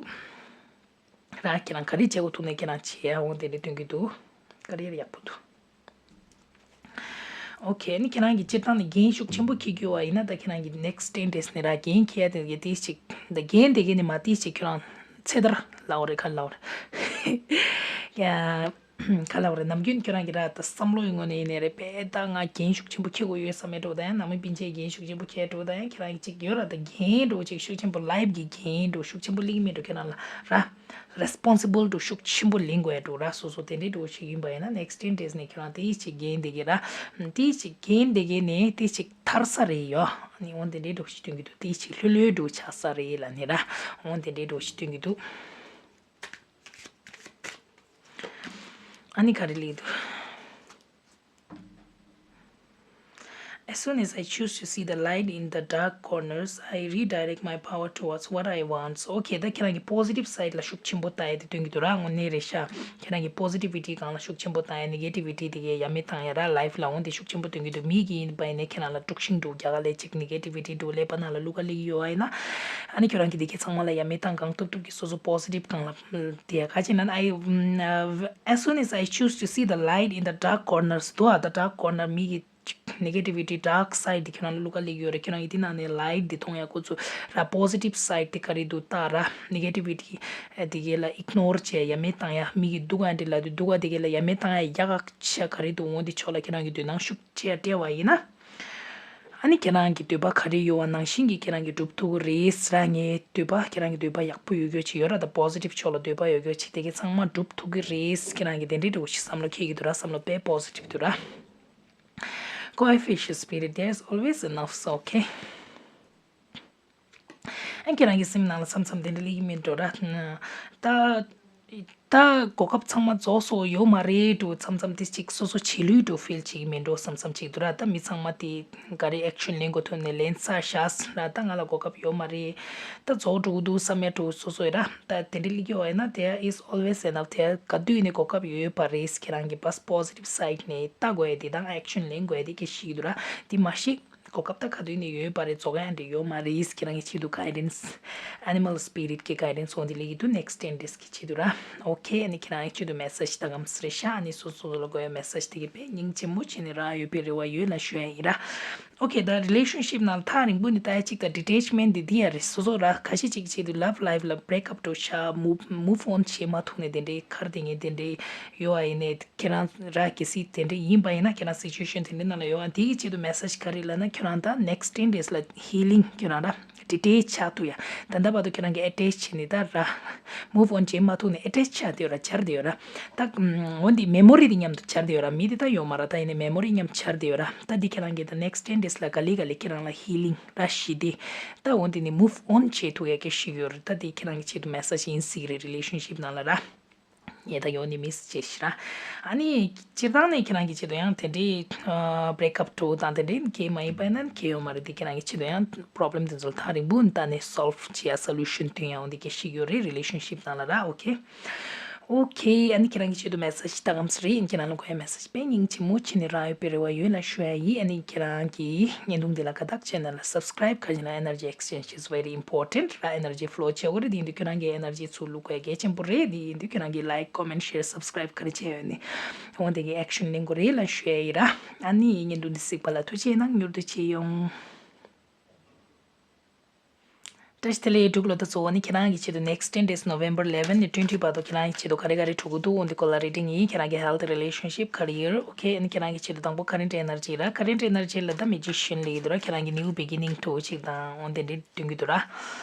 ར། ཁྱེད་རང་ག་རེ་བྱེད་དགོས་ཐུག་ནས་ཁྱེད་རང་བྱེད་ཡ་འོང་དེ་འདྲ་སྟོན་གྱི་འདུག་ཀ་རི་ཡར་ཡག་པོ་འདུག་ཨོ་ཁེ། ནི་ཁྱེད་རང་གི་སྤྱིར་བཏང་ནས་འགན་ཤུགས་ཆེན་པོ་འཁྱེར་རྒྱུ་བ་ཡིན་ན་ད་ཁྱེད་རང་གི་ནེག་སི་ཊེན་ཌེ་སི་ནས་ར་འགན་འཁྱེར་ཡ་དེ་གི་ཏིས་ཅིག་ད་འགན་དེ་གི་ནི་མ་ཏིས་ཅིག་ཁྱེད་རང་ཚེ་ཐར་ལབ་རེད་ག་ལབ་རེད། ཡ། ག་ལབ་རེད། ནམ་རྒྱུན་ཁྱེད་རང་གི་ར་ད་བསམ་བློ་ཡི་ངོས་ནས་ཡིན་ནའི་རེད། དཔེ་ད་ང་འགན་ཤུགས་ཆེན་པོ་འཁྱེར་དགོས་ཡོད་བསམ་ཡ་འདྲ་བོ་ད་ཡང་ནང་མི་སྤུན་མཆེད་འགན་ཤུགས་ཆེན་པོ་འཁྱེར་འདྲ་བོ་ད་ཡང་ཁྱེད་རང་གི་ཅིག་ཡོད་ར། ད་འགན་འདྲ་བོ་ཅིག་ཤུགས་ཆེན་པོ་ལའིབ་གི་འགན་འདྲ་བོ་ཤུགས་ཆེན་པོ་ལིང་མེད་འགྲོ་ཁྱེད་རང་ལ་ར། རེ་སི་པོན་སི་བལ་འདྲ་བོ་ཤུགས་ཆེན་པོ་ལེན་དགོས་ཡ་འདྲ་བོ་ར། སོ་སོ་དེ་འདྲའི་འདྲ་བོ་ཞིག་ཡིན་པ་ཡིན་ན་ནེག་སི་ཊེན་ཌེ་སི་ནས་ཁྱེད་རང་དེ་ཅིག་འགན་དེ་གི་ར། དེ་ཅིག་འགན་དེ་གི་ནས་དེ་ཅིག་ཐར་ས་རེད་ཡོ། ནི་འོང་དེ་འདྲའི་འདྲ་བོ་ཞིག་སྟོན་གྱི་འདུག་དེ་ཅིག་ལྷོད་ལྷོད་འདྲ་བོ་ཆགས་ས་རེད་ལ་ནི་ར། འོང་དེ་འདྲའི་འདྲ་བོ་ཞིག་སྟོན་གྱི་འདུག་ཨ་ནི་ག་རེ་ལེགས་འདུག As soon as I choose to see the light in the dark corners, I redirect my power towards what I want. So, okay, ད་ཁྱེད་རང་གི་པོ་སི་ཊིབ་སའིཌ་ལ་ཤུགས་ཆེན་པོ་ལྟ་ཡ་དེ་སྟོན་གྱི་འདུག་ར། དངོས་གནས་རེད་ཤག་ཁྱེད་རང་གི་པོ་སི་ཊི་བི་ཊི་སྒང་ལ་ཤུགས་ཆེན་པོ་ལྟ་ཡ། ནེ་གེ་ཊི་བི་ཊི་དེ་གའི་ཡ་མེད་བཏང་ཡ་ར། ལའིབ་ལ་འོང་དེ་ཤུགས་ཆེན་པོ་སྟོན་གྱི་འདུག་མི་གིས་ཡིན་པ་ཡིན་ན་ཁྱེད་རང་ལ་དཀྲུག་ཤིང་འདྲ་བོ་རྒྱག་ག་ལས་ཅིག་ནེ་གེ་ཊི་བི་ཊི་འདྲ་བོ་ཀླད་པ་ནང་ལ་བླུག་ག་ལེ་གི་ཡོད་པ་ཡིན་ན། ཨ་ནི་ཁྱེད་རང་གིས་དེ་གའི་ཚང་མ་ལ་ཡ་མེད་བཏང་གང་ཐུབ་ཐུབ་ཀྱིས་སོ་སོ་པོ་སི་ཊིབ་སྒང་ལ་དེ་ཡ་ག་ཅི་ན། I, um, uh, as soon as I choose to see the light in the dark corners, དོ་ཨ་ད་ཌརྐ་ཀོར་ནར་སི་མི་གི་ཅིག་ནེ་གེ་ཊི་བི་ཊི་ཌརྐ་སའིཌ་དེ་ཁྱོད་རང་ལ་བླུག་ག་ལེ་གི་ཡོད་རེད། ཁྱོད་རང་གིས་དེ་ནང་ནས་ལའིཊ་དེ་མཐོང་ཡ་ཁོ་ཚོ་ར། པོ་སི་ཊིབ་སའིཌ་དེ་ག་རེ་འདུག་ལྟ་ར། ནེ་གེ་ཊི་བི་ཊི་དེ་གའི་ལ་ཨིག་ནོར་བྱས་ཡ་མེད་བཏང་ཡ། མི་གི་སྡུག་ག་འདྲ་ལ་དུས་སྡུག་ག་དེ་གའི་ལ་ཡ་མེད་བཏང་ཡ་ཡག་ག་ཤ་ག་རེ་འདུག་འོང་དེ་ཕྱོགས་ལ་ཁྱེད་རང་གི་འདོད་སྣང་ཤུགས་ཆེ་སྤྲད་པ་ཡིན་ན། ཨ་ནི་ཁྱེད་རང་གི་འདོད་པ་ག་རེ་ཡོད་པ་ནང་བཞིན་གྱི་ཁྱེད་རང་གིས་འགྲུབ་ཐུབ་ཀྱི་རེད་ཟེར། ངའི་འདོད་པ་ཁྱེད་རང་གི་འདོད་པ་ཡག་པོ་ཡོད་རྒྱུ་ཅིག་ཡོད་ར། ད་པོ་སི་ཊིབ་ཕྱོགས་ལ་འདོད་པ་ཡོད་རྒྱུ་ཅིག་དེ་གའི་ཚང་མ་འགྲུབ་ཐུབ་ཀྱི་རེད། ཁྱེད་རང་གིས་དེ་འདྲའི་འདྲ་བོ་ཞིག་བསམ་བློ་འཁྱེར་གྱི་འདུག་ར། བསམ་བློ་དཔེ་པོ་སི་ཊིབ་འདུག་ར། Go, I feel your spirit, there's always enough, so okay. ཨ་ཁྱེད་རང་གི་སེམས་ནང་ལ་མཚམས་མཚམས་དེ་འདྲ་སླེབས་ཀྱི་མེད་འགྲོ་ར། ད། ད་གོ་སྐབས་ཚང་མ་རྫོགས་སོང་ཡོད་མ་རེད་འགྲོ། མཚམས་མཚམས་དེ་ཅིག་སོ་སོ་བྱེད་ལུས་འགྲོ་ཕིལ་བྱེད་ཀྱི་མེད་འགྲོ་བསམ་བསམ་ཅིག་འདུག་ར། ད་མི་ཚང་མ་དེ་ག་རེ་ཨེག་ཤན་ལེན་དགོས་ཐོན་ནས་ལེན་ཚར་ཤག་ར། ད་ང་ལ་གོ་སྐབས་ཡོད་མ་རེད། ད་རྫོགས་འགྲོ་གི་འདུག་བསམ་ཡ་འགྲོ་སོ་སོ་ཡོད་ར། ད་དེ་འདྲ་སླེབས་ཀྱི་ཡོད་ན་there is always enough. དེ་ག་དུས་ནས་གོ་སྐབས་ཡོད་པ་རེད། ཁྱེད་རང་གི་པོ་སི་ཊིབ་སའིཌ་ནས་ལྟ་དགོས་ཡ་དེ་དང་ཨེག་ཤན་ལེན་དགོས་ཡ་དེ་སྐད་ཤེས་ཀྱི་འདུག་ར། དེ་མ་ཤེས། གོ་སྐབས་ད་ག་དུས་ནས་ཡོད་པ་རེད། རྫོགས་ཡ་འདྲ་ཡོད་མ་རེད། ཁྱེད་རང་གི་ཆེད་དུ་གའི་ཌེན་སི། ཨེ་ནི་མལ་སི་པི་རིཊ་གི་གའི་ཌེན་སི་འོང་དེ་ལེགས་ཀྱི་འདུག་ནེག་སི་ཊེན་ཌེ་སི་གི་ཆེད་དུ་ར། ཨོ་ ཁྱེད་ནི་ཁྱེད་རང་ཆེད་དུ་མེ་སེ་ཇི་ད་གམ་སི་རེ་ཤ་ནི་སོ་སོ་ལ་དགོས་ཡ་མེ་སེ་ཇི་དེ་གི་པས་སྙིང་རྗེ་མོ་བྱས་ནས་རག་ཡོད་པའི་རེ་བ་ཡོད་ལ་ཞུ་ཡ་ཡིན་ར། ཨོ་ཁེ། ད་རི་ལེ་ཤན་ཤིབ་ནང་ཐག་རིང་པོ་ནི་ད་ཡ་གཅིག་ད་ཌི་ཊེ་ཆི་མེན་ཊི་འདི་འདི་ཡ་རེད། སོ་སོ་ར་ཁ་ཤས་ཅིག་ཆེད་དུ་ལབ་ལའིབ་ལ་བྷི་རེག་ཨབ་འགྲོ་ཤག་མུབ་མུབ་ཨོན་བྱེད་མ་ཐུབ་ནས་དེ་འདྲའི་ཁར་དེ་ངས་དེ་འདྲའི་ཡོད་ཨ་ཡིན་ནས། ཁྱེད་རང་ར་གལ་སྲིད་དེ་འདྲ་ཡིན་པ་ཡིན་ན། ཁྱེད་རང་སི་ཅུ་ཨེ་ཤན་དེ་འདྲ་ནང་ལ་ཡོད་ཨ། དེ་གི་ཆེད་དུ་མེ་སེ་ཇི་ག་རེ་ལབ་ན། ཁྱེད་རང་ད་ནེག་སི་ཊེན་ཌེ་སི་ལ་ཧི་ལིང་ཁྱེད་རང་ར་ཌི་ཊེ་ཆི་ཆགས་ཐུབ་ཡ། ད་ལྟ་བར་དུ་ཁྱེད་རང་གི་ཨེ་ཊེ་ཆི་བྱས་ནས་ད་ར་མུབ་ཨོན་བྱེད་མ་ཐུབ་ནས་ཨེ་ཊེ་ཆི་ཆགས་བསྡད་ཡོད་ར། འབྱར་བསྡད་ཡོད་ར། ད་འོན་ཏེ་མེ་མོ་རི་དེ་མཉམ་དུ་འབྱར་བསྡད་ཡོད་ར། མི་དེ་ད་ཡོད་མ་ར། ད་ཡིན་ནའི་མེ་མོ་རི་མཉམ་འབྱར་བསྡད་ཡོད་ར། ད་འདི་ཁྱེད་རང་གི་ད་ནེག་སི་ཊེན་ཌེ་སི་ལ་ག་ལེ་ག་ལེ་ཁྱེད་རང་ལ་ཧི་ལིང་ར་ཞི་བདེ། ད་འོན་ཏེ་ནི་མུབ་ཨོན་བྱེད་ཐུབ་ཡ་གི་ཤིག་ཡོད་ར། ད་འདི་ཁྱེད་རང་གི་ཆེད་དུ་མེ་སེ་ཇི་ཡིན་སྲིད་ཀྱི་རེད། རི་ལེ་ཤན་ཤིབ་ནང་ལ་ར། ངས་ད་ཡོང་ནི་མི་སི་ཅེས་ཤི་ར། ཨ་ནི་སྤྱིར་བཏང་ནས་ཁྱེད་རང་གི་ཆེད་དུ་ཡང་དེ་འདྲའི་བྷི་རེག་ཨབ་འགྲོ་དང་དེ་འདྲའི་གལ་མ་ཡིན་པ་ཡིན་ན་གལ་ཡོད་མ་རེད། དེ་ཁྱེད་རང་གི་ཆེད་དུ་ཡང་པོ་རོབ་ལེམ་དེ་ཚོ་ཐག་རིང་པོ་ད་ནས་སོལ་བྷ་བྱེད་ཡ་སོ་ལུ་ཤན་ཐོན་ཡ་འོང་དེ་གལ་ཤིག་ཡོད་རེད། རི་ལེ་ཤན་ཤིབ་ནང་ལ་ར། ཨོ་ཁེ། ཨོ་ཁེ། ཨ་ནི་ཁྱེད་རང་གི་ཆེད་དུ་མེ་སེ་ཇི་ད་གམ་སི་རེད། ཁྱེད་རང་ལ་གོ་ཡ་མེ་སེ་ཇི་དཔེ་སྙིང་རྗེ་མོ་བྱས་ནས་རག་ཡོད་པའི་རེ་བ་ཡོད་ལ་ཞུ་ཡ་ཡིན། ཨ་ནི་ཁྱེད་རང་གི་བརྙན་ཐུང་འདི་ལ་དགའ་རྟགས་བྱས་ན་ལ་སབ་སི་ཀ་རབ་ག་ཅི་ན་ཨེ་ནར་ཇི་ཨེག་སི་ཅེན་ཇི་is very important ར། ཨེ་ནར་ཇི་ཕ་ལོ་བྱེད་དགོས་རེད། དེ་ཡིན་དུས་ཁྱོད་རང་གི་ཨེ་ནར་ཇི་ཚུར་བླུག་དགོས་གལ་ཆེན་པོ་རེད། དེ་ཡིན་དུས་ཁྱོད་རང་གི་ལའིཀ་ཀོ་མེན་ཊི་ཤེར་སབ་སི་ཀ་རབ་ག་རེ་བྱས་ཡོད་ནི་འོ་དེ་གི་ཨེག་ཤན་ལེན་དགོས་རེད་ལ་ཞུ་ཡ་ཡིན་ར། ཨ་ནི་བརྙན་ཐུང་འདི་གཟིགས་པ་ལ་ཐུགས་རྗེ་གནང་། མྱུར་དུ་མཇལ་ཡོང་། བཀྲ་ཤིས་བདེ་ལེགས། འབྲུག་ལོ་ད་གཙོ་བོ་ནི་ཁྱེད་རང་གི་ཆེད་དུ་next ten days November eleven ནས twenty བར་དུ་ཁྱེད་རང་གི་ཆེད་དུ་ག་རེ་ག་རེ་འགྲོ་གི་འདུག་འོ་འདི་སྐོར་ལ་རེ་ཌིང་ཡིན། ཁྱེད་རང་གི་health, relationship, career, okay ཨ་ནི་ཁྱེད་རང་གི་ཆེད་དུ་དང་པོ་current energy ར། current energy ལ་ད་magician ལབ་ཀྱི་འདུག་ར། ཁྱེད་རང་གི་new beginnings འགྲོ་ཅིག་དང་འོ་དེ་འདྲའི་སྟོན་གྱི་འདུག་ར།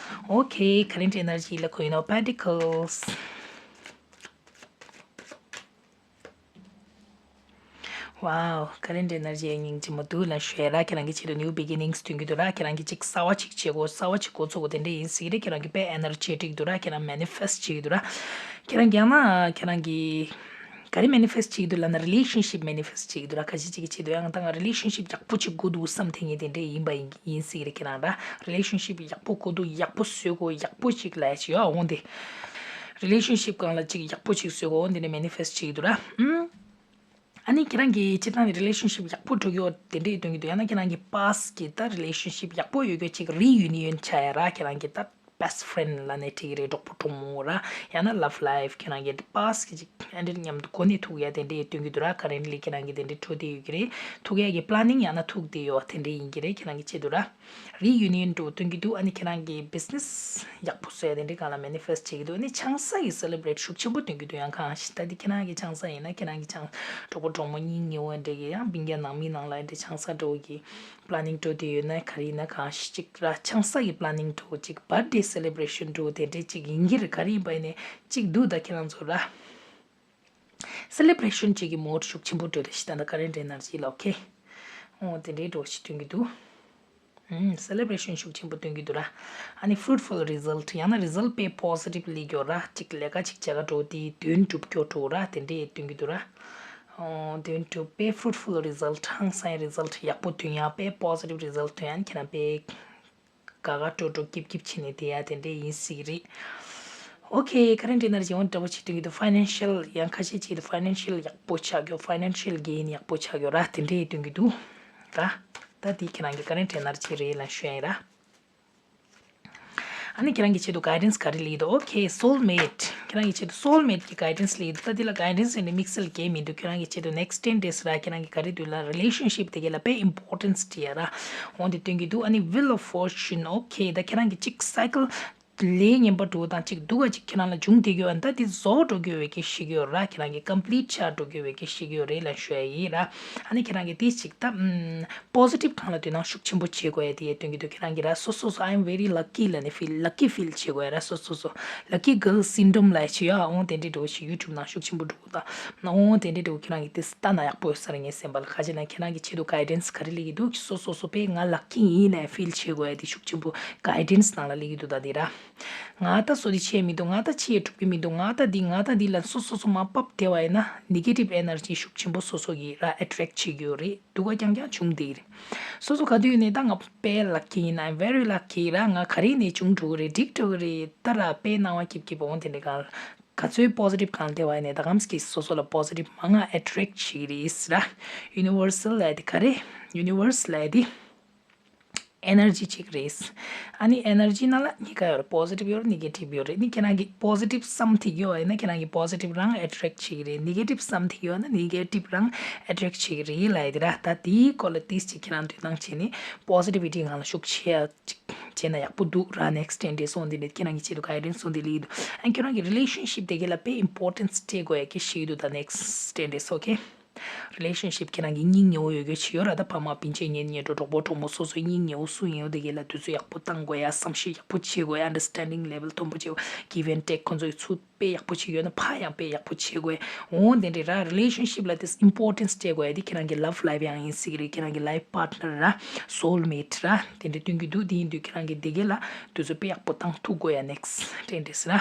okay current energy ལ་Queen of Pentacles Wow, current energy ཡང་སྙིང་རྗེ་མོ་འདུག་ལ་ཞུ་ཡ་ར། ཁྱེད་རང་གི་ཆེད་དུ་new beginnings སྟོན་གྱི་འདུག་ར། ཁྱེད་རང་གི་ཅིག་གསར་བ་ཅིག་བྱེད་དགོས། གསར་བ་ཅིག་འགོ་ཚུགས་དགོས་དེ་འདྲ་ཡིན་སྲིད་རེད། ཁྱེད་རང་གི་དཔེ་energetic འདུག་ར། ཁྱེད་རང་manifest བྱེད་ཀྱི་འདུག་ར། ཁྱེད་རང་ཀྱང་ན་ཁྱེད་རང་གི་ག་རེ་manifest བྱེད་ཀྱི་འདུག་ལབ་ན་relationship manifest བྱེད་ཀྱི་འདུག་ར། ཁ་ཤས་ཅིག་གི་ཆེད་དུ་ཡང་ད་ང་relationship ཡག་པོ་ཅིག་དགོས་འདུག་བསམ་དེ་ངས་དེ་འདྲ་ཡིན་པ་ཡིན་ཡིན་སྲིད་རེད། ཁྱེད་རང་ར་relationship ཡག་པོ་དགོས་འདུག་ཡག་པོ་བཟོ་དགོས་ཡག་པོ་ཅིག་ལབ་ཡ་ཅིག་ཡོད་འོང་དེ། relationship སྒང་ལ་ཅིག་ཡག་པོ་ཅིག་བཟོ་དགོས་འོང་དེ་འདྲ་manifest བྱེད་ཀྱི་འདུག་ར། ཨ་ནི་ཁྱེད་རང་གིས་སྤྱིར་བཏང་ནས་relationship ཡག་པོ་འགྲོ་གི་ཡོད་དེ་འདྲས་སྟོན་གྱི་འདུག་ཡང་ན་ཁྱེད་རང་གི་past གི་ད་relationship ཡག་པོ་ཡོད་རྒྱུ་ཅིག་reunion བྱ་ཡ་ར། ཁྱེད་རང་གི་ད་best friend ལབ་ནས་འགྲིག་གི་རེད། གྲོགས་པོ་གྲོགས་མོ་ར། ཡང་ན་love life ཁྱེད་རང་གི་past གི་ཅིག་ཨ་འདྲས་མཉམ་དུ་གོ་གནས་ཐུག་ཡ་དེ་འདྲས་སྟོན་གྱི་འདུག་ར། currently ཁྱེད་རང་གི་དེ་འདྲས་འགྲོ་བསྡད་ཡོད་ཀྱི་རེད། ཐུག་ཡ་གི་planning ཡང་ན་ཐུག་བསྡད་ཡོད་དེ་འདྲས་ཡིན་གྱི་རེད། ཁྱེད་རང་གི་ཆེད་དུ་ར། reunion འགྲོ་སྟོན་གྱི་འདུག་ཨ་ནི་ཁྱེད་རང་གི་business ཡག་པོ་བཟོ་ཡ་དེ་འདྲའི་སྒང་ལ་manifest བྱེད་ཀྱི་འདུག་ཨ་ནི་ཆང་ས་ཡི་celebrate ཤུགས་ཆེན་པོ་སྟོན་གྱི་འདུག་ཡང་གང་ཞིག་ད་འདི་ཁྱེད་རང་གི་ཆང་ས་ཡིན་ན་ཁྱེད་རང་གི་ཆང་གྲོགས་པོ་གྲོགས་མོ་གཉེན་ཉེ་བོ་འདྲ་གི་ཡང་སྤུན་ཀྱག་ནང་མི་ནང་ལ་འདྲ་ཆང་ས་འགྲོ་གི་planning འགྲོ་དེ་ཡོད་ན་ག་རེ་ཡིན་ན་གང་ཞིག་ཅིག་ར་ཆང་ས་ཡི་planning འགྲོ་ཅིག་birthday celebration འགྲོ་དེ་འདྲའི་ཅིག་ཡིན་གྱི་རེད། ག་རེ་ཡིན་པ་ཡིན་ནའི་ཅིག་འདུག་ད་ཁྱེད་རང་ཚོ་ར། celebration བྱེད་ཀྱི་mood ཤུགས་ཆེན་པོ་འགྲོ་དེ་ཤི་ད་ད་current energy ལ་okay འོ་དེ་འདྲའི་འགྲོ་ཞིག་སྟོན་གྱི་འདུག་ཨུམ། celebration ཤུགས་ཆེན་པོ་སྟོན་གྱི་འདུག་ར། ཨ་ནི་fruitful result ཡང་ན་result དཔེ་positive སླེབས་ཀྱོག་ར། ཅིག་ལས་ཀ་ཅིག་བྱེད་ག་འགྲོ་དེ་དོན་འགྲུབ་ཀྱོག་འགྲོ་ར་དེ་འདྲའི་སྟོན་གྱི་འདུག་ར། འོ་དོན་འགྲུབ་དཔེ་fruitful result ཧང་སང་result ཡག་པོ་ཐོན་ཡ་དཔེ་positive result ཐོན་ཡ་ཁྱེད་རང་དཔེ། དགའ་དགའ་སྤྲོ་སྤྲོ་སྐྱིད་སྐྱིད་བྱས་ནས་བསྡད་ཡ་དེ་འདྲས་ཡིན་སྲིད་ཀྱི་རེད། Okay current energy འོ་འདྲ་པོ་ཅིག་སྟོན་གྱི་འདུག financial ཡང་ཁ་ཤས་ཅིག་གིས་financial ཡག་པོ་ཆགས་ཀྱོག financial gain ཡག་པོ་ཆགས་ཀྱོག་ར་དེ་འདྲས་སྟོན་གྱི་འདུག་ར། ད་དེ་ཁྱེད་རང་གི་current energy རེད་ལ་ཞུ་ཡ་ཡིན་ར། ཨ་ནི་ཁྱེད་རང་གི་ཆེད་དུ་guidance ག་རེ་སླེབས་འདུག okay soulmate ཁྱེད་རང་གི་ཆེད་དུ་soulmate གི་guidance སླེབས་འདུག་ད་འདི་ལ་guidance ཡིན་ནི་དམིགས་བསལ་གང་ཡང་མི་འདུག་ཁྱེད་རང་གི་ཆེད་དུ་next ten days ར་ཁྱེད་རང་གི་ག་རེ་འདུག་ལ་relationship དེ་ག་ལ་དཔེ་importance སྤྲད་ཡ་ར། འོ་འདི་སྟོན་གྱི་འདུག་ཨ་ནི་wheel of fortune okay ད་ཁྱེད་རང་གི་གཅིག་cycle ལས་ངན་པ་འགྲོ་དང་གཅིག་སྡུག་ག་གཅིག་ཁྱེད་རང་ལ་བྱུང་བསྡད་ཀྱི་ཡོད་ད་འདི་རྫོགས་འགྲོ་གི་ཡོད་ཀྱི་ཤེས་ཀྱི་ཡོད་ར། ཁྱེད་རང་གི་complete ཆགས་འགྲོ་གི་ཡོད་ཀྱི་ཤེས་ཀྱི་ཡོད་རེད་ལ་ཞུ་ཡ་ཡིན་ར། ཨ་ནི་ཁྱེད་རང་གི་དེ་གཅིག་ད་ཨམ། positive སྒང་ལ་དོ་སྣང་ཤུགས་ཆེན་པོ་བྱེད་དགོས་ཡ་དེ་ཡ་སྟོན་གྱི་འདུག་ཁྱེད་རང་གི་ར་སོ་སོ་སོ་I am very lucky ལབ་ནས་feel lucky feel བྱེད་དགོས་ཡ་ར། སོ་སོ་སོ་lucky girl syndrome ལབ་ཡ་ཅིག་ཡོད་ཨ། འོང་དེ་འདྲའི་འགྲོ་ཞིག་YouTube ནང་ཤུགས་ཆེན་པོ་འགྲོ་གི་ད་འོང་དེ་འདྲའི་འགྲོ་ཁྱེད་རང་གི་དེ་ལྟ་ན་ཡག་པོ་ཡོད་ས་རེད། ངའི་སེམས་པ་ལ་ཁ་ཅིག་ན་ཁྱེད་རང་གི་ཆེད་དུ་guidance ག་རེ་སླེབས་ཀྱི་འདུག་སོ་སོ་སོ་དཔེ་ང་lucky ཡིན་ལབ་feel བྱེད་དགོས་ཡ་དེ་ཤུགས་ཆེན་པོ་guidance ནང་ལ་སླེབས་ཀྱི་འདུག་ད་དེ་ར། ང་ད་བཟོ་དེ་བྱས་མི་འདུག་ང་ད་བྱས་འགྲུབ་ཀྱི་མི་འདུག་ང་ད་འདི་ང་ད་འདི་ལ་སོ་སོ་སོ་མ་བབས་བསྡད་པ་ཡིན་ན་negative energy ཤུགས་ཆེན་པོ་སོ་སོ་གིས་ར་attract བྱེད་ཀྱི་ཡོད་རེད། སྡུག་ག་རྐྱང་རྐྱང་བྱུང་བསྡད་ཀྱི་རེད། སོ་སོ་ག་དུས་ནས་ད་ང་དཔེ་lucky ཡིན། I'm very lucky ར། ང་ག་རེ་ནས་བྱུང་འགྲོ་གི་རེད། འགྲིག་འགྲོ་གི་རེད། ད་ར་དཔེ་སྣང་བ་སྐྱིད་སྐྱིད་འོང་དེ་འདྲ་གང་ག་ཚོད་positive གང་བསྡད་པ་ཡིན་ནས་ད་གམ་གྱིས་སོ་སོ་ལ་positive མང་ང་attract བྱེད་ཀྱི་རེད་ཟེར་ར། Universal ལབ་དེ་ག་རེ། Universe ལབ་དེ། ཨེ་ནར་ཇི་གཅིག་རེད། ཨ་ནི་ཨེ་ནར་ཇི་ནང་ལ་གཉིས་ཀ་ཡོད་རེད། པོ་ཟི་ཊིབ་ཡོད་རེད། ནེ་གེ་ཊིབ་ཡོད་རེད། ནི་ཁྱེད་རང་གིས་པོ་ཟི་ཊིབ་བསམ་ཐིག་ཡོད་པ་ཡིན་ན་ཁྱེད་རང་གིས་པོ་ཟི་ཊིབ་རང་ཨེ་ཊེག་བྱེད་ཀྱི་རེད། ནེ་གེ་ཊིབ་བསམ་ཐིག་ཡོད་ན་ནེ་གེ་ཊིབ་རང་ཨེ་ཊེག་བྱེད་ཀྱི་རེད་ལབ་ཡ་དེ་ར། ད་དེའི་སྐོར་ལ་ཏིས་ཅིག་ཁྱེད་རང་དོ་སྣང་བྱས་ནས་པོ་ཟི་ཊི་བི་ཊི་སྒང་ལ་ཤུགས་ཆེ་ཡ་ཅིག་བྱས་ན་ཡག་པོ་འདུག་ར། ནེག་སི་ཊེན་ཌེ་སོང་དེ་འདྲས་ཁྱེད་རང་གིས་བྱེད་དུ་གའི་ཌེན་སི་སོང་དེ་ལེགས་འདུག་ཨ་ཁྱེད་རང་གི་རི་ལེ་ཤན་ཤིབ་དེ་ག་ལ་དཔེ་ཨིམ་པོར་ཊེན་སི་སྤྲད་དགོས་ཡ་གི་ཤེས་ཀྱི་འདུག་ད་ནེག་སི་ཊེན་ཌེ་སོང་ཨོ་ཁེ། རི་ལེ་ཤན་ཤིབ་ཁྱེད་རང་གི་སྙིང་ཉེ་བོ་ཡོད་རྒྱུ་ཅིག་ཡོད་ར། ད་ཕ་མ་སྤུན་མཆེད་གཉེན་ཉེ་འགྲོ་གྲོགས་པོ་གྲོགས་མོ་སོ་སོའི་སྙིང་ཉེ་བོ་སུ་ཡིན་ཡོད་དེ་ག་ལ་དུས་ཚོད་ཡག་པོ་བཏང་དགོས་ཡ། བསམ་ཤེས་ཡག་པོ་བྱེད་དགོས་ཡ། ཨན་ཌར་སི་ཊེན་ཌིང་ལེ་ཝལ་མཐོན་པོ་བྱེད་དགོས། གིབ་ཨེན་ཊེག་ཁོང་ཚོ་ཡི་ཚུལ་དཔེ་ཡག་པོ་བྱེད་ཡོད་ན་ཕ་ཡང་དཔེ་ཡག་པོ་བྱེད་དགོས། འོ་དེ་འདྲ་ར། རི་ལེ་ཤན་ཤིབ་ལ་དེ་ཨིམ་པོར་ཊེན་སི་སྤྲད་དགོས་ཡ་དེ་ཁྱེད་རང་གི་ལབ་ལའིཕ་ཡང་ཡིན་སྲིད་ཀྱི་རེད། ཁྱེད་རང་གི་ལའིཕ་པར་ཊི་ནར་ར་སོལ་མེ་ཊི་ར་དེ་འདྲ་སྟོན་གྱི་འདུག་དེ་ཡིན་དུས་ཁྱེད་རང་གི་དེ་ག་ལ་དུས་ཚོད་དཔེ་ཡག་པོ་བཏང་ཐུབ་དགོས་ཡ། ནེག་སི་ཊེན་ཌེ་སི་ར།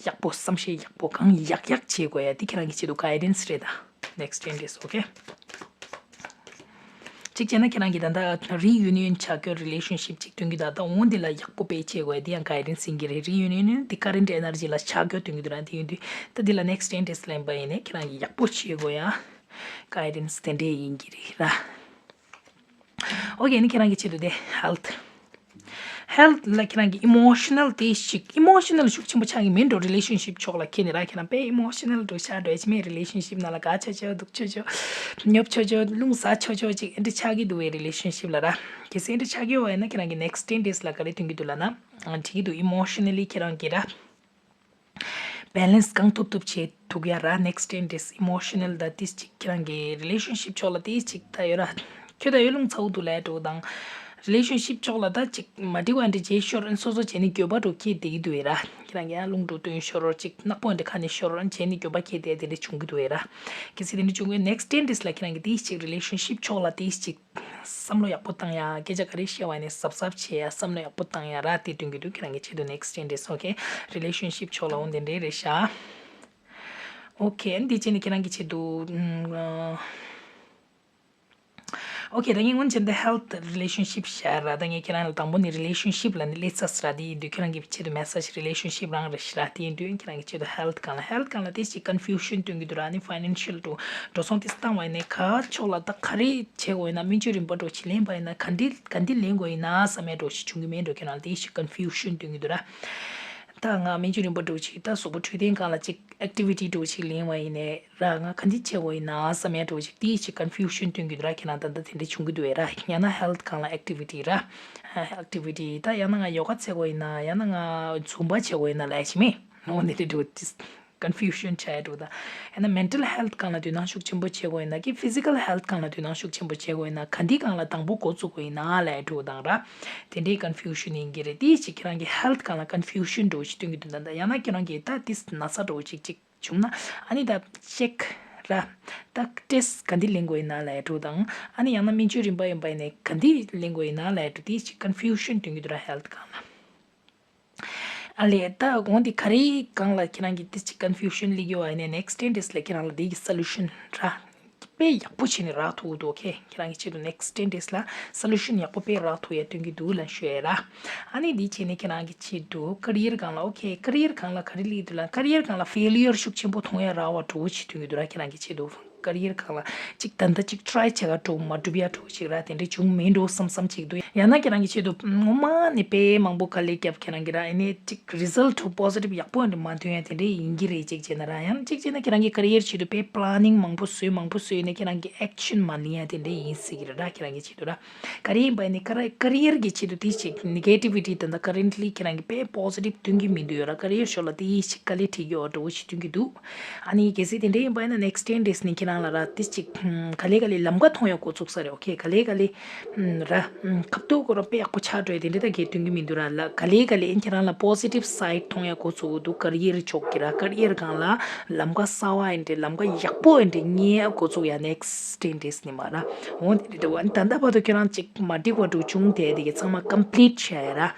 ཡག་པོ་བསམ་ཤེས་ཡག་པོ་གང་ཡག་ཡག་བྱེད་དགོས་ཡ་དེ་ཁྱེད་རང་གི་ཆེད་དུ་གའི་ཌེན་སི་རེད་ད། ནེག་སི་ཊེན་ཌེ་སི་ཨོ་ཁེ། གཅིག་བྱས་ན་ཁྱེད་རང་གིས་ད་ལྟ་རི་ཡུ་ནི་ཡོན་ཆགས་རྒྱུ་རི་ལེ་ཤན་ཤིབ་ཅིག་སྟོན་གྱི་འདུག་ད་འོང་འདི་ལ་ཡག་པོ་དཔེ་བྱེད་དགོས་ཡ་འདི་ཡང་གའི་ཌེན་སི་ཡིན་གྱི་རེད། རི་ཡུ་ནི་ཡོན་འདི་ཀ་རེན་ཊི་ཨེ་ནར་ཇི་ལ་ཆགས་རྒྱུ་སྟོན་གྱི་འདུག་ར། འདི་ཡིན་དུས་ད་འདི་ལ་ནེག་སི་ཊེན་ཌེ་སི་ལེན་པ་ཡིན་ནས་ཁྱེད་རང་གིས་ཡག་པོ་བྱེད་དགོས་ཡ། གའི་ཌེན་སི་དེ་འདྲས་ཡིན་གྱི་རེད་ར། ཨོ་ཁེ། ནི་ཁྱེད་རང་གི་ཆེད་དུ་དེ་ཧེལ་ཐི། ཧེལ་ཐི་ལ་ཁྱེད་རང་གི་ཨི་མོ་ཤ་ནལ་དེ་ཞིག་ཨི་མོ་ཤ་ནལ་ཤུགས་ཆེན་པོ་ཆགས་ཀྱི་མིན་འགྲོ། རི་ལེ་ཤན་ཤིབ་ཕྱོགས་ལ་ཁྱེད་ནི་ར་ཁྱེད་རང་དཔེ་ཨི་མོ་ཤ་ནལ་འགྲོ་ཆགས་འགྲོ་ཡ་ཅི་མེད། རི་ལེ་ཤན་ཤིབ་ནང་ལ་དགའ་ཆོག་ཆོག་སྡུག་ཆོག་ཆོག་ཉོབ་ཆོག་ཆོག་རླུང་ཟ་ཆོག་ཆོག་ཅིག་ཨེ་འདྲ་ཆགས་ཀྱི་འདུག་བས་རི་ལེ་ཤན་ཤིབ་ལ་ར། གལ་སྲིད་ཨེ་འདྲ་ཆགས་ཀྱི་ཡོད་པ་ཡིན་ན་ཁྱེད་རང་གི་ནེག་སི་ཊེན་ཌེ་སི་ལ་ག་རེ་སྟོན་གྱི་འདུག་ལབ་ན། ཨ་འགྲིག་གི་འདུག་ཨི་མོ་ཤ་ནལ་ལི་ཁྱེད་རང་གི་ར། བེ་ལེན་སི་གང་ཐུབ་ཐུབ་བྱེད་ཐུབ་ཡ་ར། ནེག་སི་ཊེན་ཌེ་སི་ཨི་མོ་ཤ་ནལ་དང་ཏིས་ཅིག་ཁྱེད་རང་གི་རི་ལེ་ཤན་ཤིབ་ཕྱོགས་ལ་ཏིས་ཅིག་ད་ཡོད་ར། ཁྱོད་ད་ཡོད་རླུང་ཚ་བོ་འདུག་ལབ་འགྲོ་དང་། རི་ལེ་ཤན་ཤིབ་ཕྱོགས་ལ་ད་ཅིག་མ་འགྲིག་པ་འདྲ་བྱེད་ཤོར་སོ་སོ་བྱས་ནས་འགྱོད་པ་འགྲོ་ཁྱེད་བསྡད་ཀྱི་འདུག་ཡ་ར། ཁྱེད་རང་གི་ཡང་རླུང་འགྲོ་བཏོན་ཤོར་ཅིག་ནག་པོ་འདྲ་ཁ་ནས་ཤོར་བྱས་ནས་འགྱོད་པ་ཁྱེད་བསྡད་དེ་འདྲ་བྱུང་གི་འདུག་ཡ་ར། གལ་སྲིད་དེ་འདྲ་བྱུང་གི་ནེག་སི་ཊེན་ཌེ་སི་ལ་ཁྱེད་རང་གི་ཏིས་ཅིག་རི་ལེ་ཤན་ཤིབ་ཕྱོགས་ལ་ཏིས་ཅིག་བསམ་བློ་ཡག་པོ་བཏང་ཡ། སྐད་ཆ་ག་རེ་བཤད་པ་ཡིན་ནའི་གཟབ་གཟབ་བྱེད་ཡ་བསམ་བློ་ཡག་པོ་བཏང་ཡ་ར། དེ་སྟོན་གྱི་འདུག་ཁྱེད་རང་གི་ཆེད་དུ་ནེག་སི་ཊེན་ཌེ་སི་ཨོ་ཁེ། རི་ལེ་ཤན་ཤིབ་ཕྱོགས་ལ་འོང་དེ་འདྲའི་རེད་ཤག་ཨོ་ཁེ། འདི་བྱས་ནས་ཁྱེད་རང་གི་ཆེད་དུ་ཨ། ཨོ་ཁེ། ད་ངས་སྔོན་ཆད་འདི་ཧེལ་ཐི་རི་ལེ་ཤན་ཤིབ་བཤད་ར། ད་ངས་ཁྱེད་རང་ལ་དང་པོ་ནས་རི་ལེ་ཤན་ཤིབ་ལ་ནི་སླེབས་ཚར་ར། དེ་ཡིན་དུས་ཁྱེད་རང་གི་ཆེད་དུ་མེ་སེ་ཇི་རི་ལེ་ཤན་ཤིབ་རང་རེད་ཤག་དེ་ཡིན་དུས་ཁྱེད་རང་གི་ཆེད་དུ་ཧེལ་ཐི་སྒང་ལ་ཧེལ་ཐི་སྒང་ལ་དེ་ཞིག་ཀོན་ཕིའུ་ཤན་སྟོན་གྱི་འདུག་ར། ནི་ཕའི་ནན་ཤལ་དུ་འགྲོ་སོང་དེ་བཏང་བ་ཡིན་ནའི་ག་ཕྱོགས་ལ་ད་ག་རེ་བྱེད་དགོས་ཡིན་ན། སྨན་བཅོས་རིམ་པ་འགྲོ་ཅིག་ལེན་པ་ཡིན་ན་ག་འདི་ག་འདི་ལེན་དགོས་ཡིན་ན་བསམ་ཡ་འགྲོ་ཞིག་བྱུང་གི་མེད་འགྲོ། ཁྱེད་རང་ལ་དེ་ཞིག་ཀོན་ཕིའུ་ཤན་སྟོན་གྱི་འདུག་ར། ད་ང་སྨན་བཅོས་རིམ་པ་འགྲོ་ཅིག་ད་གཟུགས་པོ་འཕྲོད་བསྟེན་སྒང་ལ་ཅིག་ཨེག་ཊི་བི་ཊི་འགྲོ་ཅིག་ལེན་པ་ཡིན་ནའི་ར་ང་ག་འདི་བྱེད་དགོས་ཡིན་ན་བསམ་ཡ་འགྲོ་ཅིག་དེ་ཞིག་ཀོན་ཕིའུ་ཤན་སྟོན་གྱི་འདུག་ར། ཁྱེད་རང་ད་ད་དེ་འདྲ་བྱུང་གི་འདུག་ཨེ་ར། ཡང་ན་ཧེལ་ཐི་སྒང་ལ་ཨེག་ཊི་བི་ཊི་ར། ཨེག་ཊི་བི་ཊི་ད་ཡང་ན་ང་ཡོ་ག་བྱེད་དགོས་ཡིན་ན་ཡང་ན་ང་ཛུམ་བ་བྱེད་དགོས་ཡིན་ན་ལབ་ཡ་ཅིག་མེད། འོ་འདི་འདྲ་འགྲོ་ཅིག་ཀོན་ཕིའུ་ཤན་ཆགས་ཡ་འགྲོ་དང་། ཡང་ན་མེན་ཊལ་ཧེལ་ཐི་སྒང་ལ་དོ་སྣང་ཤུགས་ཆེན་པོ་བྱེད་དགོས་ཡིན་ན་གི་ཕི་ཟི་ཀལ་ཧེལ་ཐི་སྒང་ལ་དོ་སྣང་ཤུགས་ཆེན་པོ་བྱེད་དགོས་ཡིན་ན་ག་འདི་སྒང་ལ་དང་པོ་འགོ་བཙུགས་དགོས་ཡིན་ན་ལབ་ཡ་འགྲོ་དང་ར། དེ་འདྲའི་ཀོན་ཕིའུ་ཤན་ཡིན་གྱི་རེད། དེ་ཞིག་ཁྱེད་རང་གི་ཧེལ་ཐི་སྒང་ལ་ཀོན་ཕིའུ་ཤན་འགྲོ་ཞིག་སྟོན་གྱི་འདུག་ད་ད་ཡང་ན་ཁྱེད་རང་གི་ད་དེ་ན་ཚ་འགྲོ་ཅིག་ཅིག་བྱུང་ན་ཨ་ནི་ད་ཅེག་ར། ད་ཊེ་སི་ག་འདི་ལེན་དགོས་ཡིན་ན་ལབ་ཡ་འགྲོ་དང་། ཨ་ནི་ཡང་ན་སྨན་བཅོས་རིམ་པ་ཡིན་པ་ཡིན་ནའི་ག་འདི་ལེན་དགོས་ཡིན་ན་ལབ་ཡ་འགྲོ། དེ་ཞིག་ཀོན་ཕིའུ་ཤན་སྟོན་གྱི་འདུག་ར་ཧེལ་ཐི་སྒང་ལ། ཨ་ལས་ད་འོང་འདི་ག་རེའི་སྒང་ལ་ཁྱེད་རང་གི་དེ་ཅིག་ཀོན་ཕིའུ་ཤན་སླེབས་ཡོད་པ་ཡིན་ནའི་ནེག་སི་ཊེན་ཌེ་སི་ལ་ཁྱེད་རང་ལ་དེ་གི་སོ་ལུ་ཤན་ར་དཔེ་ཡག་པོ་བྱས་ནས་རག་ཐུབ་ཀྱི་འདུག་ཨོ་ཁེ། ཁྱེད་རང་གི་ཆེད་དུ་ནེག་སི་ཊེན་ཌེ་སི་ལ་སོ་ལུ་ཤན་ཡག་པོ་དཔེ་རག་ཐུབ་ཡ་སྟོན་གྱི་འདུག་ལབ་ཞུ་ཡ་ར། ཨ་ནི་འདི་བྱས་ནས་ཁྱེད་རང་གི་ཆེད་དུ་ཀེ་རི་ཡར་སྒང་ལ་ཨོ་ཁེ། ཀེ་རི་ཡར་སྒང་ལ་ག་རེ་སླེབས་འདུག་ལབ་ན་ཀེ་རི་ཡར་སྒང་ལ་ཕེ་ལི་ཡར་ཤུགས་ཆེན་པོ་མཐོང་ཡ་རག་པ་འདྲ་བོ་ཅིག་སྟོན་གྱི་འདུག་ར། ཁྱེད་རང་གི་ཆེད་དུ། ཀེ་རི་ཡར་སྒང་ལ་ཅིག་ད་ལྟ་ཅིག་ཊི་རའི་བྱེད་ག་འགྲོ་མ་འགྲུབ་ཡ་འགྲོ་ཅིག་ར། དེ་འདྲ་བྱུང་མེད་འགྲོ་བསམ་བསམ་ཅིག་འདུག་ཡང་ན་ཁྱེད་རང་གི་ཆེད་དུ་ངོ་མ་ནས་དཔེ་མང་པོ་དཀའ་ལས་བརྒྱབ། ཁྱེད་རང་གི་ར་ཨ་ནི་ཅིག་རི་ཛལ་ཊི་པོ་ཟི་ཊིབ་ཡག་པོ་འདྲ་མ་ཐོན་ཡ་དེ་འདྲ་ཡིན་གྱི་རེད། ཅིག་བྱས་ན་ར་ཡང་ཅིག་བྱས་ན་ཁྱེད་རང་གི་ཀེ་རི་ཡར་ཆེད་དུ་དཔེ་པི་ལེ་ནིང་མང་པོ་བཟོས་མང་པོ་བཟོས་ནས་ཁྱེད་རང་གི་ཨེག་ཤན་མ་ལེན་ཡ་དེ་འདྲ་ཡིན་སྲིད་ཀྱི་རེད་ར། ཁྱེད་རང་གི་ཆེད་དུ་ར། ག་རེ་ཡིན་པ་ནི་ཀེ་རི་ཀེ་རི་ཡར་གྱི་ཆེད་དུ་དེ་ཞིག་ནེ་གེ་ཊི་བི་ཊི་ད་ལྟ་ཀ་རེན་ཊི་ལི་ཁྱེད་རང་གི་དཔེ་པོ་ཟི་ཊིབ་སྟོན་གྱི་མི་འདུག་ཡོད་ར། ཀེ་རི་ཡར་ཕྱོགས་ལ་དེ་ཞིག་དཀའ་ལས་འཕྲད་ཀྱི་ཡོད་འགྲོ་བོ་ཞིག་སྟོན་གྱི་འདུག་ཨ་ནི་གལ་སྲིད་དེ་འདྲ་ཡིན་པ་ཡིན་ན་ནེག་སི་ཊེན་ཌེ་སི་ནི་ཁྱེད་རང་ལ་ར་དེ་ཞིག་ག་ལེ་ག་ལེ་ལམ་ཁ་མཐོང་ཡ་འགོ་བཙུགས་ས་རེད། ཨོ་ཁེ། ག་ལེ་ག་ལེ་ར་ཁ་ཐུག་གོ་ར་དཔེ་ཡག་པོ་ཆགས་འགྲོ་ཡ་དེ་འདྲ་ད་གས་སྟོན་གྱི་མི་འདུག་ར། ལ་ག་ལེ་ག་ལེ་ཨིན་ཁྱེད་རང་ལ་པོ་ཟི་ཊིབ་སའིཌ་མཐོང་ཡ་འགོ་བཙུགས་ཀྱི་འདུག་ཀེ་རི་ཡར་ཕྱོགས་ཀྱི་ར། ཀེ་རི་ཡར་སྒང་ལ་ལམ་ཁ་གསར་པ་ཡིན་འདྲ་ལམ་ཁ་ཡག་པོ་ཡིན་འདྲ་རྙེད་ཡ་འགོ་བཙུགས་ཡ་ནེག་སི་ཊེན་ཌེ་སི་ནི་མ་ར། འོ་དེ་འདྲ་འདྲ་བ་ད་ལྟ་བར་དུ་ཁྱོད་རང་ཅིག་མ་འགྲིག་པ་འདྲ་བྱུང་དེ་དེ་གི་ཚང་མ་ཀམ་པི་ལིཊ་བྱས་ཡ་ར།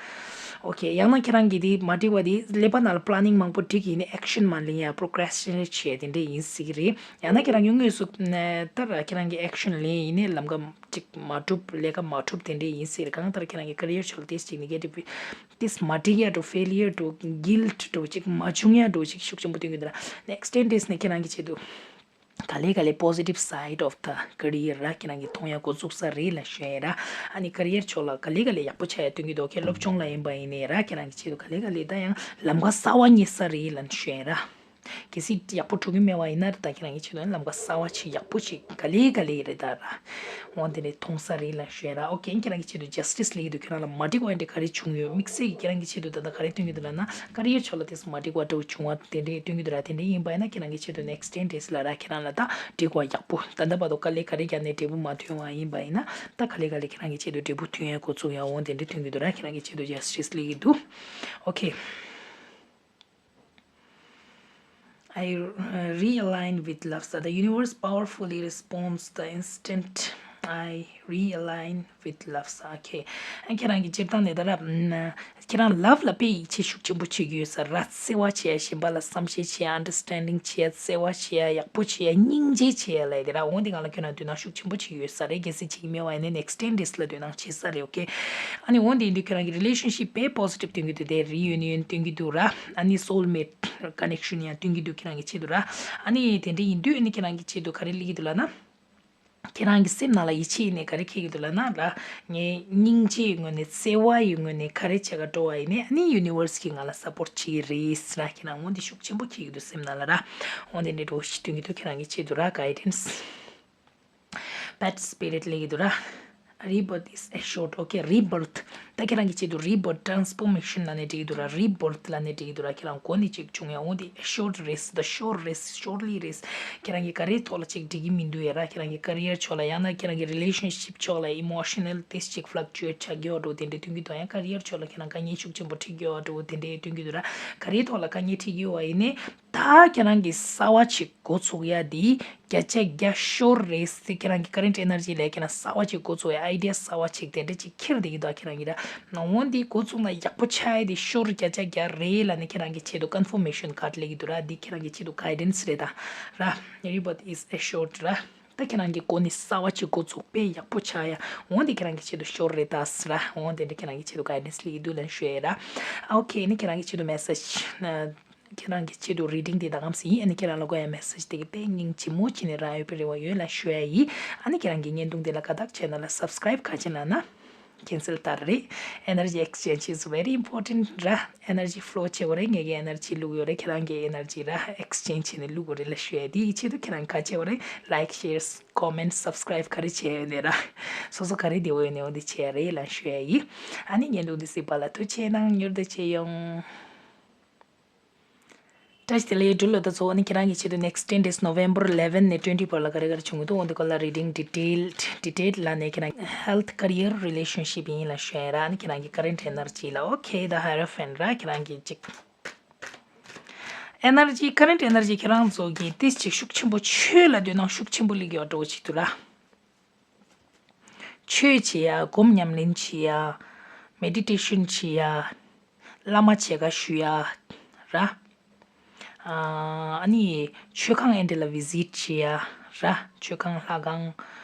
ཨོ་ཁེ། ཡང་ན་ཁྱེད་རང་གི་དེ་མ་འགྲིག་པ་དེ་ཀླད་པ་ནང་ལ་པི་ལེ་ནིང་མང་པོ་འགྲིག་ཡིན་ནའི་ཨེག་ཤན་མ་ལེན་ཡ་པོ་རོ་ཀེ་རེ་སི་ཊི་ནེཊ་བྱས་དེ་འདྲ་ཡིན་སྲིད་ཀྱི་རེད། ཡང་ན་ཁྱེད་རང་གི་དངོས་སུ་ད་ར་ཁྱེད་རང་གི་ཨེག་ཤན་ལེན་ཡིན་ནའི་ལམ་ཁ་ཅིག་མ་འགྲུབ་ལས་ཀ་མ་འགྲུབ་དེ་འདྲ་ཡིན་སྲིད་རེད། གང་ལྟར་ཁྱེད་རང་གི་ཀེ་རི་ཡར་ཕྱོགས་ལ་དེ་ཅིག་ནེ་གེ་ཊིབ་དེ་མ་འགྲིག་ཡ་འདྲ་ཕེ་ལི་ཡར་འདྲ་གིལ་ཊི་འདྲ་ཅིག་མ་བྱུང་ཡ་འདྲ་ཅིག་ཤུགས་ཆེན་པོ་སྟོན་གྱི་འདུག་ར། ནེག་སི་ཊེན་ཌེ་སི་ནི་ཁྱེད་རང་གི་ཆེད་དུ། ག་ལེ་ག་ལེ་positive side of the career ར་ཁྱེད་རང་གིས་མཐོང་ཡ་འགོ་བཙུགས་ས་རེད་ལབ་ཞུ་ཡ་ར། ཨ་ནི་ཀ་རི་ཡར་ཕྱོགས་ལ་ག་ལེ་ག་ལེ་ཡག་པོ་ཆགས་ཡ་སྟོན་གྱི་འདུག་ཁྱེད་སློབ་སྦྱོང་ལ་ཡིན་པ་ཡིན་ནའི་ར་ཁྱེད་རང་གི་ཆེད་དུ་ག་ལེ་ག་ལེ་ད་ཡང་ལམ་ཁ་གསར་བ་རྙེད་ས་རེད་ལབ་ཞུ་ཡ་ར། གལ་སྲིད་ཡག་པོ་འགྲོ་གི་མེད་པ་ཡིན་ན་ད་ཁྱེད་རང་གི་ཆེད་དུ་ལམ་ཁ་གསར་བ་ཅིག་ཡག་པོ་ཅིག་ག་ལེ་ག་ལེ་རེད་ད་ར། འོ་དེ་ནས་མཐོང་ས་རེད་ལབ་ཞུ་ཡ་ར། ཨོ་ཁེ་ཁྱེད་རང་གི་ཆེད་དུ་ཇ་སི་ཊི་སི་ལེགས་འདུག་ཁྱེད་རང་ལ་མ་འགྲིག་པ་འདྲ་ག་རེ་བྱུང་ཡོད། དམིགས་བསལ་གྱི་ཁྱེད་རང་གི་ཆེད་དུ་ད་ལྟ་ག་རེ་སྟོན་གྱི་འདུག་ལབ་ན་ཀ་རི་ཡར་ཕྱོགས་ལ་དེ་ཚོ་མ་འགྲིག་པ་འདྲ་བོ་བྱུང་བ་དེ་འདྲ་སྟོན་གྱི་འདུག་ར། དེ་འདྲ་ཡིན་པ་ཡིན་ན་ཁྱེད་རང་གི་ཆེད་དུ་next ten days ལ་ར་ཁྱེད་རང་ལ་ད་འགྲིག་པ་ཡག་པོ། ད་ལྟ་བར་དུ་དཀའ་ལས་ག་རེ་བརྒྱབ་ནས་འབྲས་བུ་མ་ཐོན་པ་ཡིན་པ་ཡིན་ན་ད་ག་ལེ་ག་ལེ་ཁྱེད་རང་གི་ཆེད་དུ་འབྲས་བུ་ཐོན་ཡ་འགོ་བཙུགས་ཡ་འོ་དེ་འདྲ་སྟོན་གྱི་འདུག་ར། ཁྱེད་རང་གི་ཆེད་དུ་ཇ་སི་ཊི་སི་ལེགས་འདུག་ཨོ་ཁེ། I uh, realign with love. So the universe powerfully responds the instant I realign with love. So okay. ཨ་ཁྱེད་རང་གི་སྤྱིར་བཏང་ནས་ད་ར་ཁྱེད་རང་love ལ་དཔེ་ཡིད་ཆེས་ཤུགས་ཆེན་པོ་བྱེད་ཀྱི་ཡོད་ས་ར། བརྩེ་བ་བྱེད་ཡ། གཞན་པ་ལ་བསམ་ཤེས་བྱེད་ཡ། understanding བྱེད་ཡ། བརྩེ་བ་བྱེད་ཡ། ཡག་པོ་བྱེད་ཡ། སྙིང་རྗེ་བྱེད་ཡ་ལབ་དེ་ར། འོ་འདི་ང་ལ་ཁྱོད་རང་དོ་སྣང་ཤུགས་ཆེན་པོ་བྱེད་ཀྱི་ཡོད་ས་རེད། གལ་སྲིད་བྱེད་ཀྱི་མེད་པ་ཡིན་ན་next ten days ལ་དོ་སྣང་བྱེད་ས་རེད། ཨོ་ཁེ། ཨ་ནི་འོ་འདི་ཡིན་དུས་ཁྱེད་རང་གི་relationship དཔེ་positive སྟོན་གྱི་འདུག་དེ་reunion སྟོན་གྱི་འདུག་ར། ཨ་ནི་soulmate connection ཡང་སྟོན་གྱི་འདུག་ཁྱེད་རང་གི་ཆེད་དུ་ར། ཨ་ནི་དེ་འདྲ་ཡིན་དུས་ཨ་ནི་ཁྱེད་རང་གི་ཆེད་དུ་ག་རེ་སླེབས་ཀྱི་འདུག་ལབ་ན། ཁྱེད་རང་གི་སེམས་ནང་ལ་ཡིད་ཆེས་ཡིན་ནས་ག་རེ་འཁེལ་གྱི་འདུག་ལབ་ན་ར། ངའི་སྙིང་རྗེའི་ངོས་ནས་བརྩེ་བ་ཡི་ངོས་ནས་ག་རེ་བྱེད་ག་འགྲོ་བ་ཡིན་ནས་ཨ་ནི་universe གིས་ང་ལ་support བྱེད་ཀྱི་རེད་ཟེར་ར། ཁྱེད་རང་འོ་འདི་ཤུགས་ཆེན་པོ་འཁེལ་གྱི་འདུག་སེམས་ནང་ལ་ར། འོ་འདི་འདྲའི་འགྲོ་ཞིག་སྟོན་གྱི་འདུག་ཁྱེད་རང་གི་ཆེད་དུ་ར་guidance Pet spirit སླེབས་ཀྱི་འདུག་ར། Rebirth is assured. Okay, rebirth. ད་ཁྱེད་རང་གི་ཆེད་དུ་rebirth, transformation ལབ་ནས་འགྲིག་གི་འདུག་ར། rebirth ལབ་ནས་འགྲིག་གི་འདུག་ར། ཁྱེད་རང་མགོ་ནས་ཅིག་བྱུང་ཡ་འོ་འདི་assured རེད། the sure རེད། surely རེད། ཁྱེད་རང་གི་ག་རེའི་ཐོག་ལ་ཅིག་འགྲིག་གི་མི་འདུག་ཡ་ར། ཁྱེད་རང་གི་career ཕྱོགས་ལ་ཡང་ན་ཁྱེད་རང་གི་relationship ཕྱོགས་ལ་emotional དེ་ཅིག་fluctuate ཆགས་ཀྱི་ཡོད་འགྲོ་དེ་འདྲའི་སྟོན་གྱི་འདུག་ཡང་career ཕྱོགས་ལ་ཁྱེད་རང་དཀའ་ངལ་ཤུགས་ཆེན་པོ་འཕྲད་ཀྱི་ཡོད་འགྲོ་དེ་འདྲའི་སྟོན་གྱི་འདུག་ར། ག་རེའི་ཐོག་ལ་དཀའ་ངལ་འཕྲད་ཀྱི་ཡོད་པ་ཡིན་ནའི། ད་ཁྱེད་རང་གི་གསར་བ་ཅིག་འགོ་ཚུགས་ཡ་དེ་བརྒྱ་ཆ་བརྒྱ་sure རེད་ཟེར། ཁྱེད་རང་གི་current energy ལས་ཁྱེད་རང་གསར་བ་ཅིག་འགོ་ཚུགས་ཡ་idea གསར་བ་ཅིག་དེ་འདྲ་ཅིག་འཁྱེར་བསྡད་ཀྱི་འདུག་ཁྱེད་རང་གི་ད་ནང་འོན་དེ་འགོ་ཚུགས་ན་ཡག་པོ་ཆགས་ཡ་དེ་sure བརྒྱ་ཆ་བརྒྱ་རེད་ལབ་ནས་ཁྱེད་རང་གི་ཆེད་དུ་confirmation card སླེབས་ཀྱི་འདུག་ར། འདི་ཁྱེད་རང་གི་ཆེད་དུ་guidance རེད་ད་ར། Rebirth is assured ར། ད་ཁྱེད་རང་གི་སྒོ་ནས་གསར་བ་ཅིག་འགོ་ཚུགས་དཔེ་ཡག་པོ་ཆགས་ཡ་འོན་དེ་ཁྱེད་རང་གི་ཆེད་དུ་sure རེད་ད་ཟེར་ར། འོན་དེ་འདྲ་ཁྱེད་རང་གི་ཆེད་དུ་guidance སླེབས་ཀྱི་འདུག་ལབ་ཞུ་ཡ་ར། Okay ནི་ཁྱེད་རང་གི་ཆེད་དུ་message ཁྱེད་རང་གི་ཆེད་དུ་reading དེ་ད་གམ་སི་ཡིན། ཨ་ནི་ཁྱེད་རང་ལ་དགོས་ཡ་message དེ་གི་དཔེ་སྙིང་རྗེ་མོ་བྱས་ནས་རག་ཡོད་པའི་རེ་བ་ཡོད་ལབ་ཞུ་ཡ་ཡིན། ཨ་ནི་ཁྱེད་རང་གི་བརྙན་ཐུང་དེ་ལ་དགའ་རྟགས་བྱས་ན་ལ་subscribe ག་བྱས་ན་ན་cancel ལྟར་རེད། Energy exchange is very important ར། Energy flow བྱེད་དགོས་རེད། ངེད་ཀྱི་energy བླུག་ཡོད་རེད། ཁྱེད་རང་གི་energy ར་exchange བྱས་ནས་བླུག་དགོས་རེད་ལབ་ཞུ་ཡ་དེ་ཡི་ཆེད་དུ་ཁྱེད་རང་ག་བྱེད་དགོས་རེད། Like share comment subscribe ག་རེ་བྱས་ཡོད་ནས་ར། སོ་སོ་ག་རེ་བདེ་བོ་ཡོད་ནས་འོ་འདི་བྱས་ཡ་རེད་ལབ་ཞུ་ཡ་ཡིན། ཨ་ནི་བརྙན་ཐུང་འདི་གཟིགས་པ་ལ་ཐུགས་རྗེ་གནང་། མྱུར་དུ་མཇལ་ཡོང་། བཀྲ་ཤིས་བདེ་ལེགས་འབྲུག་ལོ། ད་གཙོ་བོ་ནི་ཁྱེད་རང་གི་ཆེད་དུ་next ten days November eleven ནས twenty བར་ལ་ག་རེ་ག་རེ་བྱུང་གི་འདུག་འོ་འདི་སྐོར་ལ་reading detailed detailed ལ་ནས་ཁྱེད་རང་health career relationship ཡིན་ལ་ཞུ་ཡ་ར། ནི་ཁྱེད་རང་གི་current energy ལ་okay the Hierophant ར། ཁྱེད་རང་གི་ཅིག energy current energy ཁྱེད་རང་ཚོ་གི་ཏིས་ཅིག་ཤུགས་ཆེན་པོ་ཆོས་ལ་འདོད་སྣང་ཤུགས་ཆེན་པོ་སླེབས་ཡོད་འགྲོ་ཅིག་འདུག་ར། ཆོས་བྱེད་ཡ། སྒོམ་ཉམས་ལེན་བྱེད་ཡ། meditation བྱེད་ཡ། བླ་མ་མཇལ་ཁ་ཞུ་ཡ་ར། ཨ་ནི་མཆོད་ཁང་ཨེ་འདྲ་ལ་visit བྱེད་ཡ་ར། མཆོད་ཁང་ལྷ་ཁང་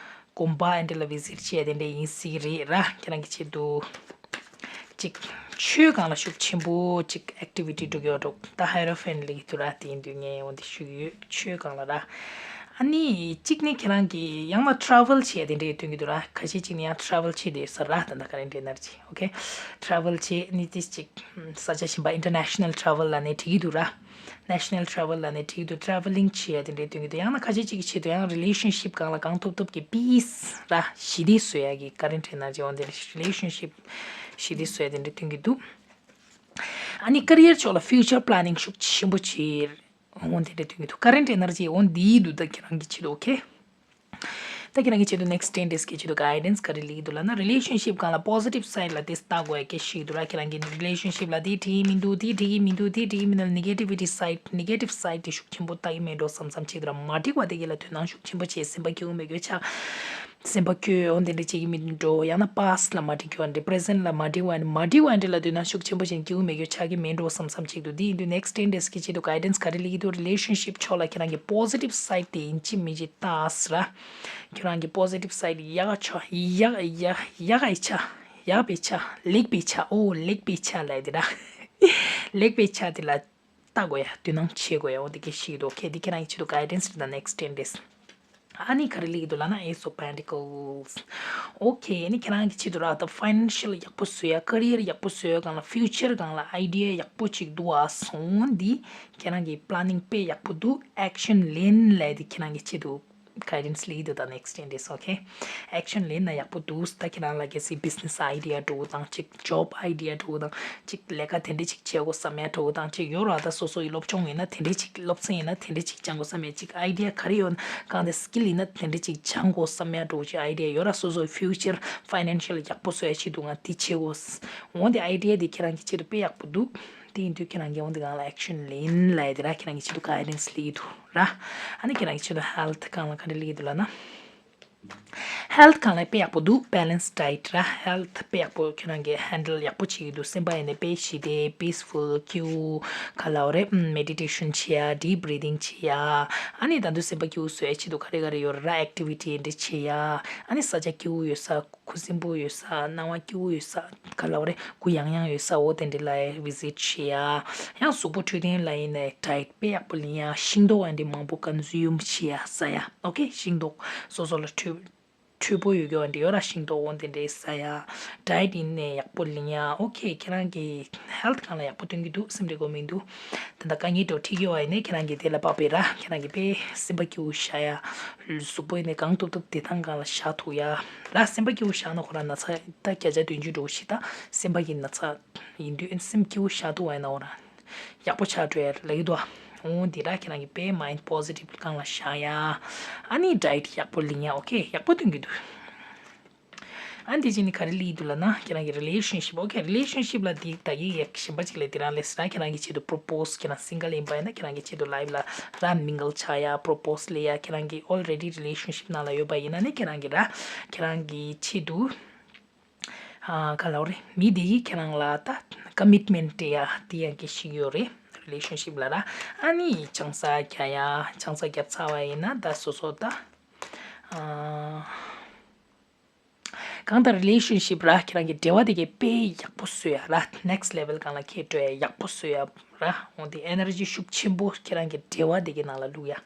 དགོན་པ་ཨེ་འདྲ་ལ་visit བྱེད་ཡ་དེ་འདྲ་ཡིན་སྲིད་རེད་ར། ཁྱེད་རང་གི་ཆེད་དུ་ཅིག་ཆོས་སྒང་ལ་ཤུགས་ཆེན་པོ་ཅིག་activity འགྲོ་གི་ཡོད་འགྲོ། ད་Hierophant ལ་གི་དུ་ར་དེ་ཡིན་དུས་ངས་འོ་འདི་ཞུ་གི་ཡོད། ཆོས་སྒང་ལ་ར། ཨ་ནི་གཅིག་ནི་ཁྱེད་རང་གིས་ཡང་ན་travel བྱེད་དེ་འདྲའི་སྟོན་གྱི་འདུག་ར། ཁ་ཤས་གཅིག་ནི་ཡང་travel བྱེད་དེ་ས་ར། ད་ལྟ་ག་རེ་འདྲའི་ནར་གྱི་okay travel བྱེད་ནི་དེ་གཅིག་ས་ཆ་གཞན་པ་international travel ལ་ནི་བྲིས་ཀྱི་འདུག་ར། national travel ལ་ནི་བྲིས་ཀྱི་འདུག travelling བྱེད་དེ་འདྲའི་སྟོན་གྱི་འདུག་ཡང་ན་ཁ་ཤས་གཅིག་གི་ཆེད་དུ་ཡང་relationship སྒང་ལ་གང་ཐུབ་ཐུབ་ཀྱི་peace ར་ཞི་བདེ་བཟོ་ཡ་གི་ག་རེ་འདྲའི་ནར་གྱི་འོ་འདི་relationship ཞི་བདེ་བཟོ་ཡ་དེ་འདྲའི་སྟོན་གྱི་འདུག་ཨ་ནི་career ཕྱོགས་ལ་future planning ཤུགས་ཆེན་པོ་བྱེད། འོ་དེ་འདྲ་དུས་ཀྱི་འདུག current energy འོ་འདིའི་འདུག་ད་ཁྱེད་རང་གི་ཆེད་དུ okay ད་ཁྱེད་རང་གི་ཆེད་དུ་next ten days གི་ཆེད་དུ་guidance ག་རེ་ལེགས་འདུག་ལབ་ན། relationship སྒང་ལ་positive side ལ་དེ་ལྟ་དགོས་ཡ་སྐད་ཞིག་འདུག་ར། ཁྱེད་རང་གི་relationship ལ་དེ་འགྲིག་གི་མི་འདུག་དེ་འགྲིག་གི་མི་འདུག་དེ་འགྲིག་གི་མི་འདུག negativity side negative side དེ་ཤུགས་ཆེན་པོ་ལྟ་གི་མེད་འགྲོ་བསམ་བསམ་ཅིག་འདུག་ར། མ་འགྲིག་པ་དེ་གི་ལ་དོ་སྣང་ཤུགས་ཆེན་པོ་བྱེད། སེམས་པ་སྐྱིད་པོ་མེད་རྒྱུ་ཆགས། སེམས་པ་སྐྱོ་འོ་འདི་འདྲ་བྱེད་ཀྱི་མི་འགྲོ། ཡང་ན་past ལ་མ་འགྲིག་གི་འདྲ་present ལ་མ་འགྲིག་པ་འདྲ་མ་འགྲིག་པ་འདྲ་ལ་དོ་སྣང་ཤུགས་ཆེན་པོ་བྱེད་སྐྱིད་པོ་མེད་རྒྱུ་ཆགས་ཀྱི་མེད་འགྲོ་བསམ་བསམ་ཅིག་འདུག་དེ་ཡིན་དུས་next ten days གི་ཆེད་དུ་guidance ག་རེ་ལེགས་འདུག relationship ཕྱོགས་ལ་ཁྱེད་རང་གི་positive side དེ་ཡིན་གཅིག་མིན་གཅིག་ལྟ་ཟེར་ར། ཁྱེད་རང་གི་positive side ཡག་ཆ་ཡག་ཡག་ཡག་ཡི་ཆ་ཡག་པའི་ཆ་ལེགས་པའི་ཆ་ཨོ་ལེགས་པའི་ཆ་ལབ་དེ་ར། ལེགས་པའི་ཆ་དེ་ལ། ལྟ་དགོས་ཡ། དོ་སྣང་བྱེད་དགོས་ཡ། འོ་དེ་ག་ཞིག་འདུག་ཨོ་ཁེ། འདི་ཁྱེད་རང་གི་ཆེད་དུ་guidance རེད། ད་next ten days ཨ་ནི་ག་རེ་སླེབས་ཀྱི་འདུག་ལབ་ན། Ace of Pentacles. ཨོ་ཁེ། ཨ་ནི་ཁྱེད་རང་གི་ཆེད་དུ་ར། ད་financial ཡག་པོ་བཟོ་ཡ། career ཡག་པོ་བཟོ་ཡ་སྒང་ལ། future སྒང་ལ་idea ཡག་པོ་ཅིག་འདུག་ཨ། སོང་འདི་ཁྱེད་རང་གི་planning དཔེ་ཡག་པོ་འདུག action ལེན་ལབ་ཡ་འདི་ཁྱེད་རང་གི་ཆེད་དུ་guidance སླེབས་ཀྱི་འདུག་ད་next ten days ཨོ་ཁེ། action ལེན་ན་ཡག་པོ་འདུག་ད་ཁྱེད་རང་ལ་གལ་སྲིད་business idea འདྲ་བོ་དང་། ཅིག་job idea འདྲ་བོ་དང་། ཅིག་ལས་ཀ་དེ་འདྲ་ཅིག་བྱེད་དགོས་བསམ་ཡ་འདྲ་བོ་དང་། ཅིག་ཡོད་ར། ད་སོ་སོ་ཡི་སློབ་སྦྱོང་ཡིན་ན་དེ་འདྲ་ཅིག་སློབ་ཚན་ཡིན་ན་དེ་འདྲ་ཅིག་སྦྱང་དགོས་བསམ་ཡ། ཅིག་idea ག་རེ་ཡོད་ན། གང་དེ་skill ཡིན་ན་དེ་འདྲ་ཅིག་སྦྱང་དགོས་བསམ་ཡ་འདྲ་བོ་ཅིག་idea ཡོད་ར། སོ་སོའི་future financial ཡག་པོ་བཟོ་ཡ་ཆེད་དུ་ང་དེ་བྱེད་དགོས། འོ་དེ་idea དེ་ཁྱེད་རང་གི་ཆེད་དུ་དཔེ་ཡག་པོ་འདུག་དེ་ཡིན་དུས་ཁྱེད་རང་གིས་འོ་དེ་སྒང་ལ་action ལེན་ལབ་ཡ་དེ་ར། ཁྱེད་རང་གི་ཆེད་དུ་guidance སླེབས་ཀྱི་འདུག་ར། ཨ་ནི་ཁྱེད་རང་གི་ཆེད་དུ་health སྒང་ལ་ག་རེ་སླེབས་ཀྱི་འདུག་ལབ་ན། health སྒང་ལ་དཔེ་ཡག་པོ་འདུག balanced diet ར། health དཔེ་ཡག་པོ་ཁྱེད་རང་གི་handle ཡག་པོ་བྱེད་ཀྱི་འདུག་སེམས་པ་ཡིན་ནའི་དཔེ་ཞི་བདེ་peaceful སྐྱིད་པོ་ག་ལབ་དགོས་རེད། ཨམ་meditation བྱེད་ཡ། deep breathing བྱེད་ཡ། ཨ་ནི་ད་དུང་སེམས་པ་སྐྱིད་པོ་བཟོ་ཡ་ཆེད་དུ་ག་རེ་ག་རེ་ཡོད་ར། activity འདི་བྱེད་ཡ། ཨ་ནི་ས་ཆ་སྐྱིད་པོ་ཡོད་ས། ཁུ་སིམ་པོ་ཡོད་ས། སྣང་བ་སྐྱིད་པོ་ཡོད་ས། ག་ལབ་དགོས་རེད། གུ་ཡངས་ཡངས་ཡོད་ས། འོ་དེ་འདྲ་ལ་visit བྱེད་ཡ། ཡང་གཟུགས་པོ་འཕྲོད་བསྟེན་ལ་ཡིན་ནའི་diet དཔེ་ཡག་པོ་ལེན་ཡ། ཤིང་ཏོག་འདི་མང་པོ་consume བྱེད་ཡ། ཟ་ཡ། ཨོ་ཁེ། ཤིང་ཏོག་སོ་སོ་ལ་འཕྲོད་འཕྲོད་པོ་ཡོད་རྒྱུ་འདི་ཡོད་ར། ཤིང་ཏོག་འོ་དེ་འདྲ་ཟ་ཡ། diet ཡིན་ནའི་ཡག་པོ་ལེན་ཡ། ཨོ་ཁེ། ཁྱེད་རང་གི་health སྒང་ལ་ཡག་པོ་སྟོན་གྱི་འདུག་སེམས་ཁྲལ་དགོས་མི་འདུག་ད་ལྟ་དཀའ་ངལ་འདྲ་བོ་འཕྲད་ཀྱི་ཡོད་པ་ཡིན་ནའི་ཁྱེད་རང་གིས་དེ་ལ་དཔག་པའི་ར། ཁྱེད་རང་གིས་དཔེ་སེམས་པ་སྐྱིད་པོ་བཞག་ཡ། གཟུགས་པོ་ཡིན་ནའི་གང་ཐུབ་ཐུབ་བདེ་ཐང་སྒང་ལ་བཞག་ཐུབ་ཡ་ར། སེམས་པ་སྐྱིད་པོ་བཞག་ན་ཁོ་རང་ན་ཚ་ད་བརྒྱ་ཆ་བདུན་ཅུ་འགྲོ་ཞིག་ད་སེམས་པ་གི་ན་ཚ་ཡིན་དུས། སེམས་སྐྱིད་པོ་བཞག་ཐུབ་པ་ཡིན་ན་ཁོ་རང་ཡག་པོ་ཆགས་འགྲོ་ཡ་ལབ་ཀྱི་འདུག་འོ་འདི་ར། ཁྱེད་རང་གིས་དཔེ་mind positive སྒང་ལ་བཞག་ཡ། ཨ་ནི་diet ཡག་པོ་ལེན་ཡ། ཨོ་ཁེ། ཡག་པོ་སྟོན་གྱི་འདུག་ཨ་ནི་དེ་རྗེས་ནི་ག་རེ་སླེབས་ཀྱི་འདུག་ལབ་ན། ཁྱེད་རང་གི་relationship ཨོ་ཁེ། relationship ལ་འདི་ད་གི་ཡག་གཞན་པ་ཅིག་ལས་དེ་རང་ལས་སྲིད་ར། ཁྱེད་རང་གི་ཆེད་དུ་propose ཁྱེད་རང་single ཡིན་པ་ཡིན་ན་ཁྱེད་རང་གི་ཆེད་དུ་life ལ་ར་mingle ཆགས་ཡ། propose སླེབས་ཡ། ཁྱེད་རང་གི་already relationship ནང་ལ་ཡོད་པ་ཡིན་ན་ནི་ཁྱེད་རང་གི་ར། ཁྱེད་རང་གི་ཆེད་དུ་ཨ་ག་ལབ་དགོས་རེད། མི་དེ་གིས་ཁྱེད་རང་ལ་ད་commitment སྤྲད་ཡ་དེ་ཡང་གི་ཞིག་ཡོད་རེད། relationship ལ་ར། ཨ་ནི་ཆང་ས་རྒྱག་ཡ། ཆང་ས་བརྒྱབ་ཚར་བ་ཡིན་ན་ད་སོ་སོ་ད་ཨ། གང་ལྟར་relationship ར། ཁྱེད་རང་གི་འབྲེལ་བ་དེ་གའི་དཔེ་ཡག་པོ་བཟོ་ཡ་ར། next level སྒང་ལ་འཁྱེར་འགྲོ་ཡ་ཡག་པོ་བཟོ་ཡ་ར། འོ་དེ་energy ཤུགས་ཆེན་པོ་ཁྱེད་རང་གི་འབྲེལ་བ་དེ་གའི་ནང་ལ་བླུག་ཡ།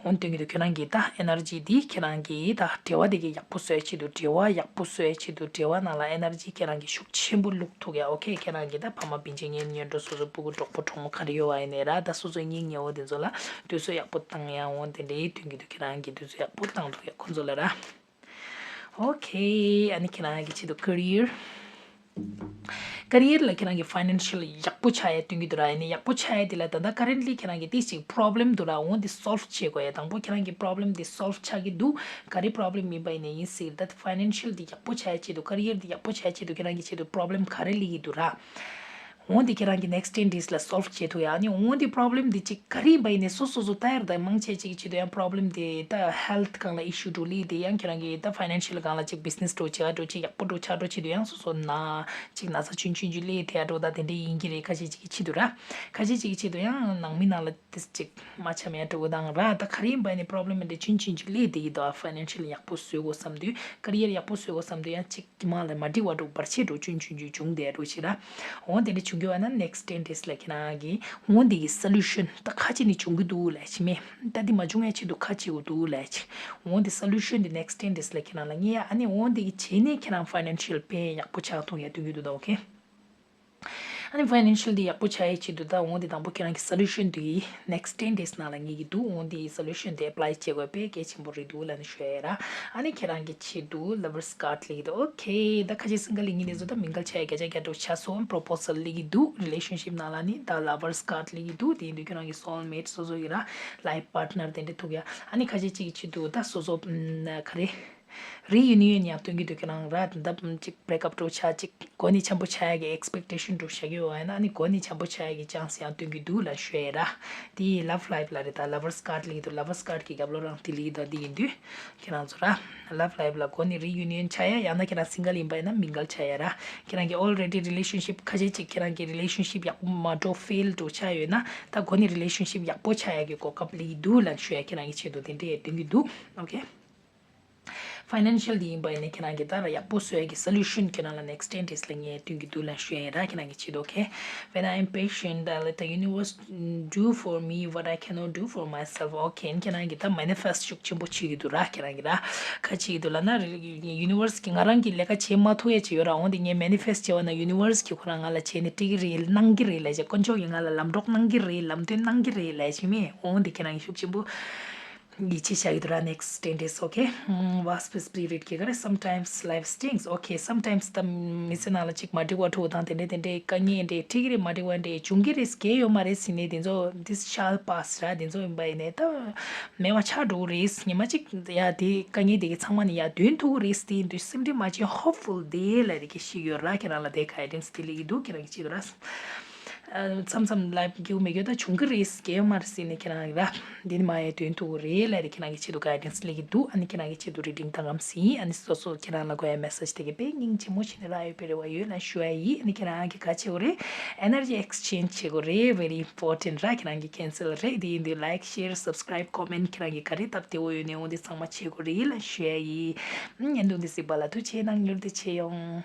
འོ་དེ་གི་དུས་ཁྱེད་རང་གི་ད་energy དེ་ཁྱེད་རང་གི་ད་འབྲེལ་བ་དེ་གའི་ཡག་པོ་བཟོ་ཡ་ཆེད་དུ། འབྲེལ་བ་ཡག་པོ་བཟོ་ཡ་ཆེད་དུ། འབྲེལ་བ་ནང་ལ་energy ཁྱེད་རང་གི་ཤུགས་ཆེན་པོ་བླུག་ཐུབ་ཡ། ཨོ་ཁེ། ཁྱེད་རང་གི་ད་ཕ་མ་སྤུན་མཆེད་གཉེན་ཉེ་འགྲོ་སོ་སོ་སྤུ་གུ་གྲོགས་པོ་གྲོགས་མོ་ག་རེ་ཡོད་པ་ཡིན་ནའི་ར། ད་སོ་སོའི་གཉེན་ཉེ་བོ་དེ་ཚོ་ལ་དུས་ཚོད་ཡག་པོ་བཏང་ཡ། འོ་དེ་འདྲའི་དོན་གྱི་དུས་ཁྱེད་རང་གི་དུས་ཚོད་ཡག་པོ་བཏང་ཐུབ་ཡ་ཁོང་ཚོ་ལ་ར། ཨོ་ཁེ། ཨ་ནི་ཁྱེད་རང་གི་ཆེད་དུ་career། career ལ་ཁྱེད་རང་གི་financial ཡག་པོ་ཆགས་ཡ་སྟོན་གྱི་འདུག་ར། ཨ་ནི་ཡག་པོ་ཆགས་ཡ་དེ་ལ་ད་ལྟ་currently ཁྱེད་རང་གི་ཏིག་ཅིག་problem འདུག་ར། འོ་འདི་solve བྱེད་དགོས་ཡ། དང་པོ་ཁྱེད་རང་གི་problem འདི་solve ཆགས་ཀྱི་འདུག་ག་རེ་problem ཡིན་པ་ཡིན་ནའི་ཡིན་སྲིད། ད་financial འདི་ཡག་པོ་ཆགས་ཡ་ཆེད་དུ། career འདི་ཡག་པོ་ཆགས་ཡ་ཆེད་དུ་ཁྱེད་རང་གི་ཆེད་དུ་problem ག་རེ་སླེབས་ཀྱི་འདུག་ར། འོ་འདི་ཁྱེད་རང་གི་next ten days ལ་solve བྱེད་ཐུབ་ཡ། ཨ་ནི་འོ་འདི་problem འདི་ཅིག་ག་རེ་ཡིན་པ་ཡིན་ནའི་སོ་སོ་སོ་ད་ཡར་ད་མང་ཆེ་ཅིག་ཆེད་དུ་ཡང་problem འདི་ད་health སྒང་ལ་issue འགྲོ་སླེབས་དེ། ཡང་ཁྱེད་རང་གི་ད་financial སྒང་ལ་ཅིག་business འགྲོ་བྱེད་ཡ་འགྲོ་ཅིག་ཡག་པོ་འགྲོ་ཆགས་འགྲོ་ཆེད་དུ་ཡང་སོ་སོ་ན་ཅིག་ན་ཚ་ཆུང་ཆུང་ཅིག་སླེབས་དེ་ཡ་འགྲོ་ད་དེ་འདྲ་ཡིན་གྱི་རེད། ཁ་ཤས་ཅིག་གི་ཆེད་དུ་ར། ཁ་ཤས་ཅིག་གི་ཆེད་དུ་ཡང་ནང་མི་ནང་ལ་དེ་ཅིག་མ་འཆམ་ཡ་འགྲོ་གི་དང་ར། ད་ག་རེ་ཡིན་པ་ནི་problem འདི་ཆུང་ཆུང་ཅིག་སླེབས་དེ་ཡི་ད་financial ཡག་པོ་བཟོ་དགོས་བསམ་དུས། career ཡག་པོ་བཟོ་དགོས་བསམ་དུས་ཡང་ཅིག་གི་མ་ལ་མ་འགྲིག་པ་འགྲོ་བར་ཆད་འགྲོ་ཆུང་ཆུང་ཆུང་བྱུང་དེ་འགྲོ་ཞིག་ར། འོ་དེ་འདྲ་བྱུང་གི་བ་ན་next ten days ལ་ཁྱེད་རང་གི་འོ་འདི་གི་solution ད་ཁ་ཅིག་ནི་བྱུང་གི་འདུག་ལབ་ཅིག་མེད། ད་འདི་མ་བྱུང་ཡ་ཆེད་དུ་ཁ་ཅིག་འདུག་ལབ་ཅིག་འོ་འདི་solution འདི་next ten days ལ་ཁྱེད་རང་ལ་ངེས་ཡ། ཨ་ནི་འོ་འདི་གི་བྱས་ནས་ཁྱེད་རང་financial དཔེ་ཡག་པོ་ཆགས་ཐུབ་ཡ་སྟོན་གི་འདུག་ད་ཨོ་ཁེ། ཨ་ནི་financial འདི་ཡག་པོ་ཆགས་ཡ་ཆེད་དུ་ད་འོ་འདི་དང་པོ་ཁྱེད་རང་གི་solution འདི་next ten days ནང་ལ་ངེས་ཀྱི་འདུག་འོ་འདི་solution འདི་apply བྱེད་དགོས་དཔེ་གལ་ཆེན་པོ་རེད་འདུག་ལབ་ནས་ཞུ་ཡ་ར། ཨ་ནི་ཁྱེད་རང་གི་ཆེད་དུ་lovers card སླེབས་ཀྱི་འདུག་ཨོ་ཁེ། ད་ཁ་ཆེ་སིང་གལ་ལི་ངི་ནི་ཚོ་ད་མིང་གལ་ཆེ་ཡ་བརྒྱ་ཆ་བརྒྱ་འགྲོ་ཆ་སོང་། proposal སླེབས་ཀྱི་འདུག relationship ནང་ལ་ནི་ད་lovers card སླེབས་ཀྱི་འདུག་དེ་ཡིན་དུས་ཁྱེད་རང་གི་soulmate སོ་སོ་ཡི་ར་life partner དེ་འདྲ་ཐུག་ཡ། ཨ་ནི་ཁ་ཆེ་གཅིག་གི་ཆེད་དུ་ད་སོ་སོ་ག་རེ། reunion ཡང་སྟོན་གྱི་འདུག་ཁྱེད་རང་ར་འདབ་ཅིག break up འགྲོ་ཆ་ཅིག་གོ་ནི་འཆམ་པོ་ཆགས་ཡ་གི་expectation འགྲོ་བཞག་གི་ཡོད་ཨ་ན་ཨ་ནི་གོ་ནི་འཆམ་པོ་ཆགས་ཡ་གི་chance ཡང་སྟོན་གྱི་འདུག་ལ་ཞུ་ཡ་ར། དེ་love life ལ་རེད་ད་lovers card སླེབས་ཀྱི་འདུག lovers card གི་རྒྱབ་ལོགས་རང་དེ་སླེབས་ཀྱི་འདུག་དེ་ཡིན་དུས་ཁྱེད་རང་ཚོ་ར་love life ལ་གོ་ནི་reunion ཆགས་ཡ་ཡང་ན་ཁྱེད་རང་single ཡིན་པ་ཡིན་ན་མིང་གལ་ཆགས་ཡ་ར། ཁྱེད་རང་གི་already relationship ཁ་ཤས་ཅིག་ཁྱེད་རང་གི་relationship ཡག་པོ་མ་འགྲོ་fail འགྲོ་ཆགས་ཡོད་ན་ད་གོ་ནི་relationship ཡག་པོ་ཆགས་ཡ་གི་གོ་སྐབས་སླེབས་ཀྱི་འདུག་ལ་ཞུ་ཡ་ཁྱེད་རང་གི་ཆེད་དུ་དེ་འདྲས་སྟོན་གྱི་འདུག okay ཕའི་ནན་ཤལ་འདི་ཡིན་པ་ཡིན་ན་ཁྱེད་རང་གིས་ད་ར་ཡག་པོ་བཟོ་ཡ་གི་སོ་ལུ་ཤན་ཁྱེད་རང་ལ་next ten days ལ་ངས་སྟོན་གྱི་འདུག་ལབ་ཞུ་ཡ་ཡིན་ར། ཁྱེད་རང་གི་ཆེད་དུ། Okay, when I am patient, I let the universe do for me what I cannot do for myself. Okay, ཁྱེད་རང་གིས་ད་manifest ཤུགས་ཆེན་པོ་བྱེད་ཀྱི་འདུག་ར། ཁྱེད་རང་གིས་ར་ག་བྱེད་ཀྱི་འདུག་ལབ་ན། universe གིས་ང་རང་གིས་ལས་ཀ་བྱེད་མ་ཐུབ་ཡ་ཅིག་ཡོད་ར། འོན་ཏེ་ངས་manifest བྱས་པ་ན་universe གིས་ཁོ་རང་ང་ལ་བྱས་ནས་སྤྲད་ཀྱི་རེད། གནང་གི་རེད་ལབ་ཅིག་དཀོན་མཆོག་གིས་ང་ལ་ལམ་གྲོགས་གནང་གི་རེད། ལམ་སྟོན་གནང་གི་རེད་ལབ་ཅིག་མེད། འོན་ཏེ་ཁྱེད་རང་གིས་ཤུགས་ཆེན་པོ་ཡིད་ཆེས་བྱ་གི་འདུག་ར། next ten days, okay? Wasp spirit གིས་ག་རེ། Sometimes life stings. Okay, sometimes ད་མི་ཚེ་ནང་ལ་ཅིག་མ་འགྲིག་པ་འཕྲད་དང་དེ་འདྲ་དེ་འདྲའི་དཀའ་ངལ་འདྲ་འཕྲད་ཀྱི་རེད། མ་འགྲིག་པ་འདྲ་བྱུང་གི་རེད། གལ་ཡོད་མ་རེད་ཟེར་ནས་དེ་ཚོ། This shall pass ར། དེ་ཚོ་ཡིན་པ་ཡིན་ནས་ད་མེད་པ་ཆགས་འགྲོ་གི་རེད། ཉི་མ་གཅིག་ཡ་དེ་དཀའ་ངལ་དེ་གི་ཚང་མ་ནས་ཡ་དོན་ཐུག་གི་རེད། དེ་ཡིན་དུས་སེམས་ཁྲལ་མ་བྱེད། Hopeful day ལབ་རེ་གི་ཞིག་ཡོད་ར། ཁྱེད་རང་ལ་དེ་guidance དེ་སླེབས་ཀྱི་འདུག་ཁྱེད་རང་གི་ཆེད་དུ་ར། མཚམས་མཚམས་life སྐྱིད་པོ་མེད་རྒྱུ་ད་བྱུང་གི་རེད། གལ་ཡོད་མ་རེད་ཟེར་ནས་ཁྱེད་རང་ར། འདི་ནི་མ་ཡའི་དོན་ཐུག་རེད་ལབ་རེ་ཁྱེད་རང་གི་ཆེད་དུ་guidance སླེབས་ཀྱི་འདུག་ཨ་ནི་ཁྱེད་རང་གི་ཆེད་དུ་reading ད་ངམ་ཟིན། ཨ་ནི་སོ་སོ་ཁྱེད་རང་ལ་དགོས་ཡ་message དེ་གི་དཔེ་སྙིང་རྗེ་མོ་བྱས་ནས་རག་ཡོད་པའི་རེ་བ་ཡོད་ལབ་ཞུ་ཡ་ཡིན། ཨ་ནི་ཁྱེད་རང་གི་ག་བྱེད་དགོས་རེད། Energy exchange བྱེད་དགོས་རེད། Very important ར། ཁྱེད་རང་གི་Cancer རེད། དེ་ཡིན་དུས་like, share, subscribe, comment ཁྱེད་རང་གི་ག་རེ་སྟབས་བདེ་བོ་ཡོད་ནའི་འོ་འདི་ཚང་མ་བྱེད་དགོས་རེད་ལབ་ཞུ་ཡ་ཡིན། བརྙན་ཐུང་འདི་གཟིགས་པ་ལ་ཐུགས་རྗེ་གནང་། མྱུར་དུ་མཇལ་ཡོང་།